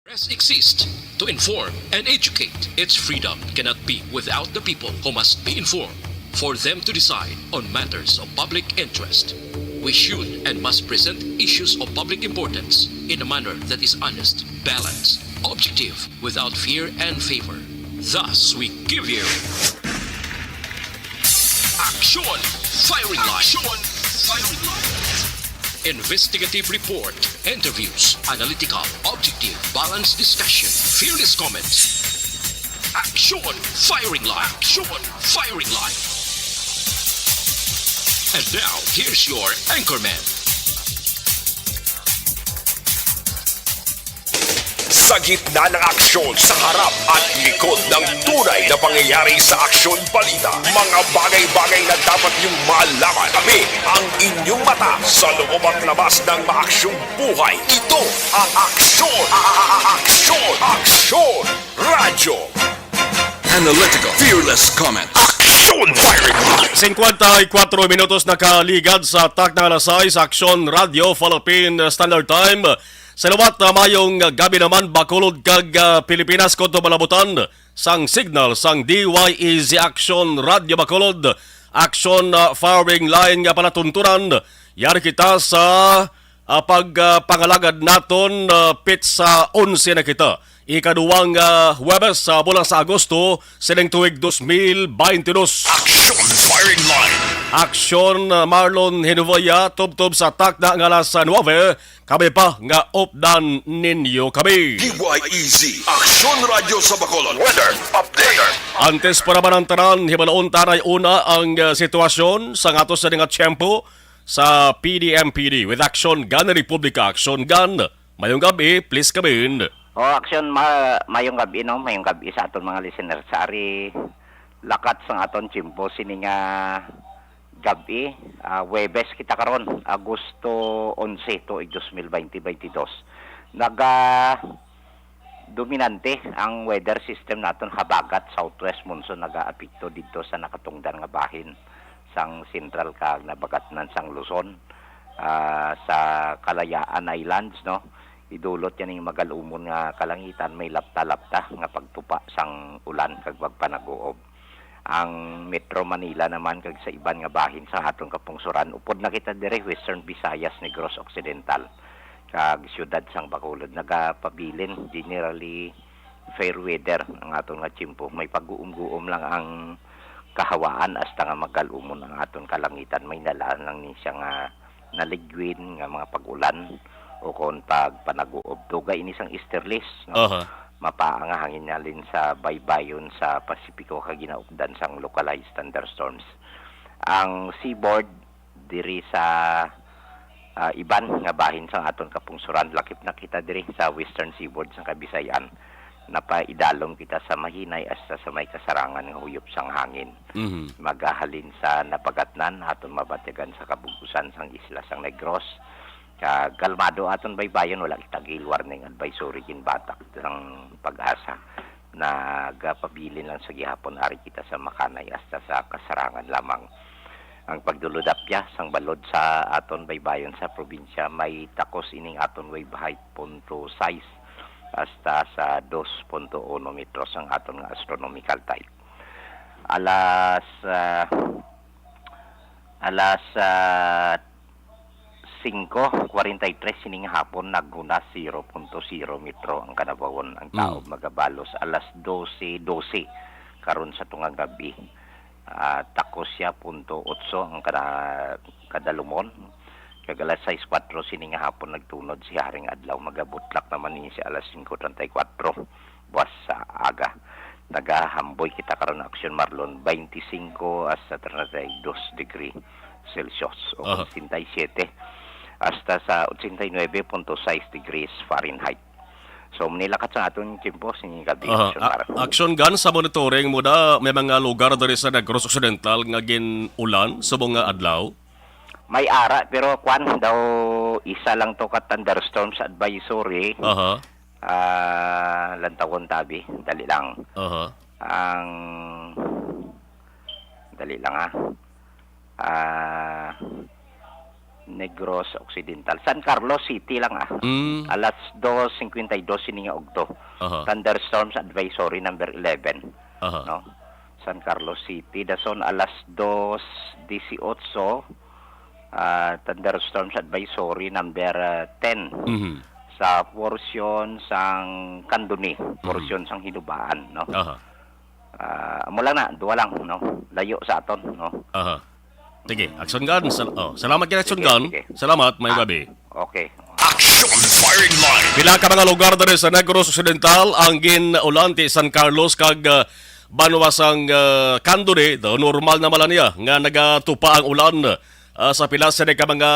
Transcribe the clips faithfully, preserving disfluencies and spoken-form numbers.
Press exists to inform and educate. Its freedom cannot be without the people, who must be informed for them to decide on matters of public interest. We should and must present issues of public importance in a manner that is honest, balanced, objective, without fear and favor. Thus, we give you Action Firing Line. Action Firing Line. Investigative report, interviews, analytical, objective, balanced discussion, fearless comments. Action Firing Line. Action Firing Line. And now, here's your anchorman. Sa gitna ng aksyon, sa harap at likod ng tunay na pangyayari sa aksyon balita, mga bagay-bagay na dapat niyong malaman. Kami ang inyong mata sa loob at labas ng maaksyong buhay. Ito ang aksyon, a- a- a- aksyon, aksyon, radyo. Analytical, fearless comment. Action firing. Cincuenta y cuatro minutos nakaligad sa takna alas sais, Aksyon Radyo Philippine Standard Time. Sa liwat, ah, mayong gabi naman, Bacolod kag, ah, Pilipinas, kung malabutan sang signal sang D Y E Z Aksyon Radyo Bacolod, Aksyon, ah, Firing Line nga palatuntunan. Yari kita sa, ah, pag, ah, pangalagad naton, ah, petsa onse na kita. Ikaduwang, ah, Huwebes sa bulan sa Agosto sining tuig dos mil baynte dos. Action Firing Line. Aksyon, ah, Marlon Hinovia, tubtob sa takna nga alas nuwebe, kami pa nga updan ninyo kami. D Y E Z, Aksyon Radyo sa Bacolod. Weather update. Antes pa naman ang tanan, hibaloon ta anay una ang, ah, sitwasyon sa aton sini nga tiyempo sa P D M P D with Action Gun Republika. Action Gun, mayong gabi, please come in. O, Aksyon, ma-, mayong gabi, no? Mayong gabi sa aton mga listeners. Ari, lakat sang aton tiyempo sini nga gabi, ah, Huwebes kita karon, Agosto onse, tuig dos mil baynte baynte dos. Naga dominante ang weather system naton, habagat southwest monsoon nagaapekto didto sa nakatungdan nga bahin sang sentral kag nabagatnan sang Luzon, ah, sa Kalayaan Islands, no? Idulot yan ning magalumon nga kalangitan, may lapta-lapta nga pagtupa sang ulan kag magpanaguob. Ang Metro Manila naman kag sa iban nga bahin sa aton kapungsoran, upod na kita diri, Western Visayas, Negros Occidental, kag siyudad sang Bacolod, nagapabilin generally fair weather ang aton nga tiyempo. May pagguom-guom lang ang kahawaan hasta nga magalumon ang aton kalangitan. May nalaan lang ni siya nga naligwin nga mga pag-ulan o kon pagpanaguob. Dugay ini sang easterlies, no? Aha. Mapaa nga hangin halin sa baybayon sa Pasipiko kag ginaupdan sang localized thunderstorms. Ang seaboard diri sa, ah, iban nga bahin sang aton kapungsoran, lakip na kita diri sa western seaboard sang Kabisayan. Napaidalom kita sa mahinay hasta sa may kasarangan nga huyop sang hangin. Mhm. Magahalin sa nabagatnan, aton mabatyagan sa kabug-usan sang isla sang Negros. Kag kalmado aton baybayon, wala kita gale warning advisory ginbatak sang PAGASA. Nagapabilin lang sa gihapon, ari kita sa makanay hasta sa kasarangan lamang. Ang pagdulodapya sang balod sa aton baybayon sa probinsya, may takos ining aton wave height, punto sais hasta sa dos punto uno metros ang aton nga astronomical type. Alas, ah, alas, ah, singko kwarenta y tres sining hapon, naghuna zero punto zero metro ang kanabawon. Ang taob, mm, magabalos alas dose dose karon sa tunga gab-i. Ah, takos siya punto otso ang kada-, kadalumon. Kag alas sais kuwatro sini nga hapon nagtunod si Haring Adlaw. Magabutlak naman ini sa alas singko treinta y cuatro buwas sa aga. Nagahamboy kita karon, Aksyon Marlon, twenty-cinco hasta treinta y dos degree Celsius o, aha, ochenta y siete hasta sa ochenta y nuebe punto sais degrees Fahrenheit. So, manilakat sa aton tiyempo sini gab-i, aha, Aksyon, a-, Marlon. Aksyon Gun, sa monitoring mo da, may mga lugar diri sa Negros Occidental nga gin-ulan subong nga adlaw? May ara, pero kwan daw, isa lang to ka thunderstorms advisory. Aha. Ah, lantawon tabi, dali lang. Aha. Ang, dali lang, ha. Ah, Negros Occidental. San Carlos City lang, ah. Mm. Alas dos cincuenta y dos ini nga udto. Aha. Thunderstorms advisory number eleven. Aha. No? San Carlos City, dason alas dos dieciocho, ah, thunderstorms advisory number, ah, ten. Mhm. Sa porsyon sang Candoni, Mhm. porsyon sang Hinubaan, no? Aha. Ah, amo lang na, duha lang, no? Layo sa aton, no? Aha. Sige, Action Gun. Sal-, oh, salamat kay Action Sige, Gun. sige. Salamat, may Ah, gabi. okay. Action Firing Line. Pila ka mga lugar diri sa Negros Occidental ang gin-ulan ti San Carlos kag, ah, banwa sang, ah, Candoni. Do, normal na man lang niya nga nagatupa ang ulan, ah, sa pila sini ka mga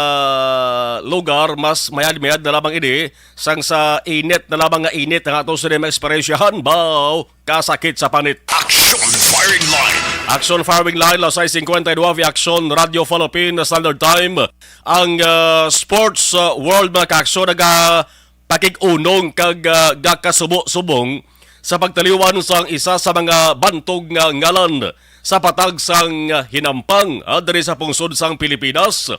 lugar. Mas mayad-mayad na lamang ini sang sa init na lamang nga init ang ato sini maeksperiensyahan. Baw, kasakit sa panit. Action Firing Line. Action Firing Line, alas sais cincuenta y nueve, Action Radio Philippine Standard Time. Ang, ah, sports, ah, world, mga ka-aksyon, nagapakig-unong kag, ah, gakasubo-subong sa pagtaliwan sang isa sa mga bantog nga ngalan sa patag sang, ah, hinampang, ah, diri sa pungsod sang Pilipinas.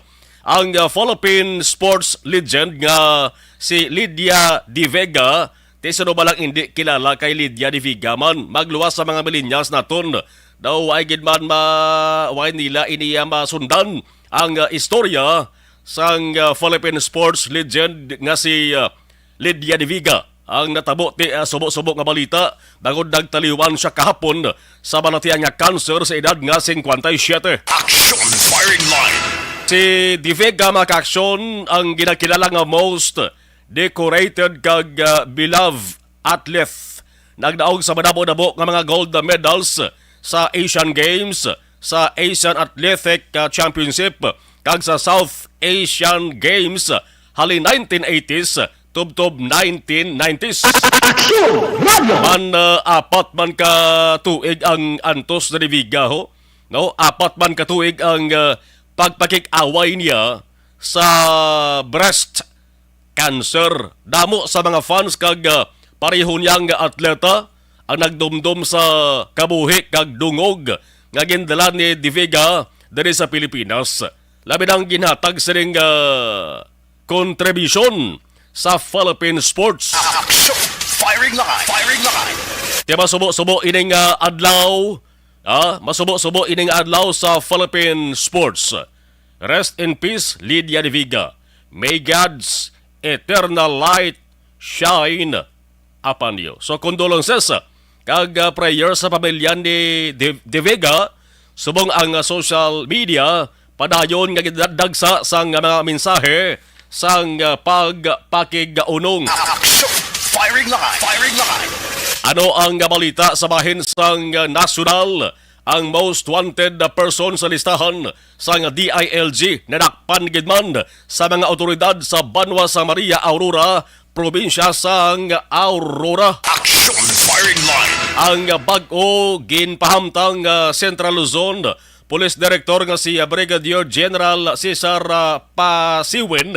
Ang, ah, Philippine sports legend nga si Lydia De Vega. Ti sino ba lang indi kilala kay Lydia De Vega man? Magluwas sa mga millennials naton. Daw way gid man ma-, way nila iniya masundan ang, ah, istorya sang, ah, Philippine sports legend nga si, ah, Lydia De Vega. Ang natabo ti, ah, subo-subo nga balita bangod nagtaliwan siya kahapon sa balatian nga cancer sa edad nga cincuenta y siete. Action Firing Line. Si De Vega, mga ka-aksyon, ang ginakilala nga most decorated kag, ah, beloved athlete. Nagdaog sa madamo-damo nga mga gold medals sa Asian Games, sa Asian Athletic, ah, Championship, kag sa South Asian Games halin nineteen eighties tubtob nineteen nineties. Action Radio! Man, ah, apat man ka tuig ang antos na ni Viga, ho. No, apat man ka tuig ang, ah, pagpakig-away niya sa breast cancer. Damo sa mga fans kag, ah, pareho niya nga atleta ang nagdumdom sa kabuhi kag dungog nga gindala ni De Vega diri sa Pilipinas. Labi na ang ginhatag sining, ah, kontribusyon sa Philippine sports. Action! Firing line! Firing line! Ti masubo-subo ining, ah, adlaw, ah, masubo-subo ining adlaw sa Philippine sports. Rest in peace, Lydia De Vega. May God's eternal light shine upon you. So, condolences, ah, kag, ah, prayer sa pamilya ni De, De Vega. Subong ang, ah, social media, padayon nga gidadagsa sang, ah, mga mensahe sang, ah, pagpakig-unong. Action! Firing line! Firing line! Ano ang, ah, balita sa bahin sang, ah, nasyonal? Ang most wanted person sa listahan sang D I L G nadakpan gid man sa mga awtoridad sa banwa sa Maria Aurora, probinsya sang Aurora. Action Firing Line. Ang bag-o ginpahamtang, ah, Central Luzon Police Director nga si, ah, Brigadier General Cesar, ah, Pasiwin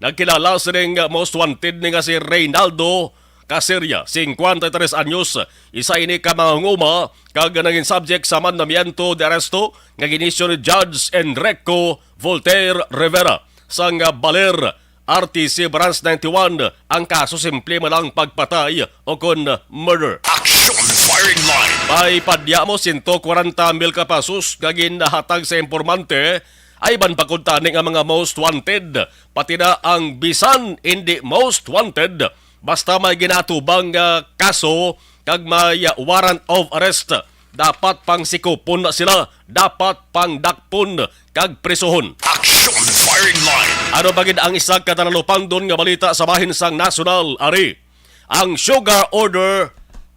nagkilala sining most wanted ni nga si Reynaldo Caseria, cincuenta y tres anyos. Isa ini ka mga hunguma kag nangin subject sa mandamiento de arresto nga ginisyo ni Judge Enrico Voltaire Rivera sang Baler R T C Branch ninety-one. Ang kaso simple man lang pagpatay o kon murder. Action Firing Line. May padya mo sento kwarenta mil ka pesos nga ginahatag sa impormante. Ay ban pa kuntani nga mga most wanted, pati na ang bisan hindi most wanted, basta may ginatubang nga kaso kag may warrant of arrest, dapat pang sikupon na sila, dapat pang dakpon kag prisuhon. Action Firing Line. Ano ba gid ang isa ka talalupangdon nga balita sa bahin sang nasyonal, ari? Ang Sugar Order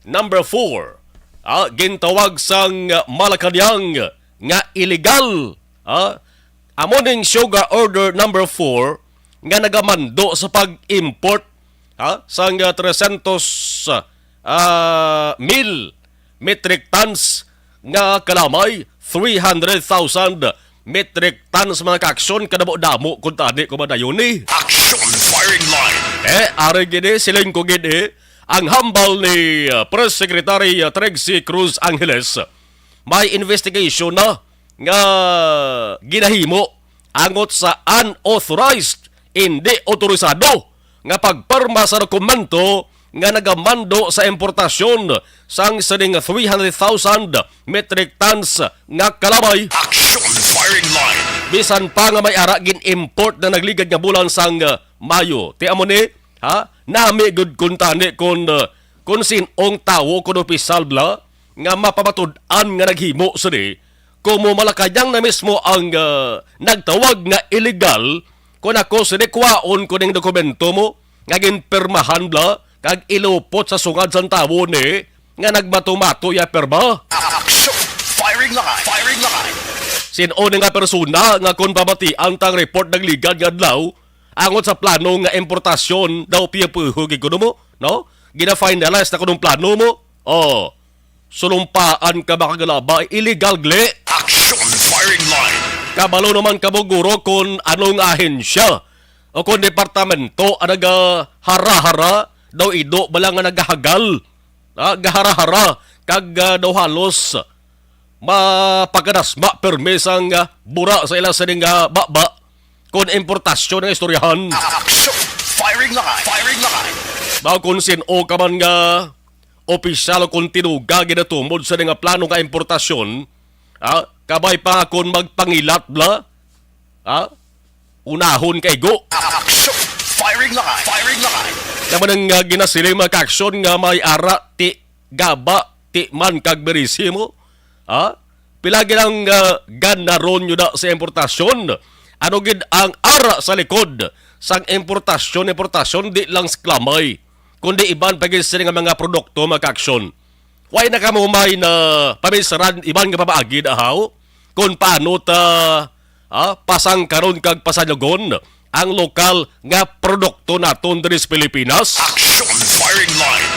number four, ah, gintawag sang Malacañang nga illegal, ah, amo ning Sugar Order number four nga nagamando sa pag-import, ha, sang, ah, trescientos, ah, mil metric tons nga kalamay, three hundred thousand metric tons, mga kaaksyon, kadamo-damo kuntani, kumadayon ni. Action Firing Line. Eh, ari gid eh, siling ko gid eh, ang hambal ni, ah, Press Secretary, ah, Trixie Cruz Angeles, may investigation na nga ginahimo angot sa unauthorized, hindi otorisado, nga pagpirma sa dokumento nga nagamando sa importasyon sang sining three hundred thousand metric tons nga kalamay. Action Firing Line. Bisan pa nga may ara gin-import na nagligad nga bulan sang, uh, Mayo. Ti amo ni, ha? Nami gud kuntani kon, uh, kon sin-ong tawo, kon opisyal bala nga mapamatud-an nga naghimo sini, kumo malakayang na mismo ang, uh, nagtawag nga illegal, kon ako sini kwaon ko ning dokumento mo nga ginpirmahan bala kag ilupot sa sungad sang tawo ni nga nagmato-mato iya pirma. Action! Firing line! Firing line! Sin-o ni nga persona nga kon pamatian tang report nagligad nga adlaw angot sa plano nga importasyon daw piyapuhog ikuno mo, no? Gina-finalize na kunong plano mo? Oh, sulumpaan ka ba kag laba? Illegal gali. Action Firing Line! Kabalo naman kamo, guro, kon ano nga ahensya o kon departamento ang nagahara-hara daw ido bala nga nagahagal, ah, gahara-hara, kag, ah, daw halos mapagkadasma permi sang, ah, bura sa ila sining, ah, baba kon importasyon ang istoryahan. Action! Firing line! Firing line! Mao kon sin-o ka man nga opisyal o kon tinuga ginatumod sa nga plano nga importasyon, ah, kabay pa nga kon magpangilat bala, ah, unahon kaigo. Action! Firing line! Firing line! Naman ang, ah, ginasiling mga kaaksyon nga may ara ti gaba, ti man kag birisimo. Ha? Pila gid ang, ah, ganaron nyo na sa importasyon? Ano gid ang ara sa likod sang importasyon, importasyon? Di lang sa kalamay, kundi iban pa gid sini nga mga produkto, mga kaaksyon. Way na kamo may na pamisaran iban nga pamaagi na haw kung paano ta, ah, pasangkaron kag pasanugon ang lokal nga produkto naton diri sa Pilipinas? Action Firing Line!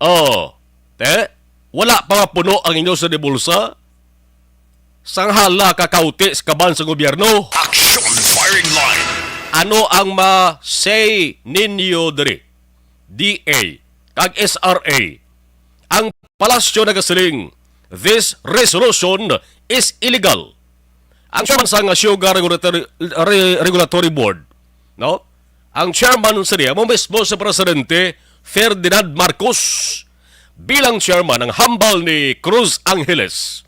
Oh, te, wala pa mapuno ang inyo sa dibulsa? Sang hala ka kauti sa kaban sa gobyerno? Action Firing Line! Ano ang ma-say ninyo diri? D A kag S R A. Ang palasyo nagasiling, "This resolution is illegal." Ang chairman sang Sugar Regulatory, Re-, Regulatory Board, no? Ang chairman sa niya, mo mismo sa Presidente Ferdinand Marcos. Bilang chairman, ang hambal ni Cruz Angeles.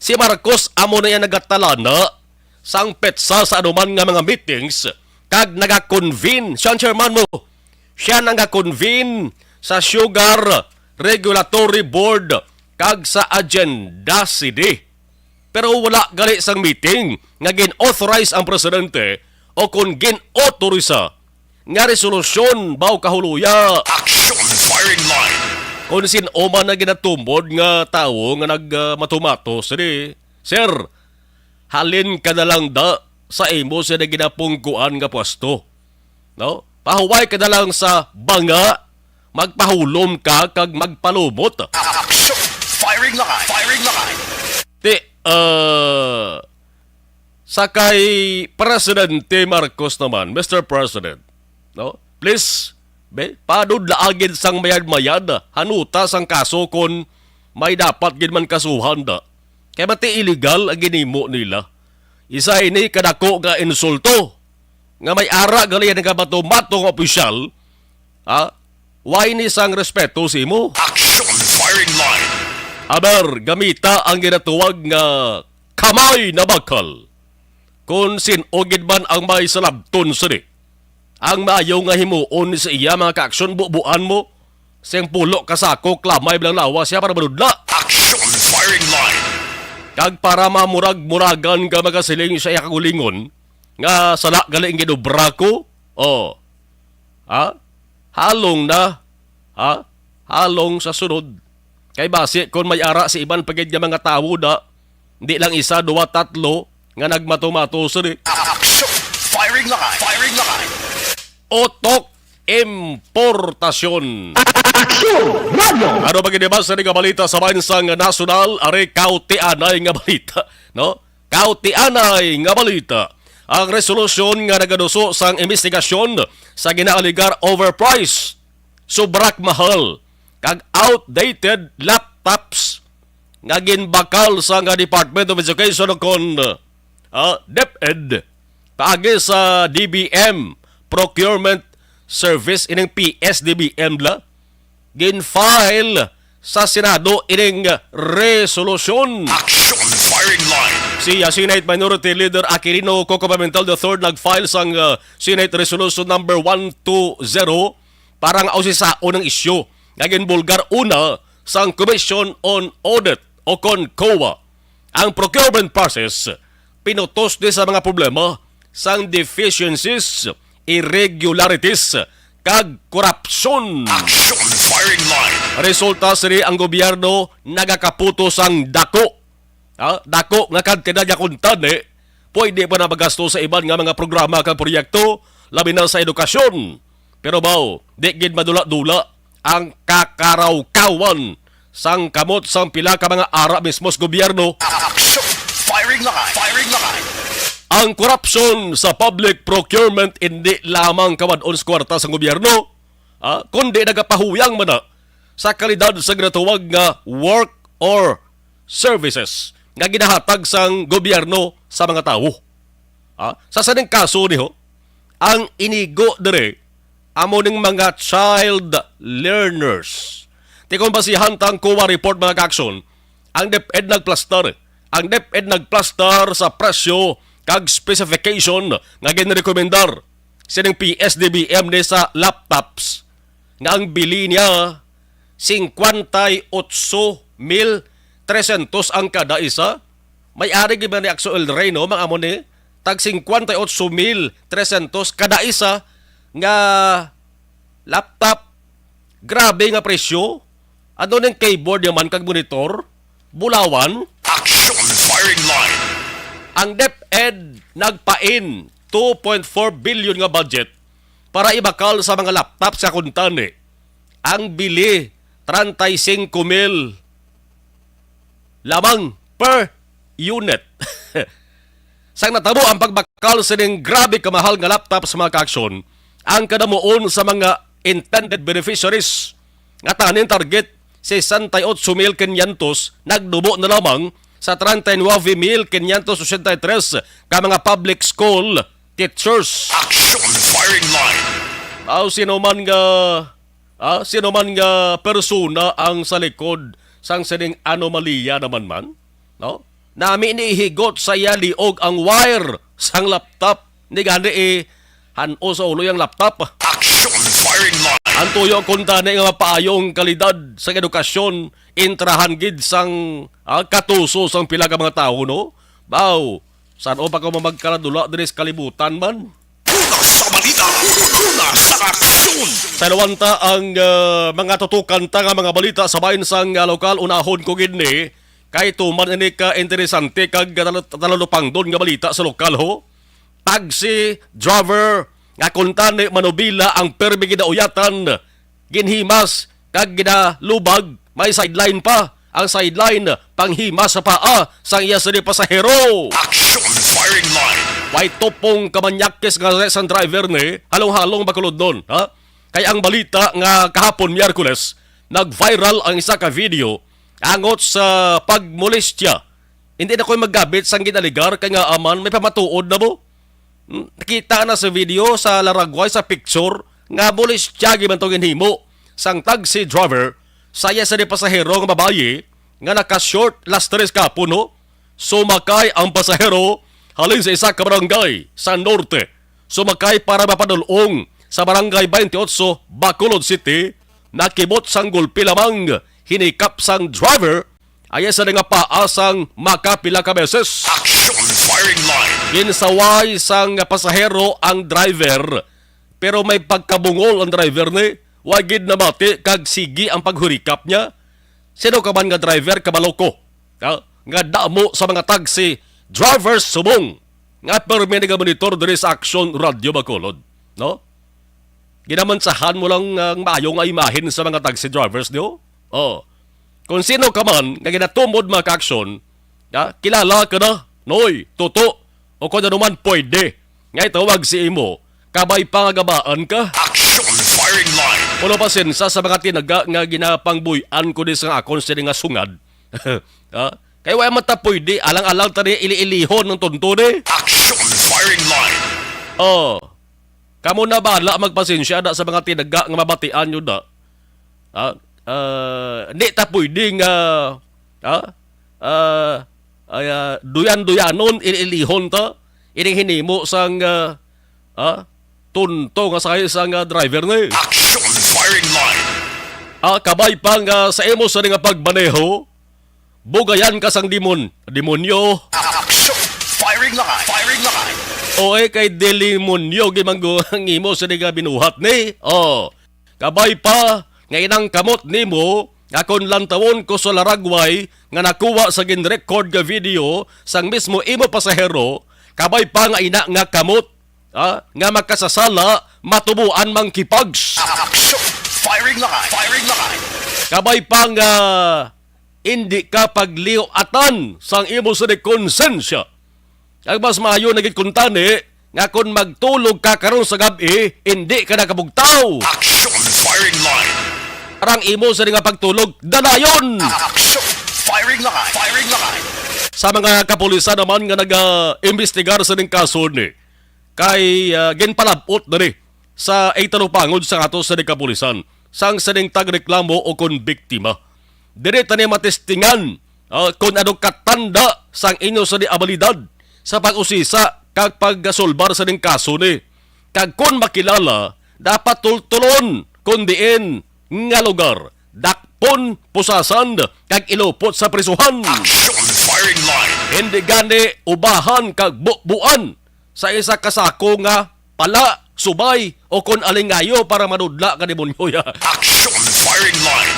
Si Marcos amo na iya nagatalana sang petsa sa anuman nga mga meetings kag nagakonvene. Siya ang chairman mo. Siya nagakonvene sa Sugar Regulatory Board kag sa Agenda City. Pero wala gali sang meeting nga gin-authorize ang presidente o kon gin-authorize nga resolusyon baw kahuluya. Action Firing Line! Kon sin-o man nga ginatumod nga tawo nga nag, ah, matumato sini, "Sir, halin ka na lang da sa imo sa ginapungkuan nga pwesto, no? Pahuway ka na lang sa banga, magpahulom ka kag magpalumot." Action! Firing line! Firing line! Ti, ah, sa kay Presidente Marcos naman, Mister President, no? Please, be, padudlaagin sang mayad-mayad, hanuta sang kaso kon may dapat gid man kasuhan da. Kay mati illegal ang ginimo nila. Isa ini kadako nga insulto nga may ara gali nga bato-bato nga opisyal, ha? Way ni sang respeto sa imo. Action Firing Line! Aber, gamita ang ginatuwag nga kamay na bakal. Kon sin-o gid man ang may salabton sini, ang maayo nga himuon sa iya, mga kaaksyon, bubuan mo sing pulo ka sako, klamay bilang lawas siya para manudla. Action Firing Line! Kag para mamurag-muragan ka, magasiling sa iya kagulingon nga sala gali ang ginobra ko. Oh. Ha? Halong na. Ha? Halong sa sunod. Kay basi kon may ara si iban pa gid nga mga tawo da, di lang isa, duwa, tatlo nga nagmato-mato sini. Action! Firing line! Firing line! Utok importasyon. Aksyon! Radyo! Ano pa gid ba sa nga balita sa bansang nasyonal? Ari, kautianay nga balita, no? Kautianay nga balita. Ang resolusyon nga nagaduso sang imbestigasyon sa ginaaligar overprice, sobrak mahal, kag outdated laptops nga ginbakal sa nga Department of Education kon, uh, ah, DepEd, paagi sa D B M Procurement Service, ining P S D B M la, gin-file sa Senado ining resolusyon. Action Firing Line. Si, ah, Senate Minority Leader Aquilino Coco Pimentel the third nag-file sang, ah, Senate Resolution number one two zero para nga usisaon ang isyu nga ginbulgar una sang Commission on Audit o kon COA. Ang procurement process pinutos ni sa mga problema sang deficiencies, irregularities, kag korupsyon. Action Firing Line. Resulta sini, ang gobyerno nagakaputo sang dako, ha, dako nga kantidad nga kuntani pwede pa na magasto sa iban nga mga programa kag proyekto, labi na sa edukasyon. Pero baw, di gid madula-dula ang kakarawkawan sang kamot sang pila ka mga ara mismo sa gobyerno. Action! Firing line! Firing line! Ang korupsyon sa public procurement hindi lamang kawad-on sa kwarta sang gobyerno, ah, kundi nagapahuyang man na sa kalidad sa ginatawag nga work or services nga ginahatag sang gobyerno sa mga tawo. Ah, sa sining kaso ni ho, ang inigo diri amo ning mga child learners. Ti kon basihan ta ang COA report, mga ka-aksyon, ang DepEd nagplastar. Ang DepEd nagplastar sa presyo kag specification nga ginrekomendar sining P S D B M ni sa laptops nga ang bili niya singkwenta y otso mil tresyentos ang kada isa. May ari gid man ni Axo El Rey, no, mga amo ni, tag singkwenta y otso mil tresyentos kada isa nga laptop. Grabe nga presyo. Ano ning keyboard naman kag monitor? Bulawan? Action Firing Line. Ang DepEd nagpain two point four billion nga budget para ibakal sa mga laptop sa kuntani. Ang bili, treinta y cinco mil lamang per unit. Sang natabo ang pagbakal sining grabe kamahal nga laptop sa mga ka-aksyon, ang kadamuon sa mga intended beneficiaries nga tanin target sesenta y ocho mil quinientos nagdubo na lamang sa treinta y nueve mil quinientos ochenta y tres ka mga public school teachers. Action Firing Line. Aw, sino man nga, ah, sino man nga persona ang sa likod sang sining anomalya naman man, no? Nami ni ihigot sa iya liog ang wire sang laptop. Ni gani, eh, han-o sa ulo yang laptop. Action Firing Line. Ang tuyo kuntani nga mapaayong kalidad sang edukasyon, intrahan gid sang, ah, katuso sang pila ka mga tawo, no? Baw, san-o pa ko magkaradula diri sa kalibutan man? Una sa balita, una sa aksyon. Sa lawanta ang, ah, mga tutukan ta nga mga balita sa bahin sang, ah, lokal, unahon ko gid ni kay tuman ini ka interesante kag talo-, talupangdon nga balita sa lokal, ho. Taxi driver nga kuntani manubila ang permi ginauyatan, ginhimas kag ginalubag, may sideline pa. Ang sideline, panghimas sa paa sang iya sini pasahero. Action Firing Line. Way tupong kamanyakis nga sang driver ni, halong-halong bakulod nun, ha? Kay ang balita nga kahapon, Miyerkules, nag-viral ang isa ka video angot sa pagmolestya. Hindi na ko'y magkabit sang ginaligar kay nga aman may pamatuod na mo. Hmm, nakita na sa video, sa laragway, sa picture, nga bulis tiyagi man tong ginhimo sang taxi driver sa iya sa di pasahero nga babayi nga naka-short last tres kapon, no? Sumakay ang pasahero halin sa isa ka barangay sa norte. Sumakay para mapadulong sa barangay twenty-eight, Bacolod City, nakibot sang gulpi lamang hinikap sang driver, aya sa nga paa sang makapila ka beses. Action Firing Line. Ginsaway sang pasahero ang driver, pero may pagkabungol ang driver ni, wa gid namati kag sige ang paghulikap niya. Sino ka man nga driver, kabalo ko, ha, nga damo sa mga taxi drivers subong nga permi nagamonitor diri sa Action Radio Bacolod, no? Ginamansahan mo lang ang maayo nga imahen sa mga taxi drivers, di ho? Oh. Kung sino ka man nga ginatumod, mga ka-aksyon, ha, kilala ka na, Noy, Toto, o kung ano man pwede nga itawag si imo, kabay pa nga gabaan ka. Action Firing Line. Puno pasensya sa mga tinaga nga ginapangbuy-an ko di sa akon sini nga sungad. Ha? Kay wa man ta pwede, alang-alang ta ni ili-ilihon ang tunto ni. Action firing line. Oh, kamo na bala magpasensya na sa mga tinaga nga mabatian nyo na. Ah, ah, di ta pwede nga, ah, ah, ay, ah, duyan-duyanon, ili-ilihon ta, ining hinimo sang, ah, ah, tunto nga sa isang, ah, driver ni. Action firing line. Ah, kabay pa nga sa imo sa nga pagmaneho, bugayan ka sang demon-, demonyo. Action firing line. Firing line. O, eh, kay demonyo gid man gud ang imo sa nga binuhat ni. Oh, kabay pa nga inang kamot nimo nga kon lantawon ko sa laragway nga nakuha sa gin-record nga video sang mismo imo pasahero, kabay pa nga ina nga kamot, ah, nga makasasala, matubuan mangkipags. Action! Firing line! Firing line! Kabay pa nga indi ka pagliwatan sang imo sa konsensya. Ang mas maayo na gid kuntani nga kon magtulog ka karon sa gab-i, indi ka nakabugtaw. Action firing line. Parang imo sa nga pagtulog, dalayon. Action firing line. Firing line. Sa mga kapulisan naman nga naga-imbestigar sa ning kaso ni, kay, ah, ginpalabot na ni sa italupangon sa ato sa kapulisan sang sining tagreklamo o kon biktima. Diri tani matestingan, ah, kon ano katanda sang inyo sa di abilidad sa pag-usisa kag pagsulbar sa ning kaso ni. Kag kon makilala, dapat tultulon kon diin nga lugar, dakpon, pusasan, kag ilupot sa prisuhan. Action firing line. Hindi gani ubahan kag bubuan sa isa ka sako nga pala, subay, o kon alingayo para manudla ka demonyo ya. Action firing line.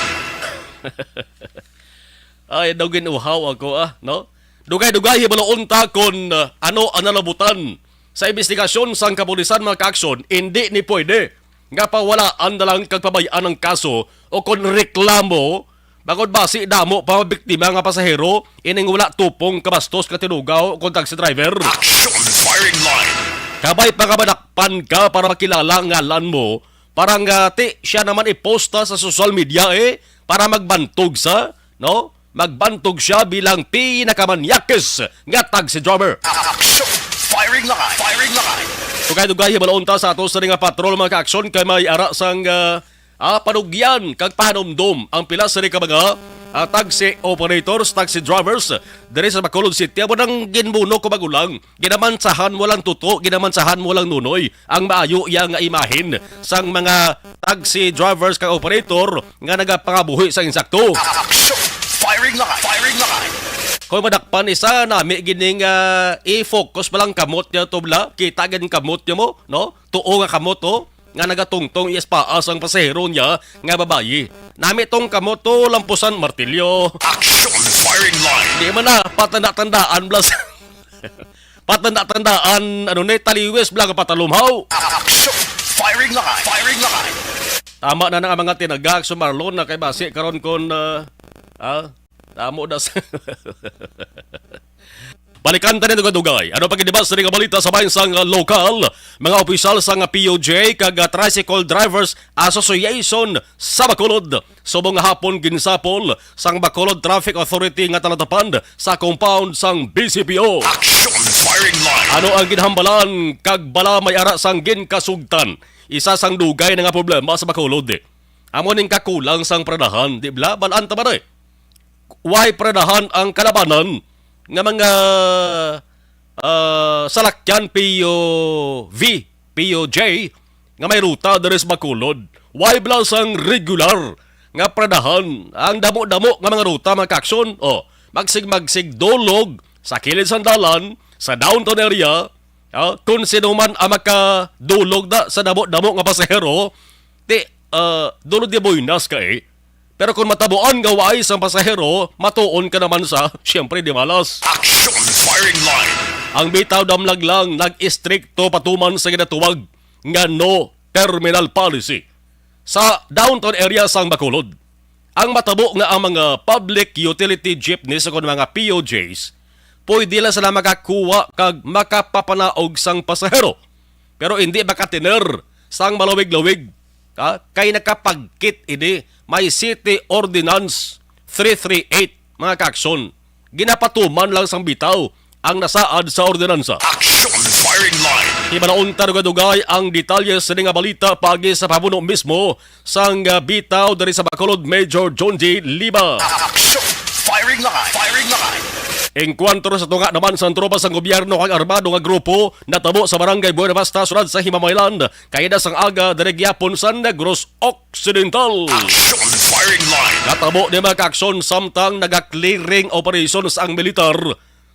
Ay, daw ginuhaw ako, ah, no? Dugay-dugay, hibaloon ta kon, ah, ano ang nalabutan sa investigasyon sang kapulisan, mga kaaksyon, hindi ni pwede nga pawalaan na lang kag pabayaan ang kaso o kon reklamo, bangod basi damo pa biktima nga pasahero ining wala tupong kabastos ka tinugaw o kon taxi driver. Action firing line. Kabay pa nga madakpan ka para makilala ang ngalan mo, para nga ti siya naman iposta sa social media, eh, para magbantog sa, no? Magbantog siya bilang pinakamanyakis nga taxi driver. Action! Firing line! Firing line! Dugay-dugay, hibaloon ta sa ato sa nga patrol, mga kaaksyon, kay may ara sang, ah, ah, panugyan kag pahanumdom ang pila sa ka mga, ah, taxi operators, taxi drivers diri sa Bacolod City. Amo nang ginbuno ko magulang, ginamansahan mo lang tuto, ginamansahan mo lang nunoy ang maayo iya nga imahin sang mga taxi drivers kag operator nga nagapangabuhi sa insakto. Action! Firing line! Firing line! Kung madakpan isa, nami gining, ah, i-focus pa lang kamot niya to, bla. Kita gid kamot niya mo, no? Tuo nga kamot, oh, nga nagatungtong ispaas ang pasahero niya nga babayi. Nami tong kamot to, lampusan martilyo. Action! Firing line! Di man na, patanda-tandaan, bla. Patanda-tandaan, ano ni, taliwis, bla, nga patalumhaw. Action! Firing line! Firing line! Tama na nga mga tinagak, sumarlon na kay basi karon kon, ah, ah, tamo na sa Balikan ta ni dugay-dugay. Ano pa gid ba sa nga balita sa bahin sang, ah, lokal? Mga opisyal sang, ah, P U J kag, ah, Tricycle Drivers Association sa Bacolod subong nga hapon ginsapol sang Bacolod Traffic Authority nga talatapan sa compound sang B C P O. Action firing line. Ano ang ginhambalan kag bala may ara sang ginkasugtan? Isa sang dugay na nga problema sa Bacolod, eh. Amo ning kakulang sang pradahan, di bala? Balaan ta ba, eh? Way pradahan ang kalabanan nga mga, ah, salakyan P U V, P U J nga may ruta diri sa Bacolod. Way bala sang regular nga pradahan ang damo-damo nga mga ruta, mga kaaksyon. Oh, magsig-magsig dulog sa kilid sang dalan, sa downtown area. Ah, kung sino man ang makadulog na sa damo-damo nga pasahero, ti, ah, dulog di buenas ka, eh. Pero kung matabuan nga way sang pasahero, matuon ka naman sa, siyempre, di malas. Action firing line. Ang bitaw damlag lang nag-istrikto patuman sa ginatuwag nga no terminal policy sa downtown area sang Bacolod. Ang matabo nga ang mga public utility jeepneys o kon mga P U Js, pwede lang sila makakuha kag makapapanaog sang pasahero, pero hindi makatiner sang malawig-lawig, ha? Kay nakapagkit ini may City Ordinance three three eight, mga kaaksyon. ginapatuman lang sang bitaw ang nasaad sa ordinansa. Action firing line. Hibalaon ta dugay-dugay ang detalye sini nga balita paagi sa pamuno mismo sang, ah, bitaw diri sa Bacolod, Major John J. Liba. Action firing line. Firing line. Engkwentro sa tunga naman sang tropa sang gobyerno kag armado nga grupo natabo sa barangay Buenavista, siyudad sa Himamaylan, kaina sang aga diri gyapon sa Negros Occidental. Action firing line. Natabo ni mga kaaksyon samtang naga-clearing operations ang militar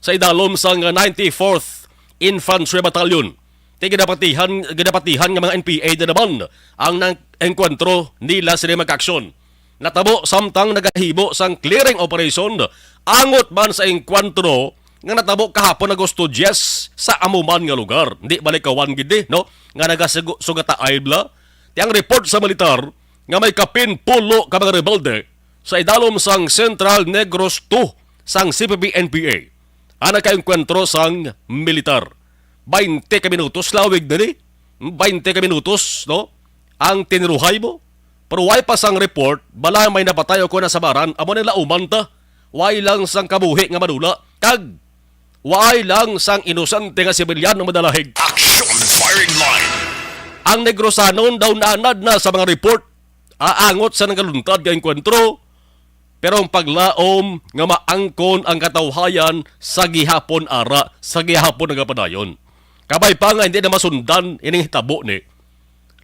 sa idalom sang ninety-fourth Infantry Battalion. Ti ginapatihan, ginapatihan nga mga N P A na naman ang nang-, engkwentro nila sa mga kaaksyon. Natabo samtang nagahimo sang clearing operation angot man sa engkwentro nga natabo kahapon, Agosto diyes, sa amo man nga lugar. Di balik kawan gid ni, no? Nga nagasugata ay bla. Ti ang report sa militar nga may kapin pulo ka mga rebelde sa idalom sang Central Negros two sang C P P N P A. Ang nakaengkwentro sang militar. Baynte ka minutos, lawig na ni. Baynte ka minutos, no? Ang tiniruhay mo. Pero way pa sang report, bala may napatay o kung nasabaran, amo nila uman ta. Way lang sang kabuhi nga madula. Kag way lang sang inosente nga sibilyan nga madalahig. Action firing line. Ang Negrosanon daw naanad na sa mga report, aangot sa nagaluntad nga engkwentro, pero ang paglaom nga maangkon ang katawhayan sa gihapon ara, sa gihapon nagapadayon. Kabay pa nga hindi na masundan ining hitabo ni.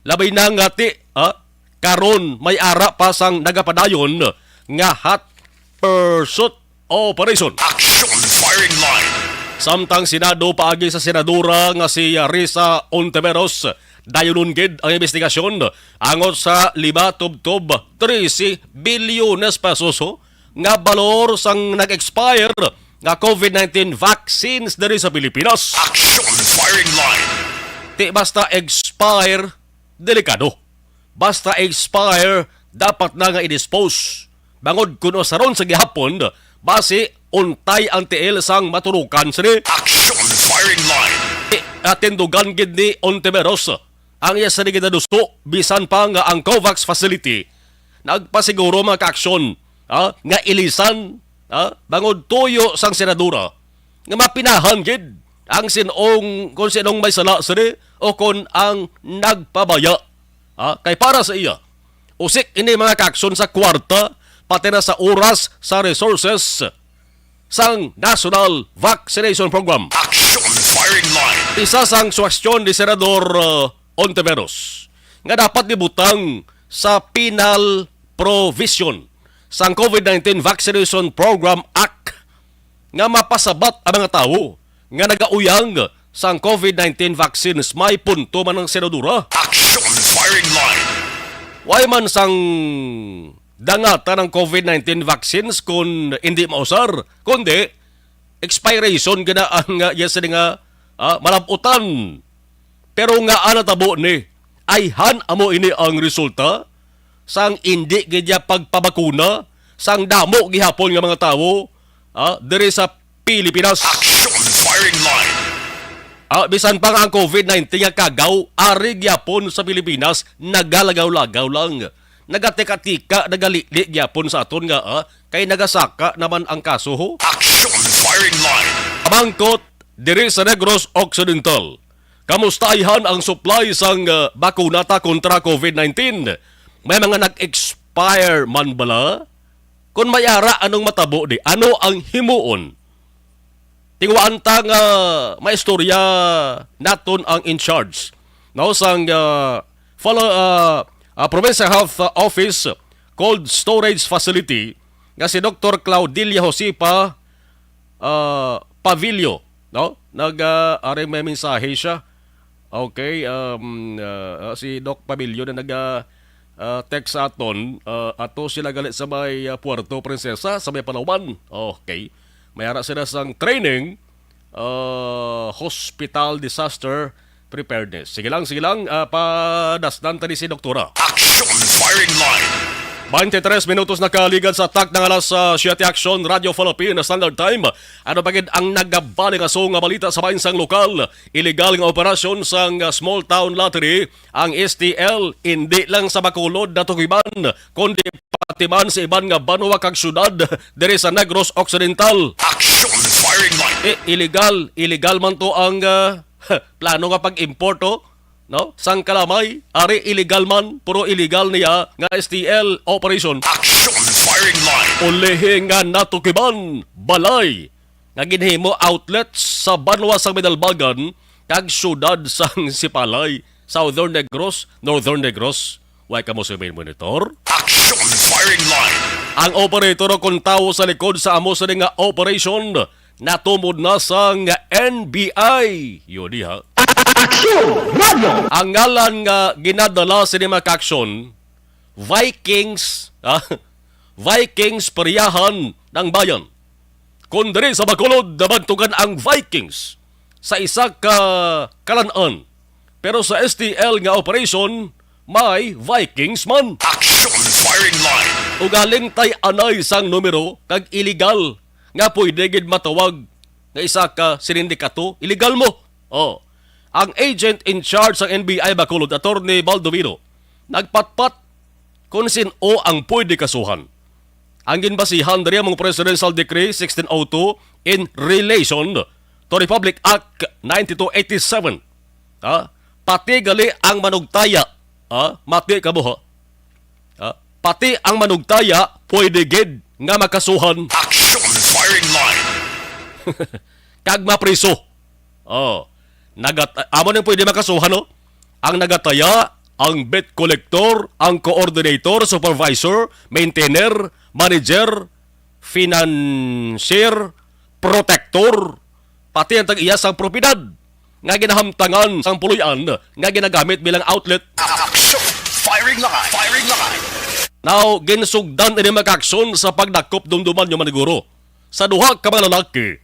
Labi na nga ti, ah, karon may ara pa sang nagapadayon nga hot pursuit operation. Action firing line. Samtang Senado, paagi sa senadora nga si Risa Ontiveros, dayunon gid ang investigasyon angot sa lima tubtob trese bilyones pesos, oh, nga balor sang nag-expire nga COVID nineteen vaccines diri sa Pilipinas. Action firing line. Ti basta expire, delikado. Basta expire, dapat na nga i-dispose. Bangod kun usaron sa gihapon, basi untay ang tiil sang maturukan sini. Action firing line. Atindugan gid ni Ontiveros ang iya sini ginaduso, bisan pa nga ang COVAX facility nagpasiguro, mga kaaksyon, ha, nga ilisan, ha, bangod tuyo sang senadora nga mapinahan gid ang sinong, kung sinong may sala sini o kon ang nagpabaya. Ha? Kay para sa iya, usik ini, mga kaaksyon, sa kwarta, pati na sa oras, sa resources sang National Vaccination Program. Action firing line. Isa sang suhestyon ni Senador, uh, Ontiveros nga dapat ibutang sa penal provision sang COVID nineteen Vaccination Program Act nga mapasabat ang mga tawo nga nagauyang sang COVID nineteen vaccines. May punto man ang senadora. Action firing line. Way man sang dangatan ang COVID nineteen vaccines kun hindi mausar, kundi expiration gina ang, ah, yes, nga, ah, malab-utan. Pero nga ana tabo ni, ayhan amo ini ang resulta sang indi gid niya pagpabakuna sang damo gihapon nga mga tawo, ah, diri sa Pilipinas. Action firing line. Ah, bisan pa nga ang COVID nineteen nga kagaw ari gyapon sa Pilipinas, nagalagaw-lagaw lang. Nagatika-tika, nagalili gyapon sa aton nga, ah, kay nagasaka naman ang kaso, ho. Action firing line. Pamangkot diri sa Negros Occidental. Kamusta ayhan ang supply sang, ah, bakuna ta kontra COVID nineteen? May mga nag-expire man bala? Kung may ara, anong matabo di? Ano ang himuon? Tingwaan ta nga maistorya naton ang in charge, no, sang, ah, follow, ah, ah, Provincial Health, ah, Office Cold Storage Facility nga si Doktor Claudilia Josefa, ah, Pavillo, no? Nag, ah, ari may mensahe siya. Okay, um, ah, ah, si Doc Pavillo na nag, ah, ah, text sa aton, ah, ato sila gali sa may, ah, Puerto Princesa, sa may Palawan. Okay. May ara sila sang training, ah, hospital disaster preparedness. Sige lang, sige lang, ah, padasnan ta ni si Doktora. Action firing line. Twenty-tres minutos na kaligad sa takna nga alas, ah, siyete, Aksyon, Radyo Philippine Standard Time. Ano pa gid ang nagabali nga so nga balita sa bahin sang lokal? Illegal nga operasyon sang, ah, small town lottery ang S T L, hindi lang sa Bacolod, Dato Guiban, kundi pati man sa iban nga banwa kag syudad diri sa Negros Occidental. Action Firing Line. Eh, illegal, illegal man to ang, ah, plano nga pag-import, oh, no? Sang kalamay, ari illegal man, puro illegal niya nga S T L operation. Action Firing Line. Ulihi nga natukiban, balay nga ginhimo outlets sa banwa sang Bidalbagan kag syudad sang Sipalay, Southern Negros, Northern Negros. Way kamo sa main monitor? Action Firing Line. Ang operator o kon tawo sa likod sa amo sini nga operation natumod na sang N B I. Yo, diha. Action Radio. Ang ngalan nga ginadala sini mga kaaksyon, Vikings, ah, Vikings Pariyahan ng Bayan. Kon diri sa Bacolod, nabantugan ang Vikings sa isa ka kalan-an. Pero sa S T L nga operation, may Vikings man. Action Firing Line. Ugaling tay anay sang numero kag illegal nga pwede gid matawag nga isa ka sindikato, illegal mo. Oh. Ang agent in charge sang N B I Bacolod, Attorney Baldovino, nagpatpat kung sin-o ang pwede kasuhan. Ang ginbasihan diri ang Presidential Decree sixteen oh two in relation to Republic Act ninety-two eighty-seven. Ha? Pati gali ang manugtaya, ha? Mati ka mo, ha? Ha? Pati ang manugtaya pwede gid nga makasuhan. Action Firing Line. Kag mapriso. Oh. Nagat amo nang pwede makasuhan, no? Ang nagataya, ang bet collector, ang coordinator, supervisor, maintainer, manager, financier, protector, pati ang tag-iya sang propiedad nga ginahamtangan sang puloy-an nga ginagamit bilang outlet. Action! Firing line! Firing line! Now, ginsugdan ini mga kaaksyon sa pagdakop, dumduman nyo, maniguro, sa duha ka mga lalaki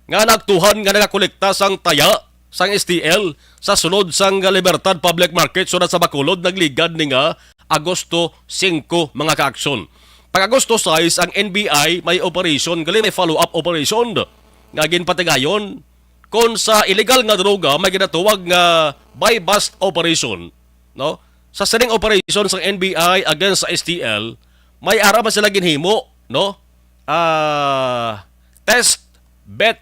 nga nagtuhan nga nagakolekta sang taya sang S T L sa sulod sang Libertad Public Market, sulod sa Bacolod, nagligad ni nga Agosto singko, mga kaaksyon. Pag Agosto sais, ang N B I may operation, gali may follow-up operation nga ginpatigayon kon sa illegal nga droga may ginatawag nga buy-bust operation, no? Sa sining operation sang N B I against sa S T L, may ara man sila ginhimo, no? Ah, test bet,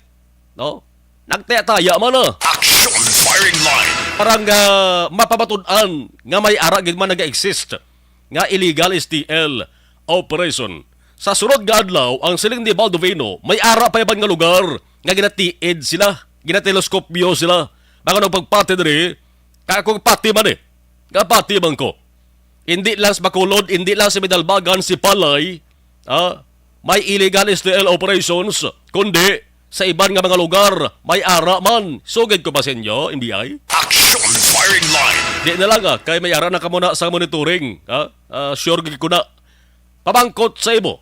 no? Nagtaya-taya man, ah. Action Firing Line. Para nga mapamatud-an nga may ara gid man naga-exist nga illegal S T L operation. Sa sunod nga adlaw, ang siling ni Baldovino, may ara pa iban nga lugar nga ginatiid sila, ginateleskopyo sila. Baka nagpagpati diri, kaya kung pati man eh, nga pati man ko. Hindi lang sa Bacolod, hindi lang sa Bidalbagan, Sipalay, ah, may illegal S T L operations, kundi sa iban nga mga lugar, may ara man. Sugid ko pa sa inyo, N B I. Action Firing Line. Di na lang, ah, kay may ara na kamo na sa monitoring, ah, ah, sure gid ko na. Pamangkot sa imo,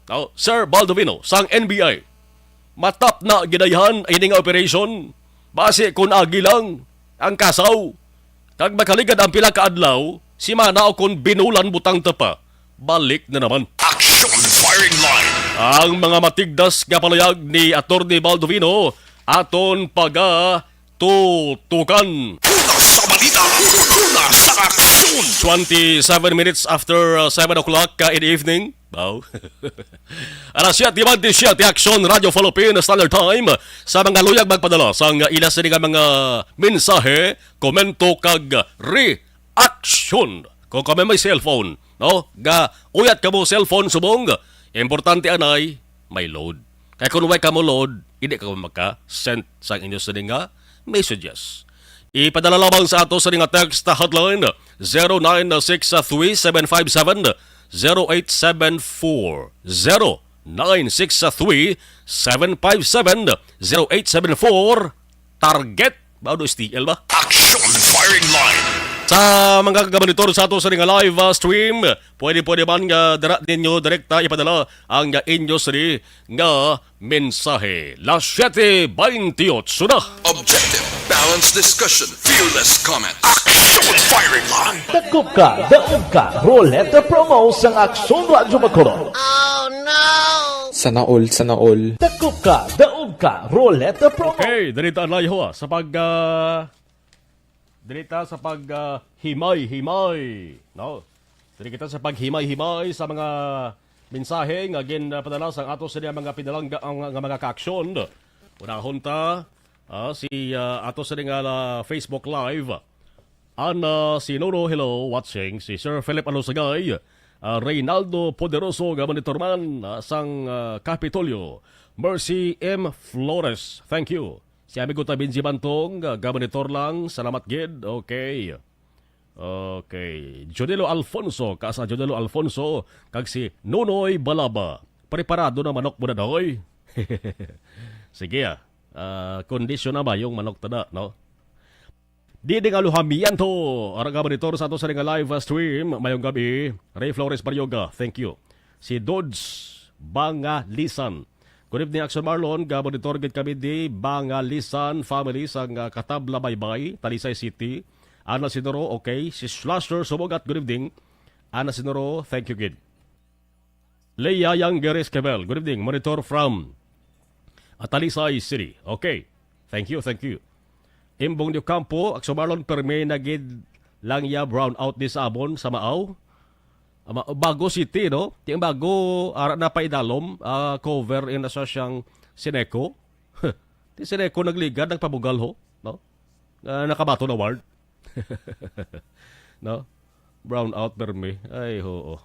no, Sir Baldovino, sang N B I. Matap na ginayhan ini nga operation. Basi kun agi lang ang kasaw, kag makaligad ang pila ka adlaw, simana o kon binulan butang ta pa, balik na naman. Action Firing Line. Ang mga matigdas nga palayag ni Attorney Baldovino aton pagatutukan. Una sa balita, una sa aksyon. Twenty-seven minutes after, uh, seven o'clock, uh, in the evening. Wow. Alas siyete bentisiete, Aksyon, Radyo Philippine Standard Time. Sa mga luyag magpadala sang ila sini nga mga mensahe, komento kag reaksyon. Kung kami may cellphone, no? Ga uyat kamo cellphone subong. Importante anay, may load. Kay kung way kamo load, hindi ka maka-send sang inyo sini nga messages. Ipadala lamang sa ato sa nga text hotline, zero nine six three seven five seven zero eight seven four, zero nine six three seven five seven zero eight seven four. Target, ba, do S T L ba? Action Firing Line. Sa mga kagamonitor sa ato sa nga live, ah, stream, pwede, pwede man nga dira ninyo direkta ipadala ang, ah, inyo sini nga mensahe. Las siyete bentiocho na. Objective, balanced discussion, Fearless Comet. Action Firing Line. Takop ka, daog ka, Roleta Promo sang Aksyon Radyo Bacolod. Sana all, sana all. Takop ka, daog ka, Roleta Promo. Okay, diri ta anay ho, ah, sa pag ah, diri ta sa pag ah, himay-himay, no? Diri kita sa paghimay-himay sa mga mensahe nga ginpadala sang ato sa mga pinalangga ang nga mga kaaksyon. Unahon ta ah, si ah, ato sa nga ah, Facebook Live. Ana Sinuro, hello, watching. Si Sir Philip Alusagay, ah, Reynaldo Poderoso nga monitor man ah, sang ah, Kapitolyo. Mercy M Flores, thank you. Si amigo ta Benji Bantong, ah, ga monitor lang. Salamat gid. Okay. Okay. Junelo Alfonso, ka sa Junelo Alfonso, kag si Nonoy Balaba. Preparado na manok mo na, Noy? Sige ah. Ah, kondisyon na ba yung manok tada, no? Didi nga luhamian to. Ara nga monitor sa ato sa nga live stream. Mayong gabi. Ray Flores Baryoga, thank you. Si Dodge Bangalisan. Good evening, Action Marlon. Ga monitor gid kami di Bangalisan family sa nga Katabla Baybay, Talisay City. Ana Sinuro, okay. Si Slasher Sumogat, good evening. Ana Sinuro, thank you gid. Leia Yang Geres Kebel, good evening. Monitor from Talisay City. Okay. Thank you, thank you. Imbong Di Ocampo, Action Marlon, permi na gid lang ya brown out di sa amon sa Maaw. Ama, Bago City, no? Ti ang Bago, ara na pa idalom, ah, cover in na sa siyang Sineco. Ti Sineco nagligad, nagpabugal ho, no? Ah, nakabaton award. No? Brown out permi. Ay, oo.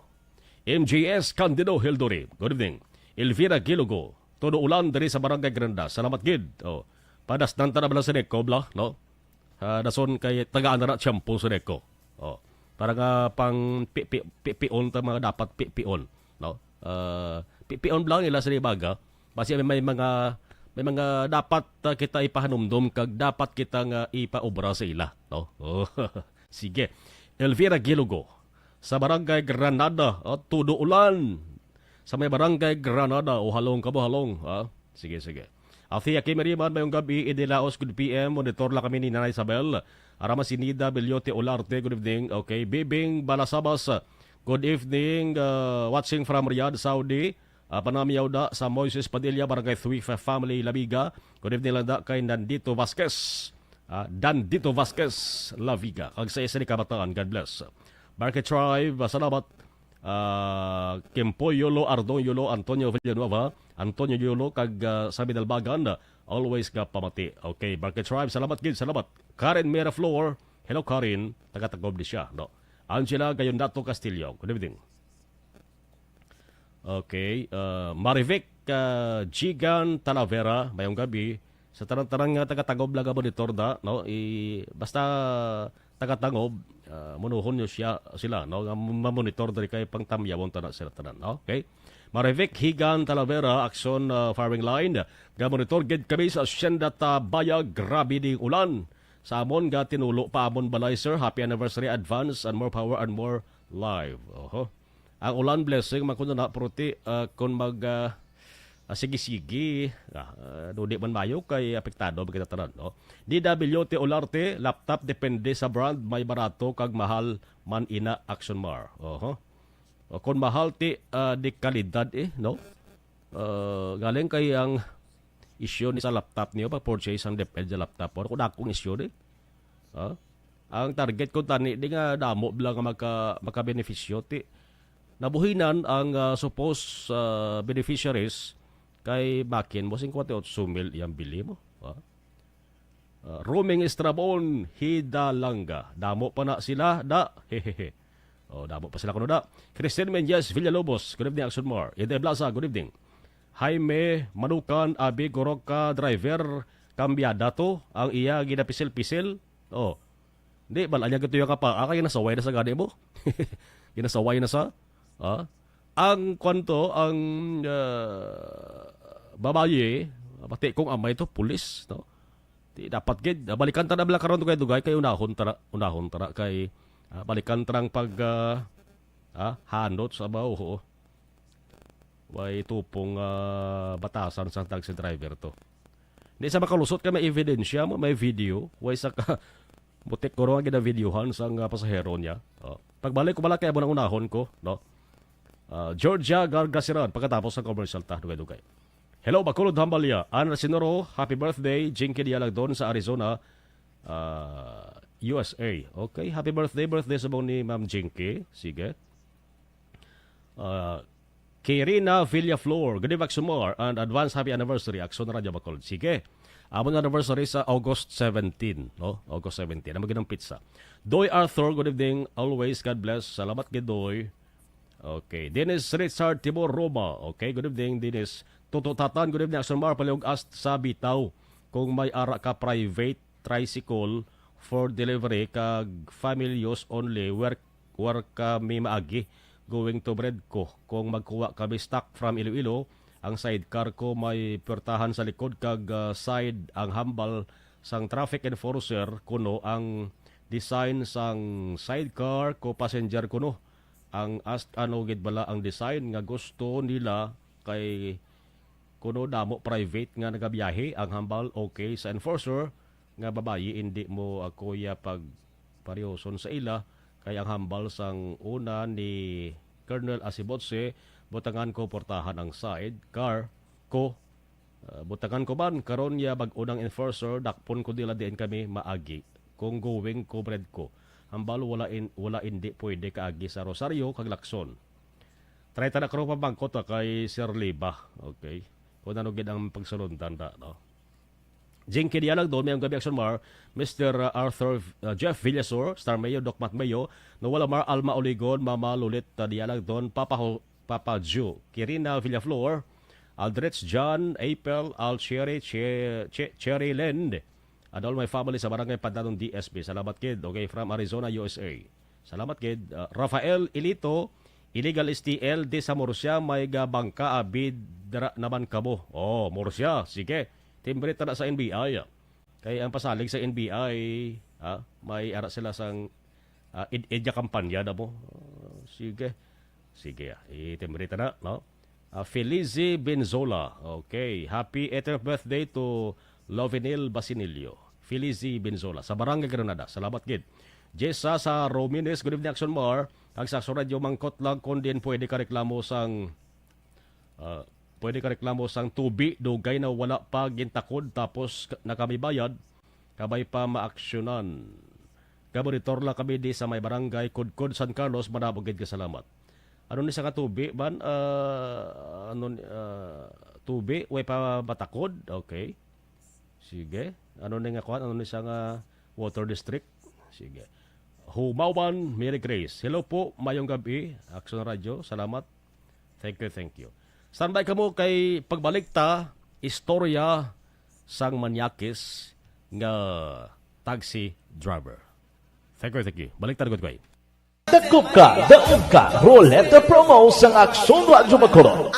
M J S Candido Hildori, good evening. Elvira Gilogo, todo ulan diri sa Barangay Granda. Salamat gid. Oh. Padasnan ta na bala sa Nico, bla, no? Ah, dason kay tagaan na na tiyempo sa Nico. Oh. Para nga pang pi-, pi-, pipion ta mga dapat pipion, no? Ah, pipion lang nila sa ibaga. Basi may, may mga, may mga dapat ah, kita ipahanumdom kag dapat kita nga ipaobra sa ila, no? Oh. Sige. Elvira Gilogo, sa Barangay Granada, ah, todo ulan. Sa may Barangay Granada, o halong kamo, halong, ah. Sige, sige. Athea Kimiriman, mayong gabi, Idilaos, good P M, monitor lang kami ni Nanay Isabel. Arama si Nida Bellote Olarte, good evening. Okay, Bibing Balasabas, good evening, ah, watching from Riyadh, Saudi. Ah, panamiyaw da sa Moises Padilla, Barangay Three Family, Labiga. Good evening lang da kay Nandito Vasquez. Ah, Dandito Vasquez, Laviga. Kag sa isa ni kabataan, God bless. Barke Tribe, ah, salamat. Ah, Kimpo Yolo, Ardong Yolo, Antonio Villanueva, Antonio Yolo, kag ah, Sammy Dalbagan, ah, always nga pamati. Okay, Barke Tribe, salamat gid, salamat. Karen Miraflor, hello Karen, taga Tagob di siya, no? Angela Gayondato Castillo, good evening. Okay, ah, Marivic ah, Jigan Talavera, mayong gabi. Sa tanan-tanan nga taga-Tagob lang nga monitor da, no? I, basta taga-Tagob, ah, munuhon nyo siya, sila, no? Nga mamonitor diri kay pangtamyawon ta na sila tanan, no? Okay? Marivic Higan Talavera, Action ah, Firing Line, nga monitor gid kami sa Hacienda Tabaya, grabe ding ulan. Sa amon nga tinulo pa amon balay, sir. Happy anniversary advance and more power and more live. Oho. Ang ulan blessing man kuno na, pero ti, ah, kung mag ah, ah, sige-sige, ah, ah, no, di man mayo kay apektado man kita tanan, no? D W T Olarte, laptop depende sa brand, may barato kag mahal man ina, Action Mar. Oho. O, kung mahal ti ah, di kalidad eh, no? Ah, galing kay ang issue ni sa laptop niyo, pag-purchase ang DepEd sa laptop, or kung akong issue ni. Ah? Ang target ko tani di nga damo lang nga maka makabenepisyo ti nabuhinan ang ah, supposed ah, beneficiaries kay bakin mo singkwenta y otso mil iyang bili mo. Ah? Ah, Roaming Estrabon, Hidalanga. Damo pa na sila, da. Hehehe. Oh, damo pa sila kuno da. Christine Menyes Villalobos, good evening, Action Mar. Ide Blaza, good evening. Jaime Manukan, Abi Goroka, driver, kambyada to, ang iya ginapisil-pisil. Oh. Di, bala niya gito yung kapa, ah, kaya nasaway na sa gani mo. Ginasaway na sa, ah? Ang kwanto, ang ah, babayi, pati kung amay to, pulis, no? Di, dapat gid, ah, balikan ta na bala karon dugay-dugay kay unahon tara, unahon tara kay ah, balikan tarang pag ah, ah, hanot sa baho. Way tupong ah, batasan sa taxi driver to. Di sa makalusot ka may ebidensya mo, may video, way sa ka Butik ko nga ginavideohan sang, ah, pasahero niya. Oh. Pagbalik ko bala kay amo nang unahon ko, no? Ah, Georgia Gargasiran, pagkatapos sa commercial ta, dugay-dugay. Hello, Bacolod Hambalya. Ana Sinoro, happy birthday. Jinky Dialagdon sa Arizona, ah, U S A. Okay, happy birthday, birthday sa ni Ma'am Jinky. Sige. Ah, Kirina Villaflor, good evening, Aksumar, and advance happy anniversary, Aksyon Radio Bacolod. Sige. Amon anniversary sa August seventeen, no? August seventeen. Amo gid ang pizza. Doy Arthur, good evening. Always, God bless. Salamat gid, Doy. Okay. Dennis Richard Timor Roma. Okay, good evening, Dennis. Toto Tatan, good evening, Aksyon Mar, palihog ast sa bitaw. Kung may ara ka private tricycle for delivery kag family use only, where, where kami maagi? Going to Bredco. Kung magkuha kami stock from Iloilo, ang sidecar ko may puwertahan sa likod kag, ah, side ang hambal sang traffic enforcer kuno ang design sang sidecar ko passenger kuno ang ast ano gid bala ang design nga gusto nila kay kuno damo private nga nagabiyahe ang hambal okay sa enforcer nga babayi indi mo ako ya pag parioson sa ila kay ang hambal sang una ni Colonel Asibotse butangan ko portahan ang side car ko. Ah, butangan ko man, karon ya bag-o nang enforcer, dakpon ko nila diin kami maagi. Kung going ko, Bredco. Hambal wala in, wala indi pwede kaagi sa Rosario kag Lacson. Try ta na karon pamangkot, ah, kay Sir Liba. Okay. Kung ano gid ang pagsulundan na, no? Jinky Dialagdon, mayong gabi, Aksyon Mar, Mister Arthur, uh, Jeff Villasor, Star Mayo, Doc Matt Mayo, Noel Amar, Alma Oligon, Mama Lulit, uh, Dialagdon, Papa Ho-, Papa Ju, Kirina Villaflor, Aldrich John, April, Al Cherry, Che-, Che-, Cherry Lend, and all my family sa Barangay Pandanon D S B. Salamat gid. Okay, from Arizona, U S A. Salamat gid. Uh, Rafael Ilito, illegal S T L, di sa Murcia, may ga bangka, abid, dira naman kamo. Oh, Murcia, sige. Timbre ta na sa N B I. Kay ang pasalig sa N B I, ha, may ara sila sang, ah, id-, idya kampanya na mo. Ah, sige. Sige, ah, itimbre ta na, no? Ah, Felizy Benzola. Okay. Happy eightieth birthday to Lovenil Basinillo. Felizy Benzola. Sa Barangay Granada. Salamat gid. Jessa sa Romines. Good evening, Action Mar. Ang sa Action Radio, mangkot lang kung diin pwede ka reklamo sang, ah, pwede ka reklamo sang tubi. Dugay na wala pa gintakod tapos ka-, na kami bayad. Kabay pa maaksyonan. Gaboritor lang kami di sa may barangay Kudkod, San Carlos. Madamo gid ka salamat. Ano ni sa nga tubi man? Ah, ano ni, ah, tubi? Way pa matakod? Okay. Sige. Ano ni nga kuan? Ano ni sa nga water district? Sige. Humawan, Mary Grace. Hello po, mayong gabi. Action Radio, salamat. Thank you, thank you. Standby kamo kay pagbalik ta, istorya sang manyakis nga taxi driver. Thank you, thank you. Balik ta, good kay. Dakop ka, daog ka, Roleta Promo sang Aksyon Radyo Bacolod.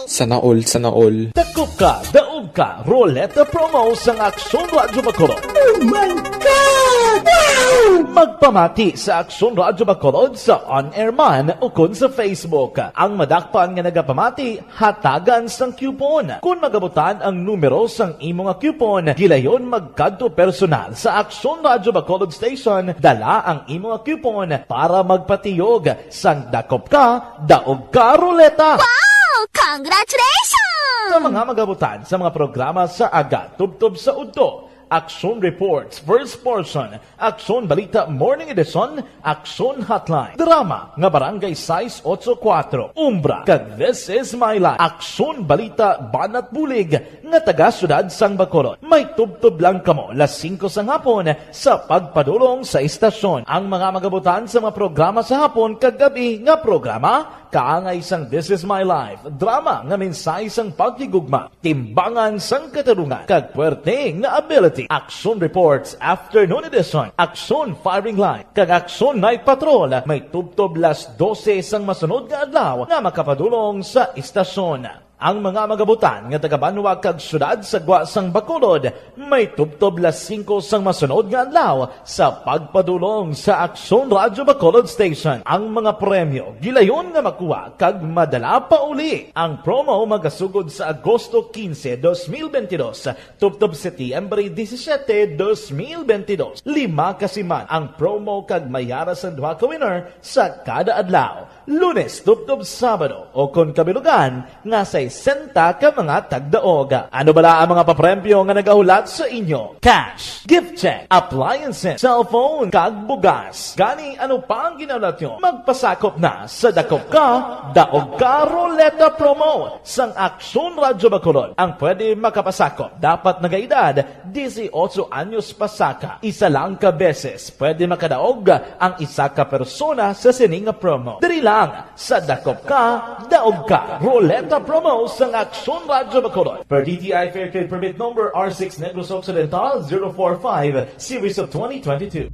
Sana all, sana all. Dakop ka, daog ka, Roleta Promo sang Aksyon Radyo Bacolod. Oh my God! Wow! Magpamati sa Aksyon Radyo Bacolod sa on-air man ukon sa Facebook. Ang madakpan nga nagapamati, hatagan sang coupon. Kon magabutan ang numero sang imo nga coupon, gilayon magkadto personal sa Aksyon Radyo Bacolod Station, dala ang imo nga coupon para magpatiyog sang Dakop Ka, Daog Ka Roleta. Wow! Congratulations! Sa mga magabutan sa mga programa sa aga tubtob sa udto, Aksyon Reports, First Portion, Aksyon Balita Morning Edition, Aksyon Hotline, drama nga Barangay sais otso kuwatro, Umbra, kag This Is My Life, Aksyon Balita Banat Bulig nga taga Siyudad sang Bacolod. May tubtob lang kamo las singko sang hapon sa pagpadulong sa istasyon. Ang mga magabutan sa mga programa sa hapon kag gabi nga programa, kaangay sang This Is My Life, drama nga mensahe sang paghigugma, timbangan sang katarungan, kag puwerte nga ability. Action Reports, Afternoon Edition, Action Firing Line, kag Action Night Patrol may tubtob las dose sang masunod nga adlaw nga makapadulong sa istasyon. Ang mga magabutan nga taga-banwa kag syudad sa gwa sang Bacolod may tubtob las singko sang masunod nga adlaw sa pagpadulong sa Aksyon Radyo Bacolod Station. Ang mga premyo gilayon nga makuha kag madala pa uli. Ang promo magasugod sa Agosto quince, dos mil veintidós, tubtob Setyembre disisiete, dos mil veintidós. Lima ka siman ang promo kag may yara sang duha ka winner sa kada adlaw, Lunes tubtob Sabado, o kon kabilugan nga sesenta ka mga tagdaog. Ano bala ang mga papremyo nga nagahulat sa inyo? Cash, gift check, appliances, cellphone, kag bugas. Gani, ano pa ang ginahulat nyo? Magpasakop na sa Dakop Ka, Daog Ka Roleta Promo sang Aksyon Radyo Bacolod. Ang pwede makapasakop dapat nagaedad dieciocho anyos pasaka. Isa lang ka beses pwede makadaog ang isa ka persona sa sini nga promo. Diri lang sa Dakop Ka, Daog Ka Roleta Promo sang Aksyon Radyo Bacolod. Per D T I Fair Trade Permit Number R six Negros Occidental zero four five, Series of twenty twenty-two.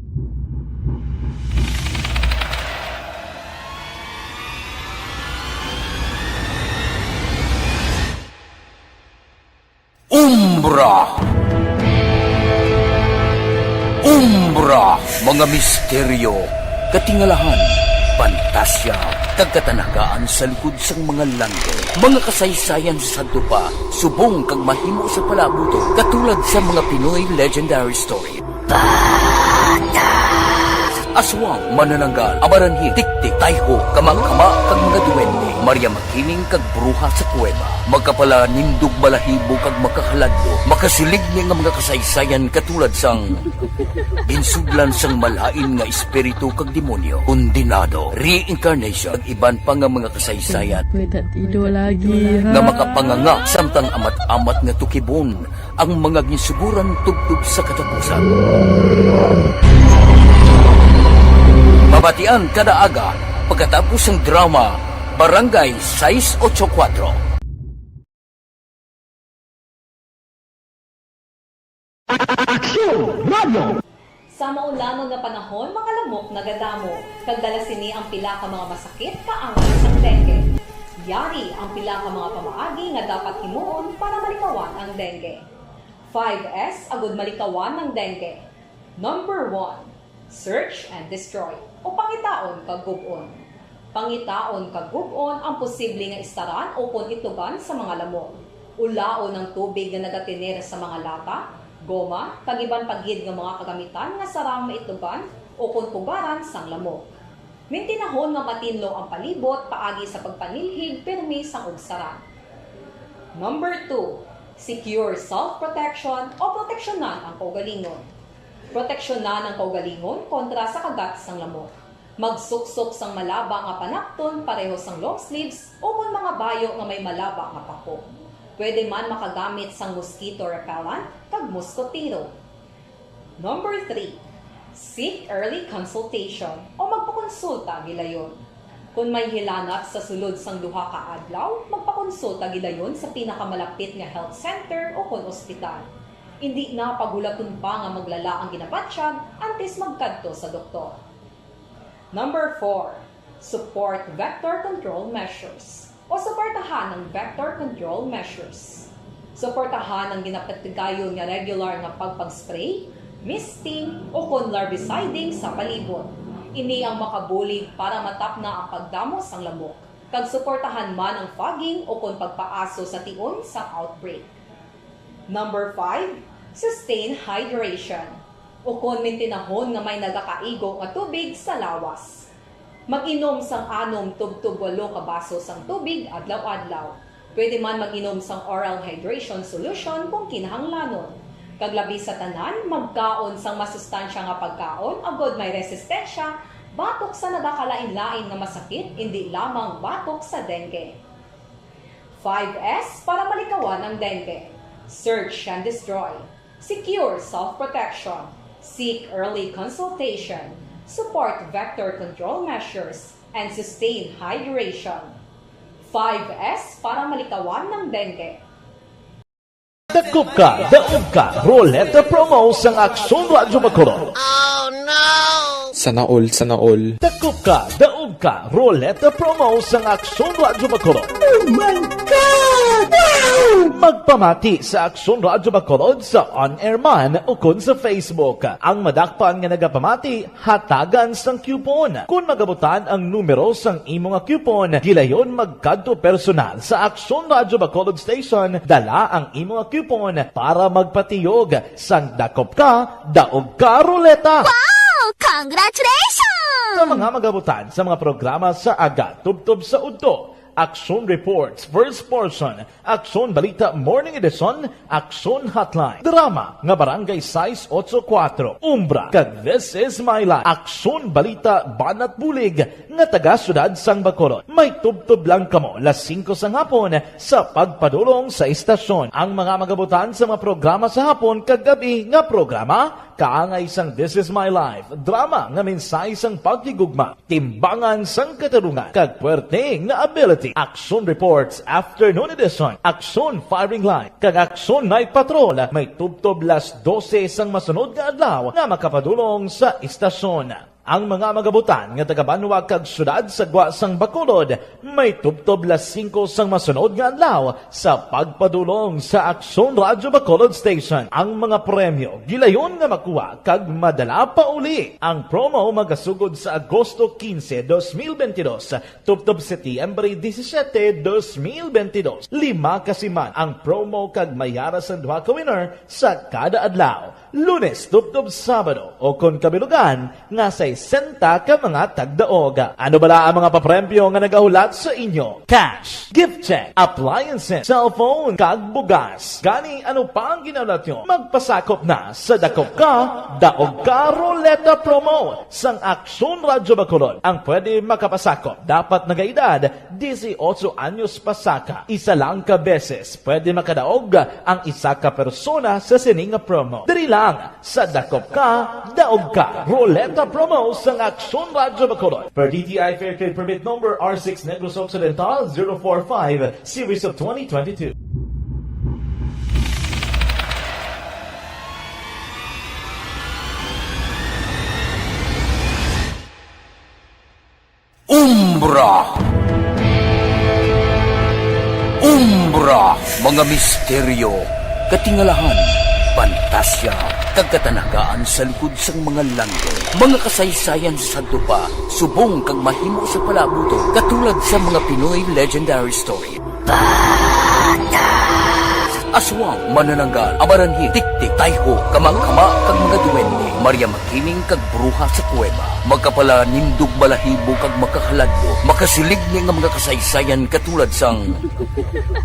Umbra. Umbra, mga misteryo, katingalahan, pantasya, kag katanagaan sa likod sang mga langit. Mga kasaysayan sa sadto pa, subong kag mahimo sa palaabuton, katulad sa mga Pinoy legendary story. Aswang, manananggal, amaranhil, tiktik, tayho, kama-kama, kag mga duwende, Maria Makiling, kag bruha sa kuweba. Makapalanindog balahibo kag makahaladlo, makasiligni nga mga kasaysayan katulad sang ginsudlan sang malain nga espiritu kag demonyo, kondenado, reincarnation, kag iban pa nga mga kasaysayan May tatido lagi, nga ha? Makapanganga samtang amat-amat nga tukibon ang mga ginsuguran tubtob sa katapusan. Mabatian kada aga pagkatapos sang drama Barangay Sais Ocho Kuatro. Aksyon Radio! Sa maulamag nga panahon, mga lamok nagadamo, kag dala sini ang pila ka mga masakit kaangay sang dengue. Yari ang pila ka mga pamaagi nga dapat himuon para malikawan ang dengue. Five S agud malikawan ang dengue. Number one, search and destroy, o pangitaon kag gub-on. Pangitaon kag gub-on ang posible nga istaran ukon itugan sa mga lamok. Ulaon ang tubig nga nagatener sa mga lata, goma, kag iban pa gid nga mga kagamitan nga sarang maitugan ukon pugaran sang lamok. Mintinahon nga matinlo ang palibot paagi sa pagpanilhig pirmi sang ugsaran. Number two, secure self-protection o proteksyonan ang kaugalingon. Proteksyonan ang kaugalingon kontra sa kagat sang lamok. Magsuksok sang malaba nga panapton pareho sang long sleeves ukon mga bayo nga may malaba nga pako. Pwede man makagamit sang mosquito repellent kag moskotero. Number three, seek early consultation o magpakonsulta gilayon. Kon may hilanat sa sulod sang duha ka adlaw, magpakonsulta gilayon sa pinakamalapit nga health center ukon ospital. Indi na paghulaton pa nga maglala ang ginabatyag antes magkadto sa doktor. Number four, support vector control measures o suportahan ang vector control measures. Suportahan ang ginapatigayon nga regular nga pagpag-spray, misting, ukon larviciding sa palibot. Ini ang makabulig para matapna ang pagdamo sang lamok, kag suportahan man ang fogging ukon pagpaaso sa tion sang outbreak. Number five, sustain hydration, ukon mintinahon nga may nagakaigo nga tubig sa lawas. Mag-inom sang anom tubtob walo ka baso sang tubig adlaw-adlaw. Pwede man mag-inom sang oral hydration solution kung kinahanglanon. Kag labi sa tanan, magkaon sang masustansya nga pagkaon agod may resistensya batok sa nagakalain-lain nga masakit, indi lamang batok sa dengue. Five S para malikawan ang dengue. Search and destroy. Secure self-protection. Seek early consultation. Support vector control measures. And sustain hydration. Five S para malikawan ang dengue. Dakop Ka, Daog Ka Roleta Promo sang Aksyon Radyo Bacolod. Sana all, sana all. Dakop Ka, Daog Ka Roleta Promo sang Aksyon Radyo Bacolod. Oh my God! Magpamati sa Aksyon Radyo Bacolod sa on-air man ukon sa Facebook. Ang madakpan nga nagapamati, hatagan sang coupon. Kon magabutan ang numero sang imo nga coupon, gilayon magkadto personal sa Aksyon Radyo Bacolod Station, dala ang imo nga coupon para magpatiyog sang dakop ka, daog ka, ruleta. Wow! Congratulations! Sa mga magabutan sa mga programa sa aga, tubtob sa udto, Aksyon Reports, First Portion, Aksyon Balita Morning Edition, Aksyon Hotline, drama nga Barangay sais ocho kuwatro, Umbra, kag This Is My Life, Aksyon Balita Banat Bulig nga taga Siyudad sang Bacolod. May tubtob lang kamo las singko sang hapon sa pagpadulong sa istasyon. Ang mga magabutan sa mga programa sa hapon kag gab-i nga programa, kaangay sang This Is My Life, drama nga mensahe sang paghigugma, timbangan sang katarungan, kag puwerte nga ability. Aksyon Reports, Afternoon Edition, Aksyon Firing Line, kag Aksyon Night Patrol may tubtob las dose sang masunod nga adlaw nga makapadulong sa istasyon. Ang mga magabutan nga taga-banwa kag siyudad sa gwa sang Bacolod may tubtob las singko sang masunod nga adlaw sa pagpadulong sa Aksyon Radyo Bacolod Station. Ang mga premyo gilayon nga makuha kag madala pauli. Ang promo magasugod sa Agosto quince, dos mil veintidós, tubtob Setyembre disisiete, dos mil veintidós. Lima ka siman ang promo kag may ara sang duha ka winner sa kada adlaw, Lunes tubtob Sabado, o kon kabilugan nga sesenta ka mga tagdaog. Ano bala ang mga papremyo nga nagahulat sa inyo? Cash, gift check, appliances, cellphone, kag bugas. Gani, ano pa ang ginahulat nyo? Magpasakop na sa Dakop Ka, Daog Ka Ruleta Promo sang Aksyon Radyo Bacolod. Ang pwede makapasakop dapat nagaedad dieciocho anyos pasaka. Isa lang ka beses pwede makadaog ang isa ka persona sa sini nga promo. Diri lang sa Dakop Ka, Daog Ka Ruleta Promo sang Aksyon Radyo Bacolod. Per D T I Fair Trade Permit Number R six Negros Occidental zero four five, Series of twenty twenty-two. Umbra. Umbra, mga misteryo, katingalahan, pantasya, kag katanagaan sa likod sang mga langgam. Mga kasaysayan sa sadto pa, subong kag mahimo sa palabuton, katulad sa mga Pinoy legendary story. Aswang, manananggal, amaranhil, tiktik, tayho, kama-kama, kag mga duwende, Maria Makiling, kag bruha sa kuweba. Makapalanindog balahibo kag makahaladlo, makasiligni nga mga kasaysayan katulad sang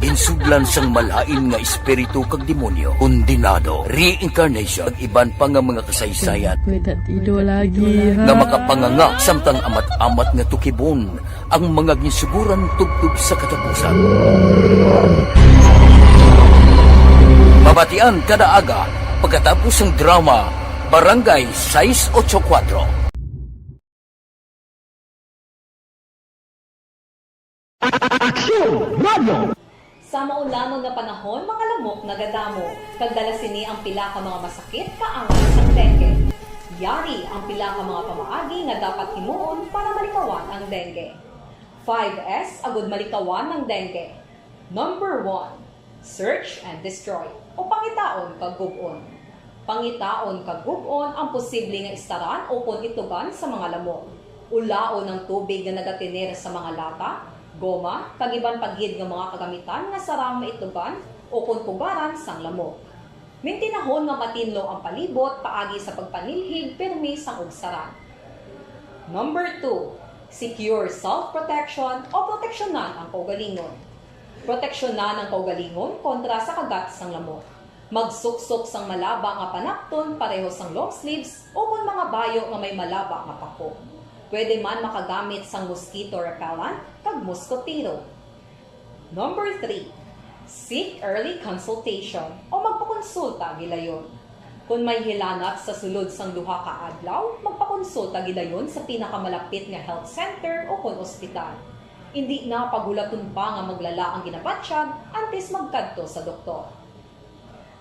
ginsudlan sang malain nga espiritu kag demonyo, kondenado, reincarnation, kag iban pa nga mga kasaysayan Kuya Tatido lagi, ha? nga makapanganga samtang amat-amat nga tukibon ang mga ginsuguran tubtob sa katapusan. Mabatian kada aga pagkatapos sang drama Barangay sais ocho kuwatro. Aksyon Radio! Sa maulangon nga panahon, mga lamok nagadamo, kag dala sini ang pila ka mga masakit kaangay sang dengue. Yari ang pila ka mga pamaagi nga dapat himuon para malikawan ang dengue. Five S agud malikawan ang dengue. Number one, search and destroy, o pangitaon kag gub-on. Pangitaon kag gub-on ang posible nga istaran ukon itugan sa mga lamok. Ulaon ang tubig nga nagatener sa mga lata, goma, kag iban pa gid nga mga kagamitan nga sarang maitugan ukon pugaran sang lamok. Mintinahon nga matinlo ang palibot paagi sa pagpanilhig pirmi sang ubsaran. Number two, secure self-protection o proteksyonan ang kaugalingon. Proteksyonan ang kaugalingon kontra sa kagat sang lamok. Magsuksok sang malaba nga panapton pareho sang long sleeves ukon mga bayo nga may malaba nga pako. Pwede man makagamit sang mosquito repellent kag moskotero. Number three, seek early consultation o magpakonsulta gilayon. Kon may hilanat sa sulod sang duha ka adlaw, magpakonsulta gilayon sa pinakamalapit nga health center ukon ospital. Indi na paghulaton pa nga maglala ang ginabatyag antes magkadto sa doktor.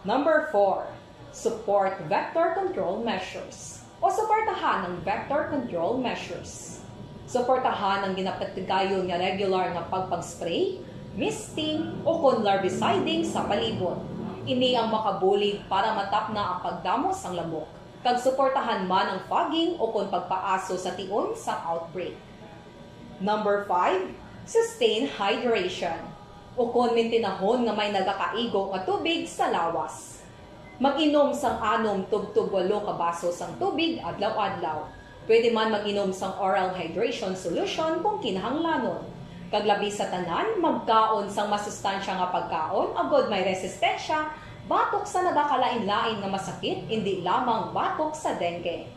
Number four, support vector control measures o suportahan ang vector control measures. Suportahan ang ginapatigayon nga regular nga pagpag-spray, misting, o kon larviciding sa palibot. Ini ang makabulig para matapna ang pagdamo sang lamok, kag suportahan man ang fogging o kon pagpaaso sa tion sang outbreak. Number five, sustain hydration, o kon mintinahon nga may nagakaigo nga tubig sa lawas. Mag-inom sang anom tubtob walo ka baso sang tubig adlaw-adlaw. Pwede man mag-inom sang oral hydration solution kung kinahanglanon. Kag labi sa tanan, magkaon sang masustansya nga pagkaon agod may resistensya batok sa nagakalain-lain nga masakit, indi lamang batok sa dengue.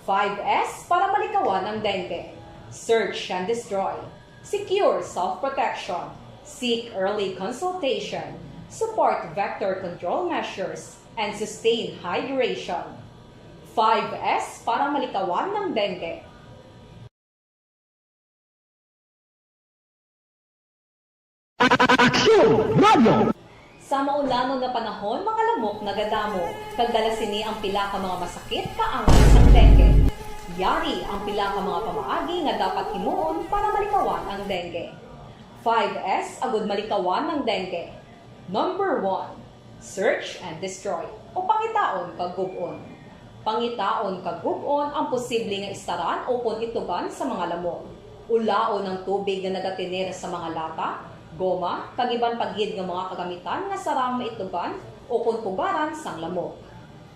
Five S para malikawan ang dengue. Search and destroy. Secure self-protection. Seek early consultation. Support vector control measures. And sustain hydration. Five S para malikawan ng dengue. Aksyon Radio! Sa maulanon nga panahon, mga lamok nagadamo, kag dala sini ang pila ka mga masakit kaangay sang dengue. Yari ang pila ka mga pamaagi nga dapat himuon para malikawan ang dengue. Five S agud malikawan ang dengue. Number one, search and destroy, o pangitaon kag gub-on. Pangitaon kag gub-on ang posible nga istaran ukon itugan sa mga lamok. Ulaon ang tubig nga nagatener sa mga lata, goma, kag iban pa gid nga mga kagamitan nga sarang maitugan ukon pugaran sang lamok.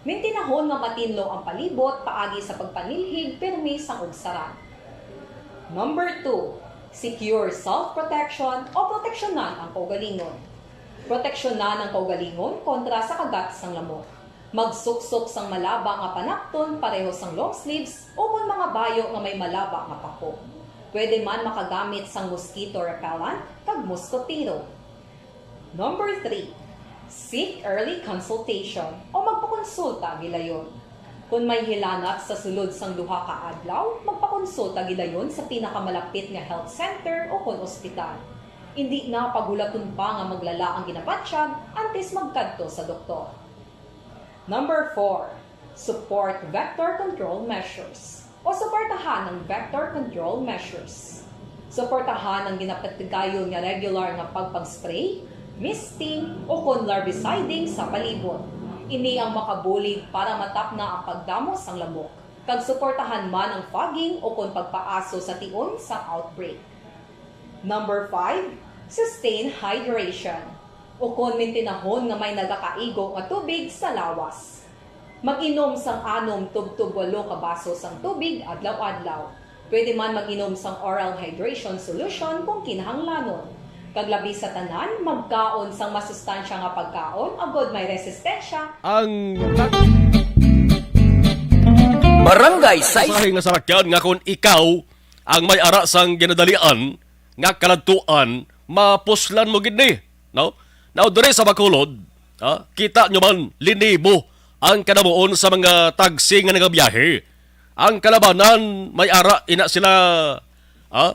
Mintinahon nga matinlo ang palibot paagi sa pagpanilhig pirmi sang ugsaran. Number two, secure self-protection o proteksyonan ang kaugalingon. Proteksyonan ang kaugalingon kontra sa kagat sang lamok. Magsuksok sang malaba nga panapton pareho sang long sleeves ukon mga bayo nga may malaba nga pako. Pwede man makagamit sang mosquito repellent kag moskotero. Number three, seek early consultation o magpakonsulta gilayon. Kon may hilanat sa sulod sang duha ka adlaw, magpakonsulta gilayon sa pinakamalapit nga health center ukon ospital. Indi na paghulaton pa nga maglala ang ginabatyag antes magkadto sa doktor. Number four, support vector control measures o suportahan ang vector control measures. Suportahan ang ginapatigayon nga regular nga pagpag-spray, misting, o kon larviciding sa palibot. Ini ang makabulig para matapna ang pagdamo sang lamok, kag suportahan man ang fogging o kon pagpaaso sa tion sang outbreak. Number five, sustain hydration, o kon mintinahon nga may nagakaigo nga tubig sa lawas. Mag-inom sang anom tubtob walo ka baso sang tubig adlaw-adlaw. Pwede man mag-inom sang oral hydration solution kung kinahanglanon. Kag labi sa tanan, magkaon sang masustansya nga pagkaon agod may resistensya. Ang Barangay Pasahe nga sarakyan nga kon ikaw ang may ara sang ginadalian nga kaladtuan, mapuslan mo gid ni, no? Now, diri sa Bacolod, ha, kita nyo man, linibo ang kadamuon sa mga taxi nga nagabiyahe. Ang kalabanan, may ara ina sila, ha?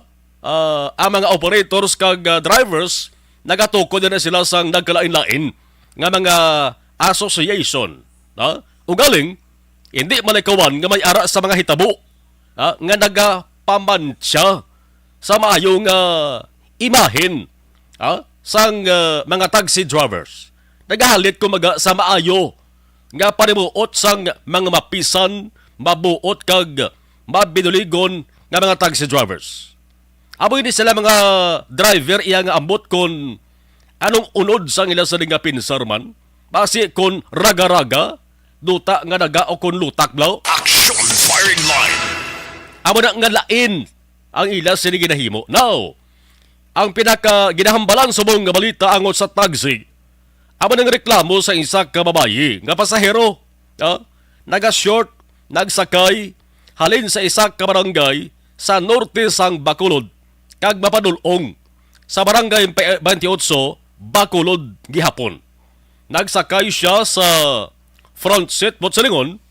Ah, ang mga operators kag, ah, drivers, nagatukod na sila sang nagkalain-lain nga mga association, ha? Ugaling, hindi malikawan nga may ara sa mga hitabo, ha, nga nagapamantsa sa maayo nga imahen, ha, sang, ah, mga taxi drivers. Nagahalit, kumbaga, sa maayo nga panimuot sang mga mapisan, mabuot kag mabinuligon nga mga taxi drivers. Amo ini sila mga driver iya nga ambot kon anong unod sang ila sa nga pinsar man. Basi kon raga-raga, duta nga naga o kon lutak, bro. Action firing line. Amo na nga lain ang ila sini ginahimo. Now, ang pinaka ginahambalan subong nga balita angot sa taxi, amo nang reklamo sa isa ka babayi nga pasahero, ah, naga-short, nagsakay halin sa isa ka barangay sa norte sang Bacolod kag mapadul-ong sa barangay twenty-eight, Bacolod gihapon. Nagsakay siya sa front seat, buot silingon,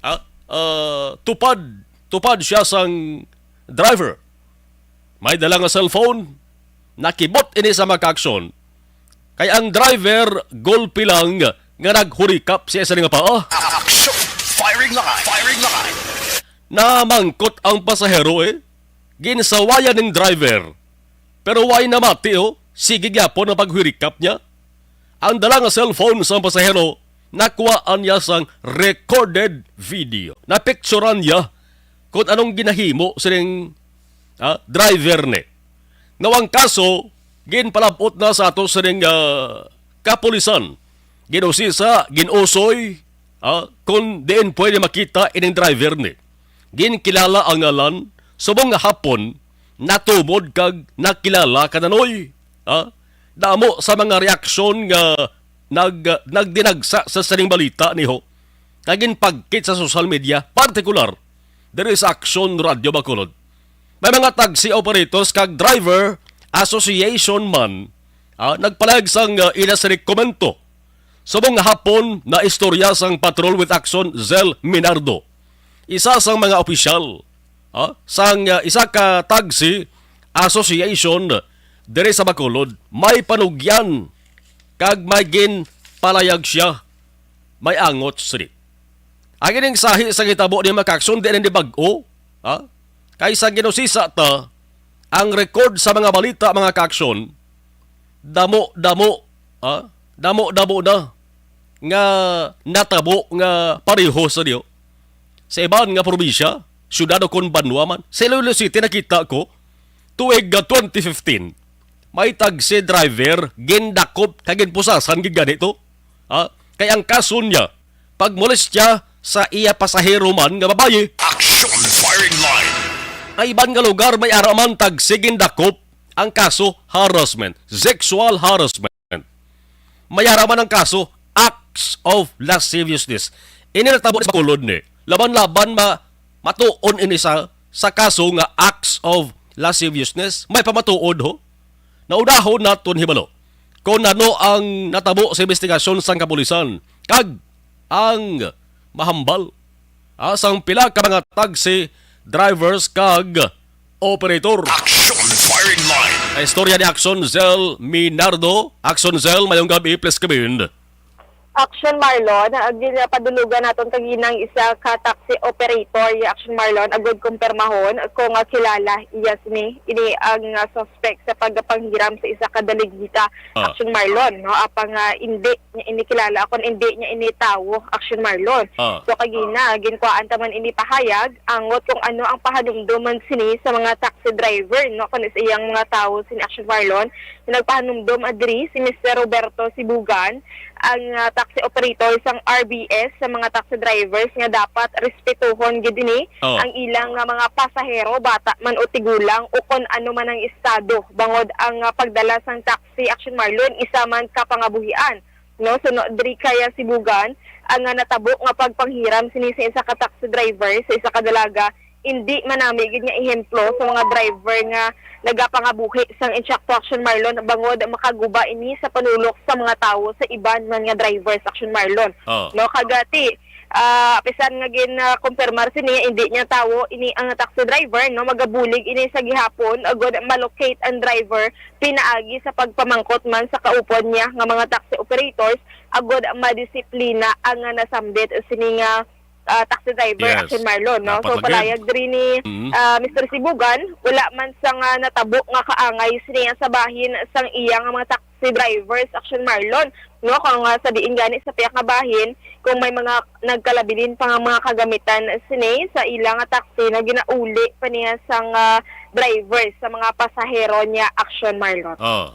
ah, ah, tupad, tupad siya sang driver. May dala nga cellphone. Nakibot ini sa mga kaaksyon. Kay ang driver, gulpi lang nga naghurikap siya sa nga paa. Action! Firing line! Firing line! Namangkot ang pasahero, eh. Ginsawayan ning driver. Pero way namati, oh. Sige gyapon ang paghirikap niya. Ang dala nga cellphone sang pasahero, nakuhaan niya sang recorded video. Napicturan niya kung anong ginahimo sining, ah, driver ni. Now, ang kaso, ginpalab-ot na sa ato sining, ah, kapulisan. Ginusisa, ginusoy, ah, kung diin pwede makita ining driver ni. Ginkilala ang ngalan, subong nga hapon, natumod kag nakilala ka, Nanoy. Ah, damo sa mga reaksyon nga nag-, nagdinagsa sa sining balita ni ho, kag ginpagkit sa social media, partikular diri sa Aksyon Radio Bacolod. May mga taxi operators kag driver association man, ah, nagpalayag sang, ah, ila sini komento. Subong nga hapon, naistorya sang Patrol with Action, Zell Minardo, isa sang mga opisyal, ah, sang, ah, isa ka taxi association diri sa Bacolod. May panugyan kag may ginpalayag siya, may angot sini. Ang ining sahi sa gitabo ni Makaksyon, di na ni bag-o, ha? Kaysa ginusisa ta, ang record sa mga balita, mga kaaksyon, damo-damo, ha? Damo-damo na nga natabo nga pareho sa diyo. Sa iban nga probinsya, syudad o kon banwa man, sa Iloilo City nakita ko, tuig nga twenty fifteen, may taxi driver gindakop kag ginpusasan gid gani to. Ha? Kay ang kaso niya, pagmolestya sa iya pasahero man nga babayi. Action Firing Line. Sa iban nga lugar, may ara man taxi gindakop, ang kaso harassment, sexual harassment. May ara man ang kaso acts of lasciviousness. Ini natabo sa Bacolod ni. Laban-laban ma-, matuon ini sa, sa kaso nga acts of lasciviousness. May pamatuod ho. Naunahon naton hibalo kung ano ang natabo sa investigasyon sang kapulisan kag ang mahambal, ah, sang pila ka mga taxi drivers kag operator. Action Firing Line. Ang istorya ni Action Zell Minardo. Action Zell, mayong gabi, please come in. Action Marlon, ah, ginapadulugan naton kaginang isa ka taxi operator, ya Action Marlon, agud kumpirmahon kung, ah, kilala iya sini, ini ang, ah, suspect sa pagpanghiram sa isa ka daligita. Ah. Action Marlon, no? Apang, ah, indi niya ini kilala, kon indi niya ini tawo, Action Marlon. Ah. So, kagina, ginkuhaan ta man ini pahayag, angot kung ano ang pahanumdom man sini sa mga taxi driver, no? Kon sa iyang mga tawo sini, Action Marlon, nagpahanumdom, ah, diri si Mister Roberto Sibugan, ang, ah, taxi operator sang R B S, sa mga taxi drivers nga dapat respetuhon gid ini. Oh. Ang ilang nga mga pasahero, bata man o tigulang, o kon ano man ang estado, bangod ang, ah, pagdala sang taxi, Action Marlon, isa man ka pangabuhian, no? Suno diri kaya Sibugan, ang, ah, natabo nga pagpanghiram sini sa isa ka taxi driver sa isa ka dalaga, indi manami gid nga ehemplo sa mga driver nga nagapangabuhi sang insakto, Action Marlon, bangod makaguba ini sa panulok sa mga tawo sa iban man nga drivers, Action Marlon. Oh. No, kagati, ah, apisan nga gin, ah, kumpirmar sini, indi niya tawo ini ang taxi driver, no, magabulig ini sa gihapon, agud malocate ang driver pinaagi sa pagpamangkot man sa kaupod niya nga mga taxi operators, agud madisiplina ang, ah, nasambit sini nga, ah, taxi driver, yes, Action Marlon, no? Dapat. So, lagi palayag diri ni, mm, ah, Mister Sibugan, wala man sang natabo nga kaangay sini sa bahin sang iya nga mga taxi drivers, Action Marlon, no? Kung, ah, sa diin gani sa pihak nga bahin, kung may mga nagkalabilin pa nga mga kagamitan sini sa ila nga taxi, no, ginauli pa niya sang, ah, drivers sa mga pasahero niya, Action Marlon. Oh.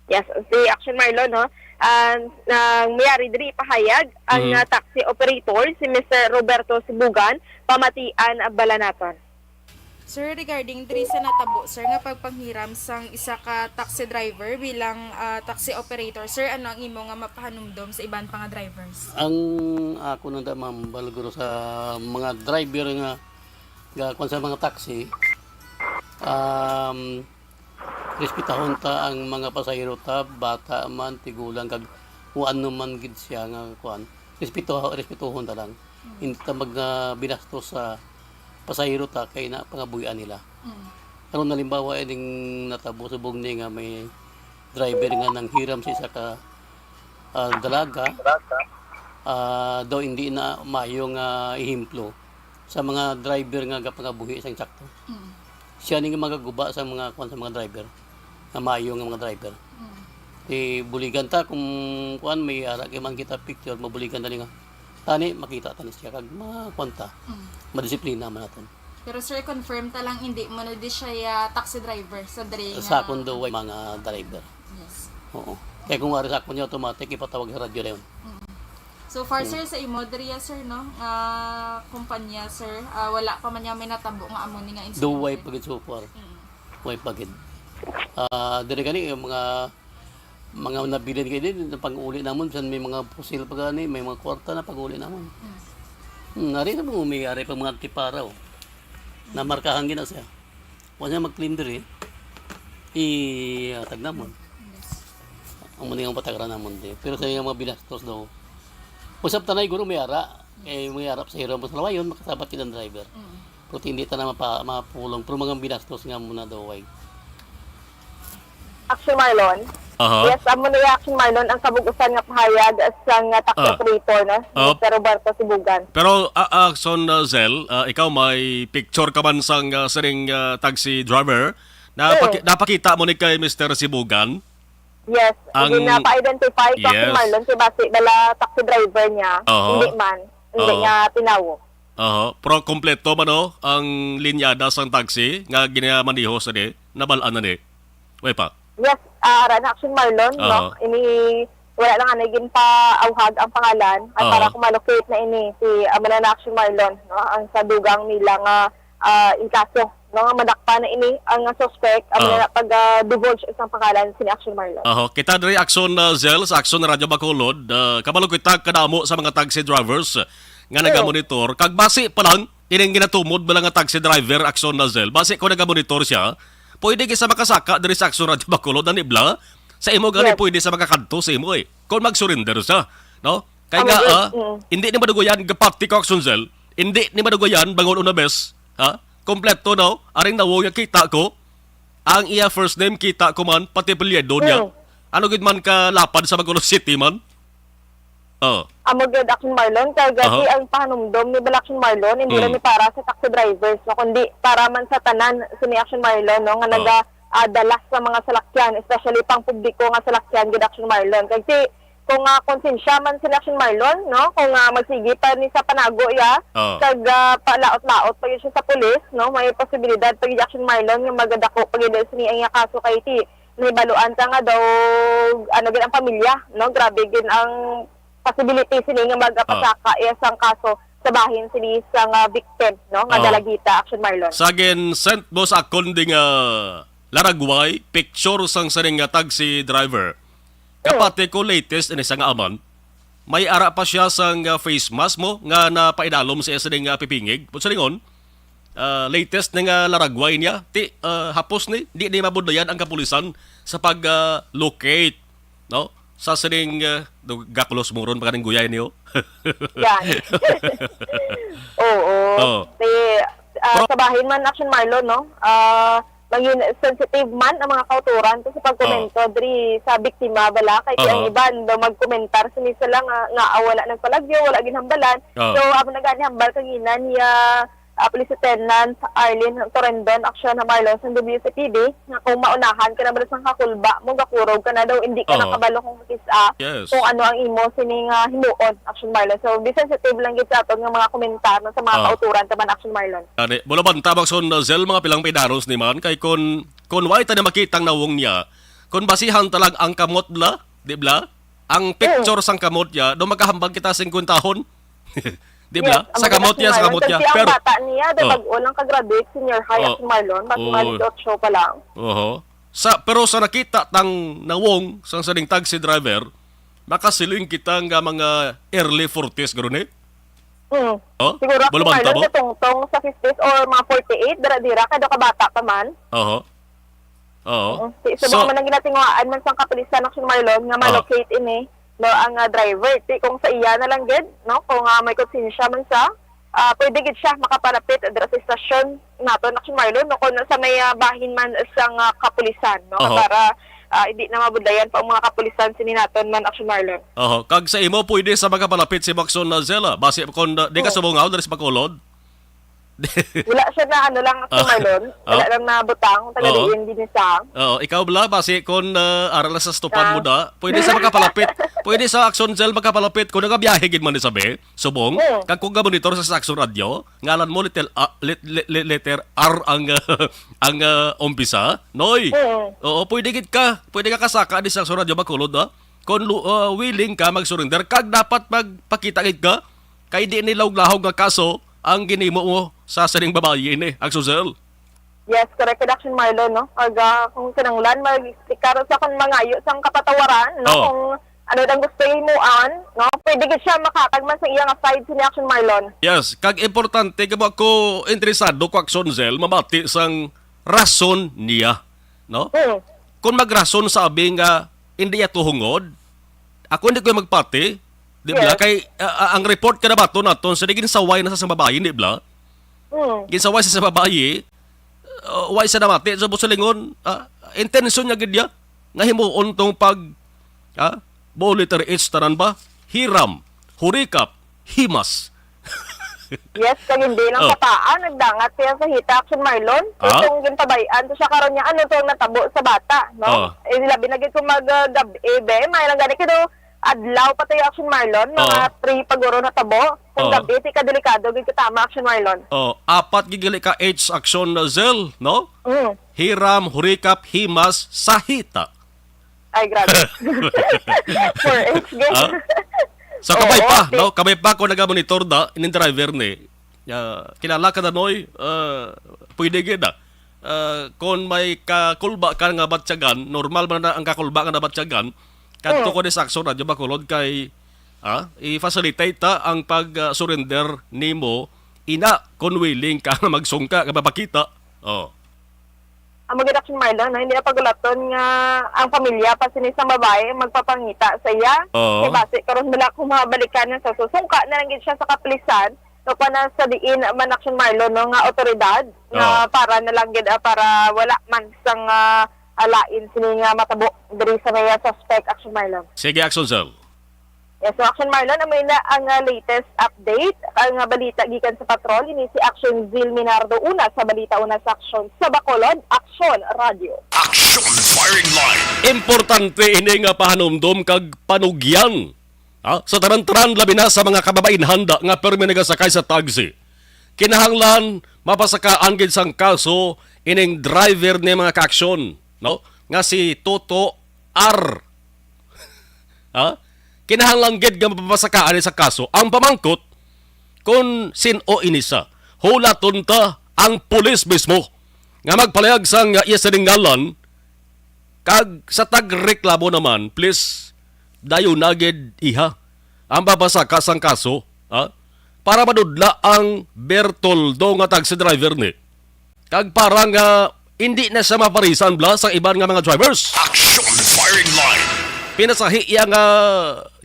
Yes, si Action Marlon, no? Ah, nang mayari diri pahayag ang, mhm, ah, taxi operator, si Mister Roberto Sibugan, pamatian, ah, bala naton. Sir, regarding diri sa natabo, sir, nga pagpanghiram sang isa ka taxi driver bilang, ah, taxi operator, sir, ano ang imo nga mapahanumdom sa iban pa nga drivers? Ang ako nanda, ma'am, balguro sa mga driver nga gakuan sa mga taxi, um, respetahon ta ang mga pasahero ta, bata man, tigulang, kag kung ano man gid siya nga kuan, respeto-, respetuhon ta lang. Mm. Hindi ta mag, ah, binastos sa pasahero ta kay na pangabuhian nila. Mm. Karon, halimbawa, ining natabo subong ni nga may driver nga nanghiram sa isa ka, ah, dalaga, ah, daw hindi na maayo nga ehemplo sa mga driver nga gapangabuhi sa insakto. Mm. Siya ni nga magaguba sa mga, kuwan, sa mga driver. nga maayo nga mga driver. Mm. Di buligan ta kung kuan, may ara kay man kita picture, mabuligan ta ni nga. Tani, makita ta ni siya kag makuan ta. Mm. Madisiplina man naton. Pero sir, confirm ta lang, hindi mo na di siya, ah, taxi driver sa diri Sa nga akon daw, way mga driver. Yes. Oo. Kaya kung wari sa akon niya, automatic, ipatawag sa radyo na yun. Mm. So far, Mm. sir, sa imo, diri, sir, no, nga kumpanya, sir, ah, wala pa man niya may natabo nga amo ni nga insidente? Duway pa gid so far. Mm. Way pa gid. Ah, diri gani, yung mga, mga nabilin kayo din, pang-uli namon, san may mga pusil pa gani, may mga kwarta na pang-uli namon. Mm. Hmm, ari na mo, may ari pa mga antiparaw. Namarkahan gina siya. Wa niya mag-claim diri, ihatag namon. Yes. Ang muna yung patakaran namon di. Pero sa mga binastos daw, usap tanay, guro, may ara. Eh, may ara pa sa hiro, mas lawayon, makasabat kitang driver. Mm. Pero hindi ta na mapa-, mapulong. Pero mga binastos nga muna daw, ay. Action Marlon. Aha. Yes, amo na yung Action Marlon ang kabug-usan nga pahayag sang, ah, taxi Ah. operator, no? Ah. Mister Roberto Sibugan. Pero, ah, Action, ah, Zel, ah, ikaw may picture ka man sang, ah, sining, ah, taxi driver? Napaki-, Mm. napakita mo ni kay Mister Sibugan? Yes, Ang gina-, pa-identify ko, Action Yes. Marlon, kay basi bala taxi driver niya. Aha. Hindi man. Hindi Oo. niya tinawo. Aha. Pero kompleto man, oh, ang linyada sang taxi nga ginamaneho sa di? Nabal-an na ni? Way pa? Yes, ah, ara na Action Marlon, no? Oo. Ini, wala lang anay ginpaawhag ang pangalan. At Oo. para kung ma-locate na ini, si, ah, amo na na Action Marlon, no? Ang sa dugang nila nga, ah, inkaso, no? Nga madakpan na ini ang suspect, amo Oo. na na pag, ah, divulge sa pangalan sini Action Marlon. Aha. Kita diri Action, ah, Zel, sa Action Radyo Bacolod. Ah, kabalo kita kadamo sa mga taxi drivers nga Mm. nagamonitor. Kag basi pa lang, ining ginatumod bala nga taxi driver, Action Nazel. Basi ko nagamonitor siya, pwede gid sa makasaka diri sa Action Radyo Bacolod, ani bala? Sa imo gani Yes. pwede sa makakadto sa imo eh. Kung mag-surrender siya, no? Kay Ang nga, good, ah, mm. hindi ni madugayan, gapati ko, Action Zel. Hindi ni madugayan, bangon una bes, ha? Kompleto, no? Aring nawong nga kita ko. Ang iya first name, kita ko man, pati apelyido niya. Mm. Ano gid man ka lapad sa Bacolod City man? Oh. Amo gyud, Action Marlon, kay gati Aha. ang pahanumdom ni bala Action Marlon, hindi Mm. lang ni para sa taxi drivers, no, kundi para man sa tanan sini Action Marlon, no, nga Oh. naga, ah, dala sa mga salakyan, especially pang publiko nga salakyan gyud, Action Marlon. Kay si, kung, ah, konsensya man sini Action Marlon, no, kung, ah, magsigi pa ni sa panago iya, Oh. kag, ah, palaot-laot pa gyud siya sa pulis, no, may posibilidad pa gyud, Action Marlon, nga magadako pa gyud sini ang iya kaso kay ti nahibaluan ka nga daw, ano gid ang pamilya, no? Grabe gid ang possibility sini nga magpasaka Ah. iya sang kaso sa bahin sini sang, ah, victim, no? Nga Oh. dalagita, Action Marlon. Sa gin-send mo sa akon di nga laragway, picture sang sining nga taxi driver. Mm. Kapati ko latest ini sa nga aman. May ara pa siya sang, ah, face mask mo nga napaidalom sa iya sining, ah, pipingig. Buot silingon, ah, latest na nga laragway niya. Ti, ah, hapos ni, di ni mabudlayan ang kapulisan sa pag, ah, locate, no? Sa sining, ah, do-, gakulos muron pa kaning guyay niyo. Yan. Oo. Oh. Ti, ah, Pero sa bahin man, Action Marlon, no? Ah, maging sensitive man ang mga kauturan to sa pagkomento Oh. diri sa biktima, bala. Kay Aha. ang iban daw magkomentar sini sila nga, nga, ah, wala nagpalagyo, wala ginhambalan. Oh. So, amo na gani hambal kagina ni, ah, ah, Police Lieutenant Arlene Torendon, Action Marlon, sa W C P D, nga kung maunahan ka na ba sang kakulba mo, gakurog ka na daw, hindi ka Oo. nakabalo kung kis-a, Yes. kung ano ang imo sining, ah, himuon, Action Marlon. So, be sensitive lang gid sa aton nga mga komentar no, sa mga Oo. kauturan ta man, Action Marlon. Ani, bulaban tabang son, uh, Zel, mga pilang pidaros ni man, kay kun, kun why ta na makitang nawong niya, kun basihan talag ang kamot bla, di bla? Ang picture Mm. sang kamot niya, do magkahambag kita singkwentahon. Di ba? Yes, ang Sa kamot maganda niya, sa si kamot Marlon, niya. kasi ang Pero, bata niya, oh. Datag-o lang ka-graduate, senior high, Oh. si Marlon, basi mga Oh. dieciocho pa lang. Oho. Sa, pero sa nakita tang nawong sang sining taxi driver, makasiling kita nga mga early forties, garo ni? Mm. Oh? Siguro, Bulabanta Marlon, mo? Katungtong sa fifties or mga forty-eight, dira-dira, kay daw kabata pa man. Oho. Oo. Mm. Si, So, subong man ang ginatinguhaan man sang kapulisan, Action Marlon, nga Oo. ma-locate ini, no, ang, ah, driver. Ti, kung sa iya na lang gid, no, kung, ah, may konsensya man siya, ah, pwede gid siya makapalapit dira sa istasyon naton, Action Marlon, no, kung sa may, ah, bahin man sang, ah, kapulisan, no, Oo. para, ah, hindi na mabudlayan pa ang mga kapulisan sini naton man, Action Marlon. Oho. Kag sa imo, pwede sa makapalapit si Maxon Nazela. Basi kung, ah, di ka Oo. subungaw diri sa Bacolod? Wala siya na ano lang, Action Ah. Marlon. Wala Ah. lang na butang. Taga Oo. diin din sa Oo, ikaw bala, basi kung, ah, aral sa stupan Ah. mo da, pwede sa makapalapit. Pwede sa Action Cell makapalapit kung nagabiyahe gid man ni sabi. Subong, Mm. kag kung gabonitor sa Action Radio, ngalan mo letter A, let-, le-, le-, letter R ang, ah, ang, ah, umpisa. Noy. Mm. Oo, pwede gid ka. Pwede ka kasaka di sa Action Radio Bacolod, ha? Kung lu-, ah, willing ka mag-surrender, kag dapat magpakita gid ka kay di ni lahog-lahog nga kaso ang ginimo mo sa sining babayi ini, Action Cell. Yes, correct, Action Marlon, no? Kag, ah, kung kinahanglan, mag-explicar sa kung mangayo sang kapatawaran, no? Oh. Kung ano lang gusto himuan, no? Pwede gid siya makatag man sa iya nga side sini, Action Marlon. Yes, kag importante kamo ako interesado ko, Action Cell, mamati sang rason niya, no? Mm. Kung magrason sa abi nga hindi iya tuhungod, ako hindi ko magpati, di ba? Yes. Kay, ah, ah, ang report ka na ba to naton sa ginsaway na sa, sa babayi, di ba? Mm. Ginsaway sa, sa babayi, uh, way sa namati sa busilingon, ah, intensyon niya gid niya nga himuon tong pag, ah, buo letter H tanan ba? Hiram, hurikap, himas. Yes, kag hindi lang Oh. sa paa, nagdangat siya sa hita, Action Marlon. So, Ah? kung ginpabay-an to siya karon niya, ano to ang natabo sa bata, no? Oh. Eh, labi na gid kung mag, uh, gab-, eh, be, may lang gani kino adlaw pa tayo, Action Marlon, mga Oh. three pa guro natabo. Kung Oh. gabi, ti ka delikado gid ka tama, Action Marlon. Oh, apat gid gali ka H, Action Cell, no? Mm. Hiram, hurikap, himas, sa hita. Ay, grabe. Four H, gid. Ah? So, Oo, kabay pa, okay. no? Kabay pa kung nagamonitor da, ining driver ni. Ah, kilala ka na, Noy? Ah, pwede gid, ah. Ah, kung may kakulba ka nga batyagan, normal man na ang kakulba nga nabatyagan, kadto Mm. ko ni sa Action Radyo Bacolod kay, ah, i-facilitate ta ang pag, ah, surrender nimo, ina, kung willing ka nga magsungka, nga mapakita. Oh. Amo gid, Action Marlon, no? Hindi na pagulaton nga ang pamilya pa sini sang babae ang magpapangita sa iya. Oo. Kay basi karon bala kung mabalikan na sa susungka na lang gid siya sa kapulisan, no, pa na sa diin man, Action Marlon, no, nga otoridad nga Oo. para na lang gid, ah, para wala man sang, ah, ah, lain sini nga matabo diri sa may, ah, suspect, Action Marlon. Sige, Action Cell. Yes, so Action Marlon, amo na ang, ah, latest update, ang, ah, balita gikan sa patrol. Ini si Action Zil Minardo, una sa balita, una sa Action sa Bacolod, Action Radio. Action Firing Line. Importante ini nga pahanumdom kag panugyan, ha? Sa tanan-tanan, labi na sa mga kababain handa nga permi nagasakay sa taxi. Kinahanglan mapasakaan gid sang kaso ining driver ni, mga ka-action, no? Nga si Toto R. Ha? Kinahanglan gid nga mapapasakaan sa kaso ang pamangkot kung sin-o ini siya. Hulaton ta ang pulis mismo nga magpalayag sang iya sining ngalan, kag sa tagreklamo naman, please, dayon na gid iha ang mapasaka sang kaso, ha? Para madudla ang Bertoldo nga taxi driver ni. Kag para nga hindi na siya maparisan bala sang iban nga mga drivers. Action Firing Line. Pinasahi iya nga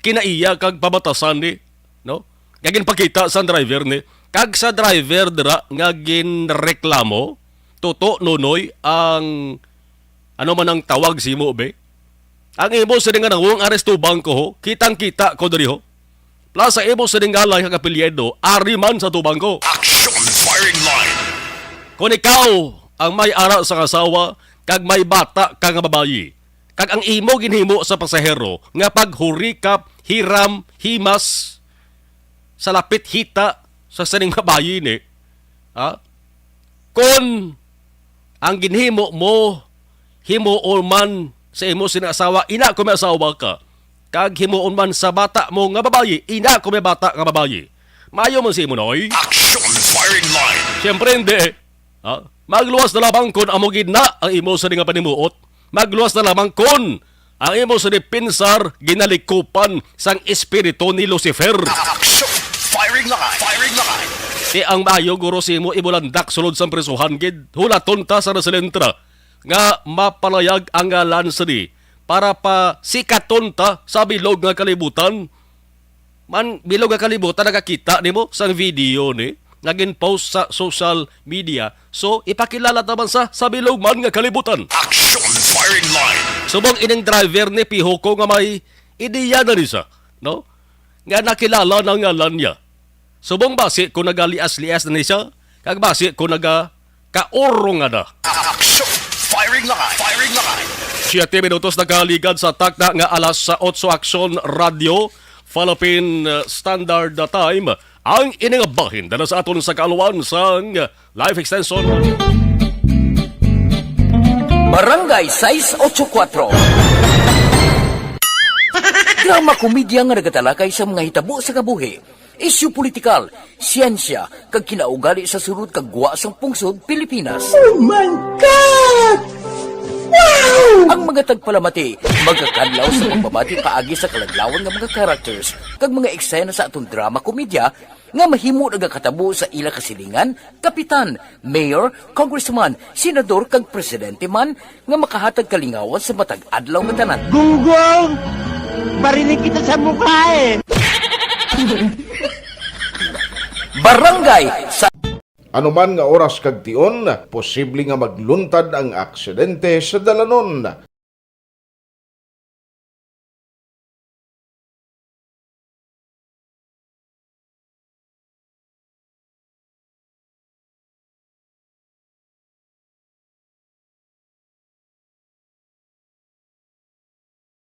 kinaiya kag pabatasan ni, no? Nga ginpakita sa driver ni. Kag sa driver dira nga ginreklamo, Toto, Nonoy, ang ano man ang tawag sa imo, be? Ang imo sini nga nawong ari sa tubang ko, ho? Kitang-kita ko diri, ho. Plus, sa imo sining ngalan kag apelyido, ari man sa tubang ko. Action Firing Line. Kung ikaw ang may ara sang asawa, kag may bata ka nga babayi, kag ang imo ginhimo sa pasahero nga paghurikap, hiram, himas, sa lapit hita sa sining babayi ni, ha? Kon ang ginhimo mo, himuon man sa imo sina asawa, ina ko may asawa ka, kag himuon man sa bata mo nga babayi, ina ko may bata nga babayi. Maayo man sa imo, Noy? Action Firing Line. Siyempre, hindi. Ha? Magluwas na lamang kon amo gid na ang imo sa nga panimuot. Magluwas na lamang kon ang imo sa dipinsar ginalikupan sang espiritu ni Lucifer. Action! Firing line! Firing line! Ti ang maayo, guro, sa imo ibulandak sulod sang prisuhan gid. Hulaton ta sa nasilintra nga mapalayag ang ngalan sini para pasikaton ta sa bilog nga kalibutan. Man, bilog nga kalibutan, nakakita nimo sang video ni nga gin-post sa social media. So, ipakilala ta man sa, sa bilog man nga kalibutan. Action Firing Line. Subong ining driver ni, piho ko nga may ideya na ni siya, no? Nga nakilala na ang ngalan niya. Subong basi kung nagalias-lias na ni siya, Kag basi ko naga kaurong nga na. Action! Firing line! Firing line! Siyete minutos nagkaligan sa takna nga alas sa otso. Action Radio, Philippine, uh, Standard Time. Ang ini nga bahin dala sa aton sa kaaluan sang live extension. Barangay sais ocho kuatro. Drama komedya nga nagatalakay sa mga hitabo sa kabuhi, isyu politikal, siyensya, kag kinaugali sa sulod kag gwa sang pungsod Pilipinas. Oh my God! Wow! Ang mga tagpalamati magakadlaw sa pagbabati paagi sa kaladlawan nga mga characters kag mga eksena sa aton drama komedya nga mahimo nagakatabo sa ila kasilingan, kapitan, mayor, congressman, senador, kag presidente man nga makahatag kalingawan sa matag adlaw nga tanan. Gunggong! Barinig kita sa mukha eh! Barangay sa Anuman nga oras kag tion, posible nga magluntad ang aksidente sa dalanon.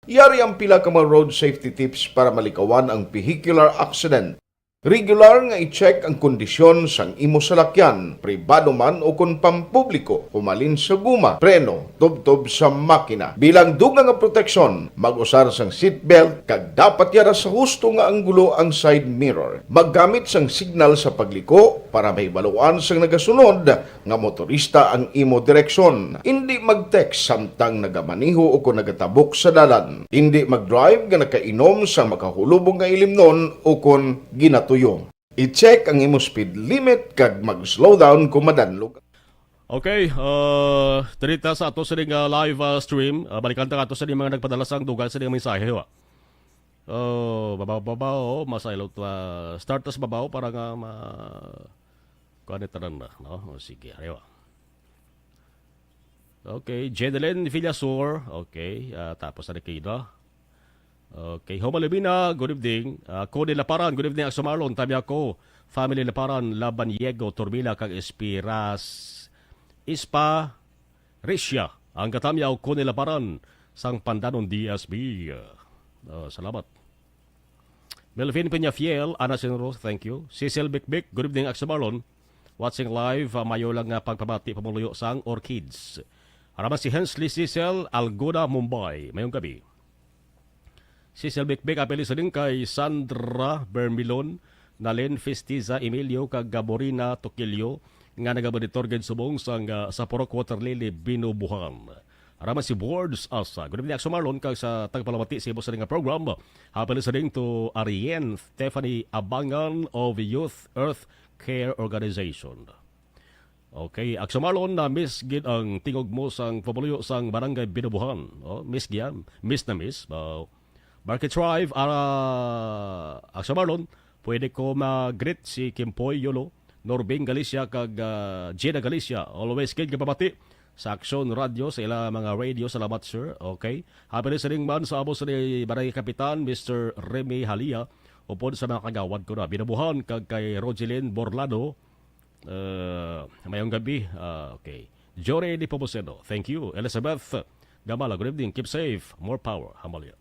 Yari ang pila ka mga road safety tips para malikawan ang vehicular accident. Regular nga i-check ang kondisyon sang imo salakyan, pribado man o kon pampubliko, humalin sa guma, preno, tubtob sa makina. Bilang dugang nga proteksyon, mag-usar sang seatbelt kag dapat yara sa husto nga anggulo ang side mirror. Maggamit sang signal sa pagliko para mahibaluan sang nagasunod nga motorista ang imo direksyon. Indi mag-text samtang nagamaneho o kon nagatabok sa dalan. Indi mag-drive nga nakainom sang makahulubong nga ilimnon o kon ginatuyo. I-check ang imo speed limit kag mag-slow down kon madanlog. Okay, uh, diri ta sa ato sa ning, uh, live, uh, stream. Uh, balikan ta ato sa ning mga nagpadala sang dugang sa ning mensahe, wa? Oh, babaw, babaw, oh, masaylo ta. Start ta sa babaw para nga ma-, kuan ni tanan na, no? O, sige, ayo. Okay, Jedelyn Villasor. Okay, ah, tapos na kayo, no? Okay, Homa Lumina, good evening. Ah, Cody Laparan, good evening, Akso Marlon. Tabi ako, family Laparan, Laban Yego, Tormila, kag Espiras, Ispa, Risha, ang katamyaw ko nila paran sang Pandanon D S B. Ah, salamat. Melvin Peñafiel, Ana Senro, thank you. Cecil Bikbik, good evening, Aksa Marlon. Watching live, ah, mayo lang nga pagpabati pamuluyo sang Orchids. Araman si Hensley Cecil, Algona, Mumbai. Mayong gabi. Si Selbik Bek apil sa kay Sandra Bermilon, Nalen Festiza Emilio, kag Gaborina Tokilio, nga nagamonitor gid subong sang, ah, sa Purok Water Lily, Binubuhan. Araman si Boards Asa. Good evening, Akso Marlon, kag sa tagpalamati sa imo sa nga program. Happy listening to Arian Stephanie Abangan of Youth Earth Care Organization. Okay, Akso Marlon, na-miss gid ang tingog mo sang pamuluyo sang Barangay Binubuhan. Oh, miss gid, miss na miss. Oh. Market Tribe, ara, Akso Marlon, pwede ko mag-greet si Kimpoy Yolo, Norbing Galicia, kag, ah, Gina Galicia. Always gid nga pamati sa Aksyon Radio, sa ila mga radio. Salamat, sir. Okay. Happy listening man sa amo sa ni Barangay Kapitan, Mister Remy Halia, upod sa mga kagawad ko na Binubuhan, kag kay Rogelyn Borlado, Uh, mayong gabi. Ah, okay. Jory Nepomuceno, thank you. Elizabeth Gamala, good evening. Keep safe. More power. Hamalya.